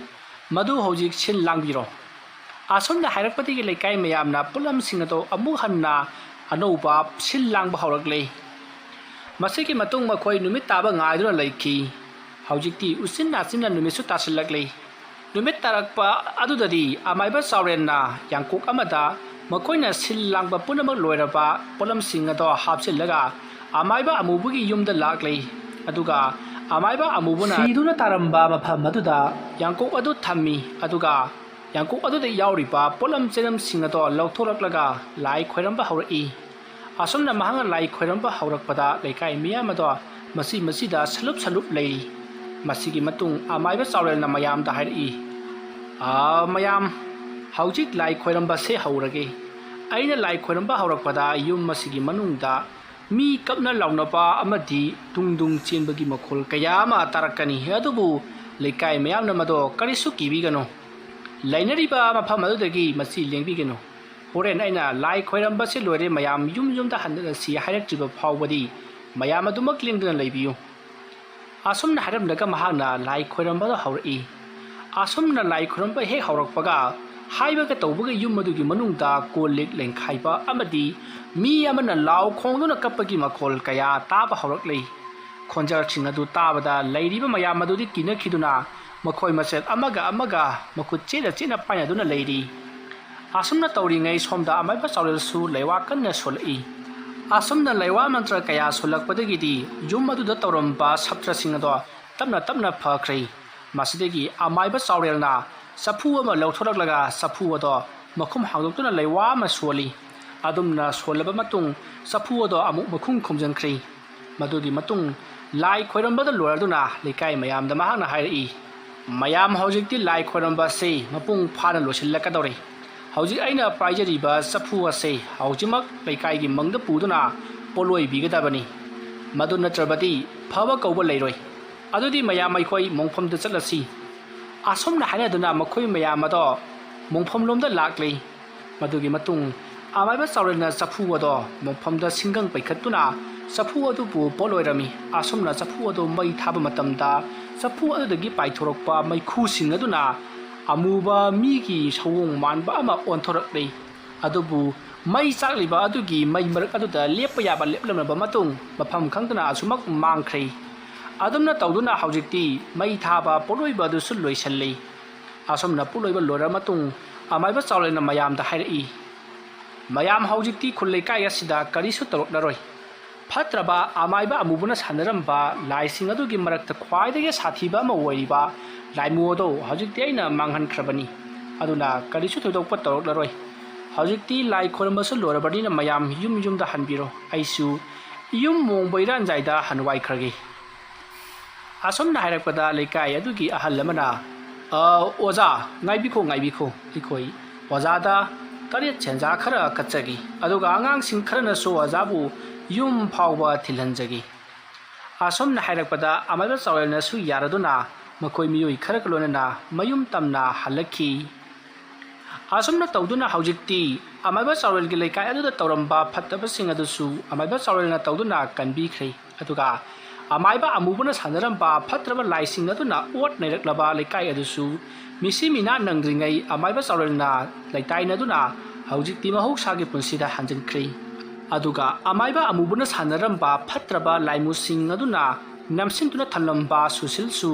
ꯃꯗꯨ ꯍꯧꯖꯤꯛ ꯁꯤꯜ ꯂꯥꯡꯕꯤꯔꯣ"꯫ ꯑꯁꯨꯝꯅ ꯍꯥꯏꯔꯛꯄꯗꯒꯤ ꯂꯩꯀꯥꯏ ꯃꯌꯥꯝꯅ ꯄꯣꯠꯂꯝꯁꯤꯡ ꯑꯗꯣ ꯑꯃꯨꯛ ꯍꯟꯅ ꯑꯅꯧꯕ ꯁꯤꯜ ꯂꯥꯡꯕ ꯍꯧꯔꯛꯂꯦ꯫ ꯃꯁꯤꯒꯤ ꯃꯇꯨꯡ ꯃꯈꯣꯏ ꯅꯨꯃꯤꯠ ꯇꯥꯕ ꯉꯥꯏꯗꯨꯅ ꯂꯩꯈꯤ꯫ ꯍꯧꯖꯤꯛꯇꯤ ꯎꯆꯤꯟ ꯅꯥꯆꯤꯟꯅ ꯅꯨꯃꯤꯠꯁꯨ ꯇꯥꯁꯤꯜꯂꯛꯂꯤ꯫ ꯅꯨꯃꯤꯠ ꯇꯥꯔꯛꯄ ꯑꯗꯨꯗꯗꯤ ꯑꯃꯥꯏꯕ ꯆꯥꯎꯔꯦꯟꯅ ꯌꯥꯡꯀꯣꯛ ꯑꯃꯗ ꯃꯈꯣꯏꯅ ꯁꯤꯜ ꯂꯥꯡꯕ ꯄꯨꯝꯅꯃꯛ ꯂꯣꯏꯔꯕ ꯄꯣꯠꯂꯝꯁꯤꯡ ꯑꯗꯣ ꯍꯥꯞꯆꯤꯜꯂꯒ ꯑꯃꯥꯏꯕ ꯑꯃꯨꯕꯒꯤ ꯌꯨꯝꯗ ꯂꯥꯛꯂꯤ꯫ ꯑꯗꯨꯒ ꯑꯃꯥꯏꯕ ꯑꯃꯨꯕꯅ ꯁꯤꯗꯨꯅ ꯇꯥꯔꯝꯕ ꯃꯐꯝ ꯑꯗꯨꯗ ꯌꯥꯡꯀꯣꯛ ꯑꯗꯨ ꯊꯝꯃꯤ꯫ ꯑꯗꯨꯒ ꯌꯥꯡꯀꯣꯛ ꯑꯗꯨꯗ ꯌꯥꯎꯔꯤꯕ ꯄꯣꯠꯂꯝ ꯆꯩꯔꯝꯁꯤꯡ ꯑꯗꯣ ꯂꯧꯊꯣꯔꯛꯂꯒ ꯂꯥꯏ ꯈꯣꯏꯔꯝꯕ ꯍꯧꯔꯛꯏ꯫ ꯑꯁꯨꯝꯅ ꯃꯍꯥꯛꯅ ꯂꯥꯏ ꯈꯣꯏꯔꯝꯕ ꯍꯧꯔꯛꯄꯗ ꯂꯩꯀꯥꯏ ꯃꯤꯌꯥꯝ ꯑꯗꯣ ꯃꯁꯤ ꯃꯁꯤꯗ ꯁꯂꯨꯞ ꯁꯂꯨꯞ ꯂꯩꯔꯤ꯫ ꯃꯁꯤꯒꯤ ꯃꯇꯨꯡ ꯑꯃꯥꯏꯕ ꯆꯥꯎꯔꯦꯜꯅ ꯃꯌꯥꯝꯗ ꯍꯥꯏꯔꯛꯏ, "ꯑꯥ, ꯃꯌꯥꯝ, ꯍꯧꯖꯤꯛ ꯂꯥꯏ ꯈꯣꯏꯔꯝꯕꯁꯦ ꯍꯧꯔꯒꯦ꯫ ꯑꯩꯅ ꯂꯥꯏ ꯈꯣꯏꯔꯝꯕ ꯍꯧꯔꯛꯄꯗ ꯌꯨꯝ ꯑꯁꯤꯒꯤ ꯃꯅꯨꯡꯗ ꯃꯤ ꯀꯞꯅ ꯂꯥꯎꯅꯕ ꯑꯃꯗꯤ ꯇꯨꯡ ꯇꯨꯡ ꯆꯦꯟꯕꯒꯤ ꯃꯈꯣꯜ ꯀꯌꯥ ꯑꯃ ꯇꯥꯔꯛꯀꯅꯤ꯫ ꯑꯗꯨꯕꯨ ꯂꯩꯀꯥꯏ ꯃꯌꯥꯝꯅ ꯃꯗꯣ ꯀꯔꯤꯁꯨ ꯀꯤꯕꯤꯒꯅꯨ꯫ ꯂꯩꯅꯔꯤꯕ ꯃꯐꯝ ꯑꯗꯨꯗꯒꯤ ꯃꯁꯤ ꯂꯦꯡꯕꯤꯒꯅꯨ꯫ ꯍꯣꯔꯦꯟ ꯑꯩꯅ ꯂꯥꯏ ꯈꯣꯏꯔꯝꯕꯁꯤ ꯂꯣꯏꯔꯦ, ꯃꯌꯥꯝ ꯌꯨꯝ ꯌꯨꯝꯗ ꯍꯟꯅꯔꯁꯤ ꯍꯥꯏꯔꯛꯇ꯭ꯔꯤꯕ ꯐꯥꯎꯕꯗꯤ ꯃꯌꯥꯝ ꯑꯗꯨꯃꯛ ꯂꯦꯡꯗꯨꯅ ꯂꯩꯕꯤꯌꯨ"꯫ ꯑꯁꯨꯝꯅ ꯍꯥꯏꯔꯝꯂꯒ ꯃꯍꯥꯛꯅ ꯂꯥꯏ ꯈꯣꯏꯔꯝꯕꯗ ꯍꯧꯔꯛꯏ꯫ ꯑꯁꯨꯝꯅ ꯂꯥꯏ ꯈꯣꯏꯔꯝꯕ ꯍꯦꯛ ꯍꯧꯔꯛꯄꯒ, ꯍꯥꯏꯕꯒ ꯇꯧꯕꯒ ꯌꯨꯝ ꯑꯗꯨꯒꯤ ꯃꯅꯨꯡꯗ ꯀꯣꯜ ꯂꯤꯛ ꯂꯦꯡꯈꯥꯏꯕ ꯑꯃꯗꯤ ꯃꯤ ꯑꯃꯅ ꯂꯥꯎ ꯈꯣꯡꯗꯨꯅ ꯀꯞꯄꯒꯤ ꯃꯈꯣꯜ ꯀꯌꯥ ꯇꯥꯕ ꯍꯧꯔꯛꯂꯤ꯫ ꯈꯣꯟꯖꯦꯜꯁꯤꯡ ꯑꯗꯨ ꯇꯥꯕꯗ ꯂꯩꯔꯤꯕ ꯃꯌꯥꯝ ꯑꯗꯨꯗꯤ ꯀꯤꯅꯈꯤꯗꯨꯅ ꯃꯈꯣꯏ ꯃꯁꯦꯜ ꯑꯃꯒ ꯑꯃꯒ ꯃꯈꯨꯠ ꯆꯦꯠꯅ ꯆꯦꯠꯅ ꯄꯥꯏꯅꯗꯨꯅ ꯂꯩꯔꯤ꯫ ꯑꯁꯨꯝꯅ ꯇꯧꯔꯤꯉꯩ ꯁꯣꯝꯗ ꯑꯃꯥꯏꯕ ꯆꯥꯎꯔꯦꯜꯁꯨ ꯂꯩꯋꯥ ꯀꯟꯅ ꯁꯣꯜꯂꯛꯏ꯫ ꯑꯁꯨꯝꯅ ꯂꯩꯋꯥ ꯃꯟꯇ꯭ꯔ ꯀꯌꯥ ꯁꯣꯜꯂꯛꯄꯗꯒꯤꯗꯤ ꯌꯨꯝ ꯑꯗꯨꯗ ꯇꯧꯔꯝꯕ ꯁꯥꯇ꯭ꯔꯁꯤꯡ ꯑꯗꯣ ꯇꯞꯅ ꯇꯞꯅ ꯐꯈ꯭ꯔꯦ꯫ ꯃꯁꯤꯗꯒꯤ ꯑꯃꯥꯏꯕ ꯆꯥꯎꯔꯦꯜꯅ ꯆꯐꯨ ꯑꯃ ꯂꯧꯊꯣꯔꯛꯂꯒ ꯆꯐꯨ ꯑꯗꯣ ꯃꯈꯨꯝ ꯍꯥꯡꯗꯣꯛꯇꯨꯅ ꯂꯩꯋꯥ ꯑꯃ ꯁꯣꯜꯂꯤ꯫ ꯑꯗꯨꯝꯅ ꯁꯣꯜꯂꯕ ꯃꯇꯨꯡ ꯆꯐꯨ ꯑꯗꯣ ꯑꯃꯨꯛ ꯃꯈꯨꯝ ꯈꯨꯝꯖꯤꯟꯈ꯭ꯔꯦ꯫ ꯃꯗꯨꯒꯤ ꯃꯇꯨꯡ ꯂꯥꯏ ꯈꯣꯏꯔꯝꯕꯗ ꯂꯣꯏꯔꯗꯨꯅ ꯂꯩꯀꯥꯏ ꯃꯌꯥꯝꯗ ꯃꯍꯥꯛꯅ ꯍꯥꯏꯔꯛꯏ, "ꯃꯌꯥꯝ, ꯍꯧꯖꯤꯛꯇꯤ ꯂꯥꯏ ꯈꯣꯏꯔꯝꯕ ꯑꯁꯤ ꯃꯄꯨꯡ ꯐꯥꯅ ꯂꯣꯏꯁꯤꯜꯂꯛꯀꯗꯧꯔꯦ꯫ ꯍꯧꯖꯤꯛ ꯑꯩꯅ ꯄꯥꯏꯖꯔꯤꯕ ꯆꯐꯨ ꯑꯁꯤ ꯍꯧꯖꯤꯛꯃꯛ ꯂꯩꯀꯥꯏꯒꯤ ꯃꯪꯗ ꯄꯨꯗꯨꯅ ꯄꯣꯠꯂꯣꯏꯕꯤꯒꯗꯕꯅꯤ꯫ ꯃꯗꯨ ꯅꯠꯇ꯭ꯔꯕꯗꯤ ꯐꯕ ꯀꯧꯕ ꯂꯩꯔꯣꯏ꯫ ꯑꯗꯨꯗꯤ ꯃꯌꯥꯝ ꯑꯩꯈꯣꯏ ꯃꯣꯡꯐꯝꯗ ꯆꯠꯂꯁꯤ"꯫ ꯑꯁꯨꯝꯅ ꯍꯥꯏꯅꯗꯨꯅ ꯃꯈꯣꯏ ꯃꯌꯥꯝ ꯑꯗꯣ ꯃꯣꯡꯐꯝꯂꯣꯝꯗ ꯂꯥꯛꯂꯤ꯫ ꯃꯗꯨꯒꯤ ꯃꯇꯨꯡ ꯑꯃꯥꯏꯕ ꯆꯥꯎꯔꯦꯜꯅ ꯆꯐꯨ ꯑꯗꯣ ꯃꯣꯡꯐꯝꯗ ꯁꯤꯡꯒꯪ ꯄꯩꯈꯠꯇꯨꯅ ꯆꯐꯨ ꯑꯗꯨꯕꯨ ꯄꯣꯠꯂꯣꯏꯔꯝꯃꯤ꯫ ꯑꯁꯨꯝꯅ ꯆꯐꯨ ꯑꯗꯨ ꯃꯩ ꯊꯥꯕ ꯃꯇꯝꯗ ꯆꯐꯨ ꯑꯗꯨꯗꯒꯤ ꯄꯥꯏꯊꯣꯔꯛꯄ ꯃꯩꯈꯨꯁꯤꯡ ꯑꯗꯨꯅ ꯑꯃꯨꯕ ꯃꯤꯒꯤ ꯁꯑꯣꯡ ꯃꯥꯟꯕ ꯑꯃ ꯑꯣꯟꯊꯣꯔꯛꯂꯤ꯫ ꯑꯗꯨꯕꯨ ꯃꯩ ꯆꯥꯛꯂꯤꯕ ꯑꯗꯨꯒꯤ ꯃꯩ ꯃꯔꯛ ꯑꯗꯨꯗ ꯂꯦꯞꯄ ꯌꯥꯕ ꯂꯦꯞꯂꯝꯂꯕ ꯃꯇꯨꯡ ꯃꯐꯝ ꯈꯪꯗꯅ ꯑꯁꯨꯃꯛ ꯃꯥꯡꯈ꯭ꯔꯦ꯫ ꯑꯗꯨꯝꯅ ꯇꯧꯗꯨꯅ ꯍꯧꯖꯤꯛꯇꯤ ꯃꯩ ꯊꯥꯕ ꯄꯣꯠꯂꯣꯏꯕ ꯑꯗꯨꯁꯨ ꯂꯣꯏꯁꯤꯜꯂꯤ꯫ ꯑꯁꯨꯝꯅ ꯄꯣꯠꯂꯣꯏꯕ ꯂꯣꯏꯔꯕ ꯃꯇꯨꯡ ꯑꯃꯥꯏꯕ ꯆꯥꯎꯔꯦꯜꯅ ꯃꯌꯥꯝꯗ ꯍꯥꯏꯔꯛꯏ, "ꯃꯌꯥꯝ, ꯍꯧꯖꯤꯛꯇꯤ ꯈꯨꯜ ꯂꯩꯀꯥꯏ ꯑꯁꯤꯗ ꯀꯔꯤꯁꯨ ꯇꯧꯔꯛꯂꯔꯣꯏ꯫ ꯐꯠꯇ꯭ꯔꯕ ꯑꯃꯥꯏꯕ ꯑꯃꯨꯕꯅ ꯁꯥꯟꯅꯔꯝꯕ ꯂꯥꯏꯁꯤꯡ ꯑꯗꯨꯒꯤ ꯃꯔꯛꯇ ꯈ꯭ꯋꯥꯏꯗꯒꯤ ꯁꯥꯊꯤꯕ ꯑꯃ ꯑꯣꯏꯔꯤꯕ ꯂꯥꯏꯃꯨ ꯑꯗꯣ ꯍꯧꯖꯤꯛꯇꯤ ꯑꯩꯅ ꯃꯥꯡꯍꯟꯈ꯭ꯔꯕꯅꯤ꯫ ꯑꯗꯨꯅ ꯀꯔꯤꯁꯨ ꯊꯣꯏꯗꯣꯛꯄ ꯇꯧꯔꯛꯂꯔꯣꯏ꯫ ꯍꯧꯖꯤꯛꯇꯤ ꯂꯥꯏ ꯈꯣꯏꯔꯝꯕꯁꯨ ꯂꯣꯏꯔꯕꯅꯤꯅ ꯃꯌꯥꯝ ꯌꯨꯝ ꯌꯨꯝꯗ ꯍꯟꯕꯤꯔꯣ꯫ ꯑꯩꯁꯨ ꯌꯨꯝ ꯃꯣꯡꯕ ꯏꯔꯥꯟꯖꯥꯏꯗ ꯍꯟꯋꯥꯏꯈ꯭ꯔꯒꯦ꯫ ꯑꯁꯨꯝꯅ ꯍꯥꯏꯔꯛꯄꯗ ꯂꯩꯀꯥꯏ ꯑꯗꯨꯒꯤ ꯑꯍꯜ ꯑꯃꯅ, "ꯑ, ꯑꯣꯖꯥ, ꯉꯥꯏꯕꯤꯈꯣ, ꯉꯥꯏꯕꯤꯈꯣ꯫ ꯑꯩꯈꯣꯏ ꯑꯣꯖꯥꯗ ꯇꯔꯦꯠ ꯁꯦꯟꯖꯥ ꯈꯔ ꯀꯠꯆꯒꯦ꯫ ꯑꯗꯨꯒ ꯑꯉꯥꯡꯁꯤꯡ ꯈꯔꯅꯁꯨ ꯑꯣꯖꯥꯕꯨ ꯌꯨꯝ ꯐꯥꯎꯕ ꯊꯤꯜꯍꯟꯖꯒꯦ"꯫ ꯑꯁꯨꯝꯅ ꯍꯥꯏꯔꯛꯄꯗ ꯑꯃꯥꯏꯕ ꯆꯥꯎꯔꯦꯜꯅꯁꯨ ꯌꯥꯔꯗꯨꯅ ꯃꯈꯣꯏ ꯃꯤꯑꯣꯏ ꯈꯔꯒ ꯂꯣꯏꯅꯅ ꯃꯌꯨꯝ ꯇꯝꯅ ꯍꯜꯂꯛꯈꯤ꯫ ꯑꯁꯨꯝꯅ ꯇꯧꯗꯨꯅ ꯍꯧꯖꯤꯛꯇꯤ ꯑꯃꯥꯏꯕ ꯆꯥꯎꯔꯦꯜꯒꯤ ꯂꯩꯀꯥꯏ ꯑꯗꯨꯗ ꯇꯧꯔꯝꯕ ꯐꯠꯇꯕꯁꯤꯡ ꯑꯗꯨꯁꯨ ꯑꯃꯥꯏꯕ ꯆꯥꯎꯔꯦꯜꯅ ꯇꯧꯗꯨꯅ ꯀꯟꯕꯤꯈ꯭ꯔꯦ꯫ ꯑꯗꯨꯒ ꯑꯃꯥꯏꯕ ꯑꯃꯨꯕꯅ ꯁꯥꯟꯅꯔꯝꯕ ꯐꯠꯇ꯭ꯔꯕ ꯂꯥꯏꯁꯤꯡ ꯑꯗꯨꯅ ꯑꯣꯠ ꯅꯩꯔꯛꯂꯕ ꯂꯩꯀꯥꯏ ꯑꯗꯨꯁꯨ ꯃꯤꯁꯤ ꯃꯤꯅꯥ ꯅꯪꯗ꯭ꯔꯤꯉꯩ ꯑꯃꯥꯏꯕ ꯆꯥꯎꯔꯦꯜꯅ ꯂꯩꯇꯥꯏꯅꯗꯨꯅ ꯍꯧꯖꯤꯛꯇꯤ ꯃꯍꯧꯁꯥꯒꯤ ꯄꯨꯟꯁꯤꯗ ꯍꯟꯖꯤꯟꯈ꯭ꯔꯦ꯫ ꯑꯗꯨꯒ ꯑꯃꯥꯏꯕ ꯑꯃꯨꯕꯅ ꯁꯥꯟꯅꯔꯝꯕ ꯐꯠꯇ꯭ꯔꯕ ꯂꯥꯏꯃꯨꯁꯤꯡ ꯑꯗꯨꯅ ꯅꯝꯁꯤꯟꯗꯨꯅ ꯊꯝꯂꯝꯕ ꯁꯨꯁꯤꯜꯁꯨ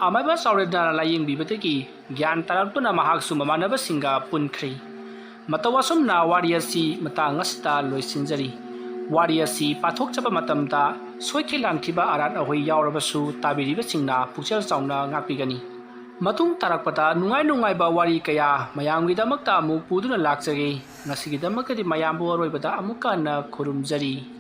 ꯑꯃꯥꯏꯕ ꯆꯥꯎꯔꯦꯜꯅ ꯂꯥꯌꯦꯡꯕꯤꯕꯗꯒꯤ ꯒ꯭ꯌꯥꯟ ꯇꯥꯔꯛꯇꯨꯅ ꯃꯍꯥꯛꯁꯨ ꯃꯃꯥꯟꯅꯕꯁꯤꯡꯒ ꯄꯨꯟꯈ꯭ꯔꯦ꯫ ꯃꯇꯧ ꯑꯁꯨꯝꯅ ꯋꯥꯔꯤ ꯑꯁꯤ ꯃꯇꯥꯡ ꯑꯁꯤꯗ ꯂꯣꯏꯁꯤꯟꯖꯔꯤ꯫ ꯋꯥꯔꯤ ꯑꯁꯤ ꯄꯥꯊꯣꯛꯆꯕ ꯃꯇꯝꯗ ꯁꯣꯏꯈꯤ ꯂꯥꯟꯈꯤꯕ ꯑꯔꯥꯟ ꯑꯍꯣꯏ ꯌꯥꯎꯔꯕꯁꯨ ꯇꯥꯕꯤꯔꯤꯕꯁꯤꯡꯅ ꯄꯨꯛꯆꯦꯜ ꯆꯥꯎꯅ ꯉꯥꯛꯄꯤꯒꯅꯤ꯫ ꯃꯇꯨꯡ ꯇꯥꯔꯛꯄꯗ ꯅꯨꯡꯉꯥꯏ ꯅꯨꯡꯉꯥꯏꯕ ꯋꯥꯔꯤ ꯀꯌꯥ ꯃꯌꯥꯝꯒꯤꯗꯃꯛꯇ ꯑꯃꯨꯛ ꯄꯨꯗꯨꯅ ꯂꯥꯛꯆꯒꯦ꯫ ꯉꯁꯤꯒꯤꯗꯃꯛꯇꯗꯤ ꯃꯌꯥꯝꯕꯨ ꯑꯔꯣꯏꯕꯗ ꯑꯃꯨꯛꯀ ꯍꯟꯅ ꯈꯨꯔꯨꯝꯖꯔꯤ꯫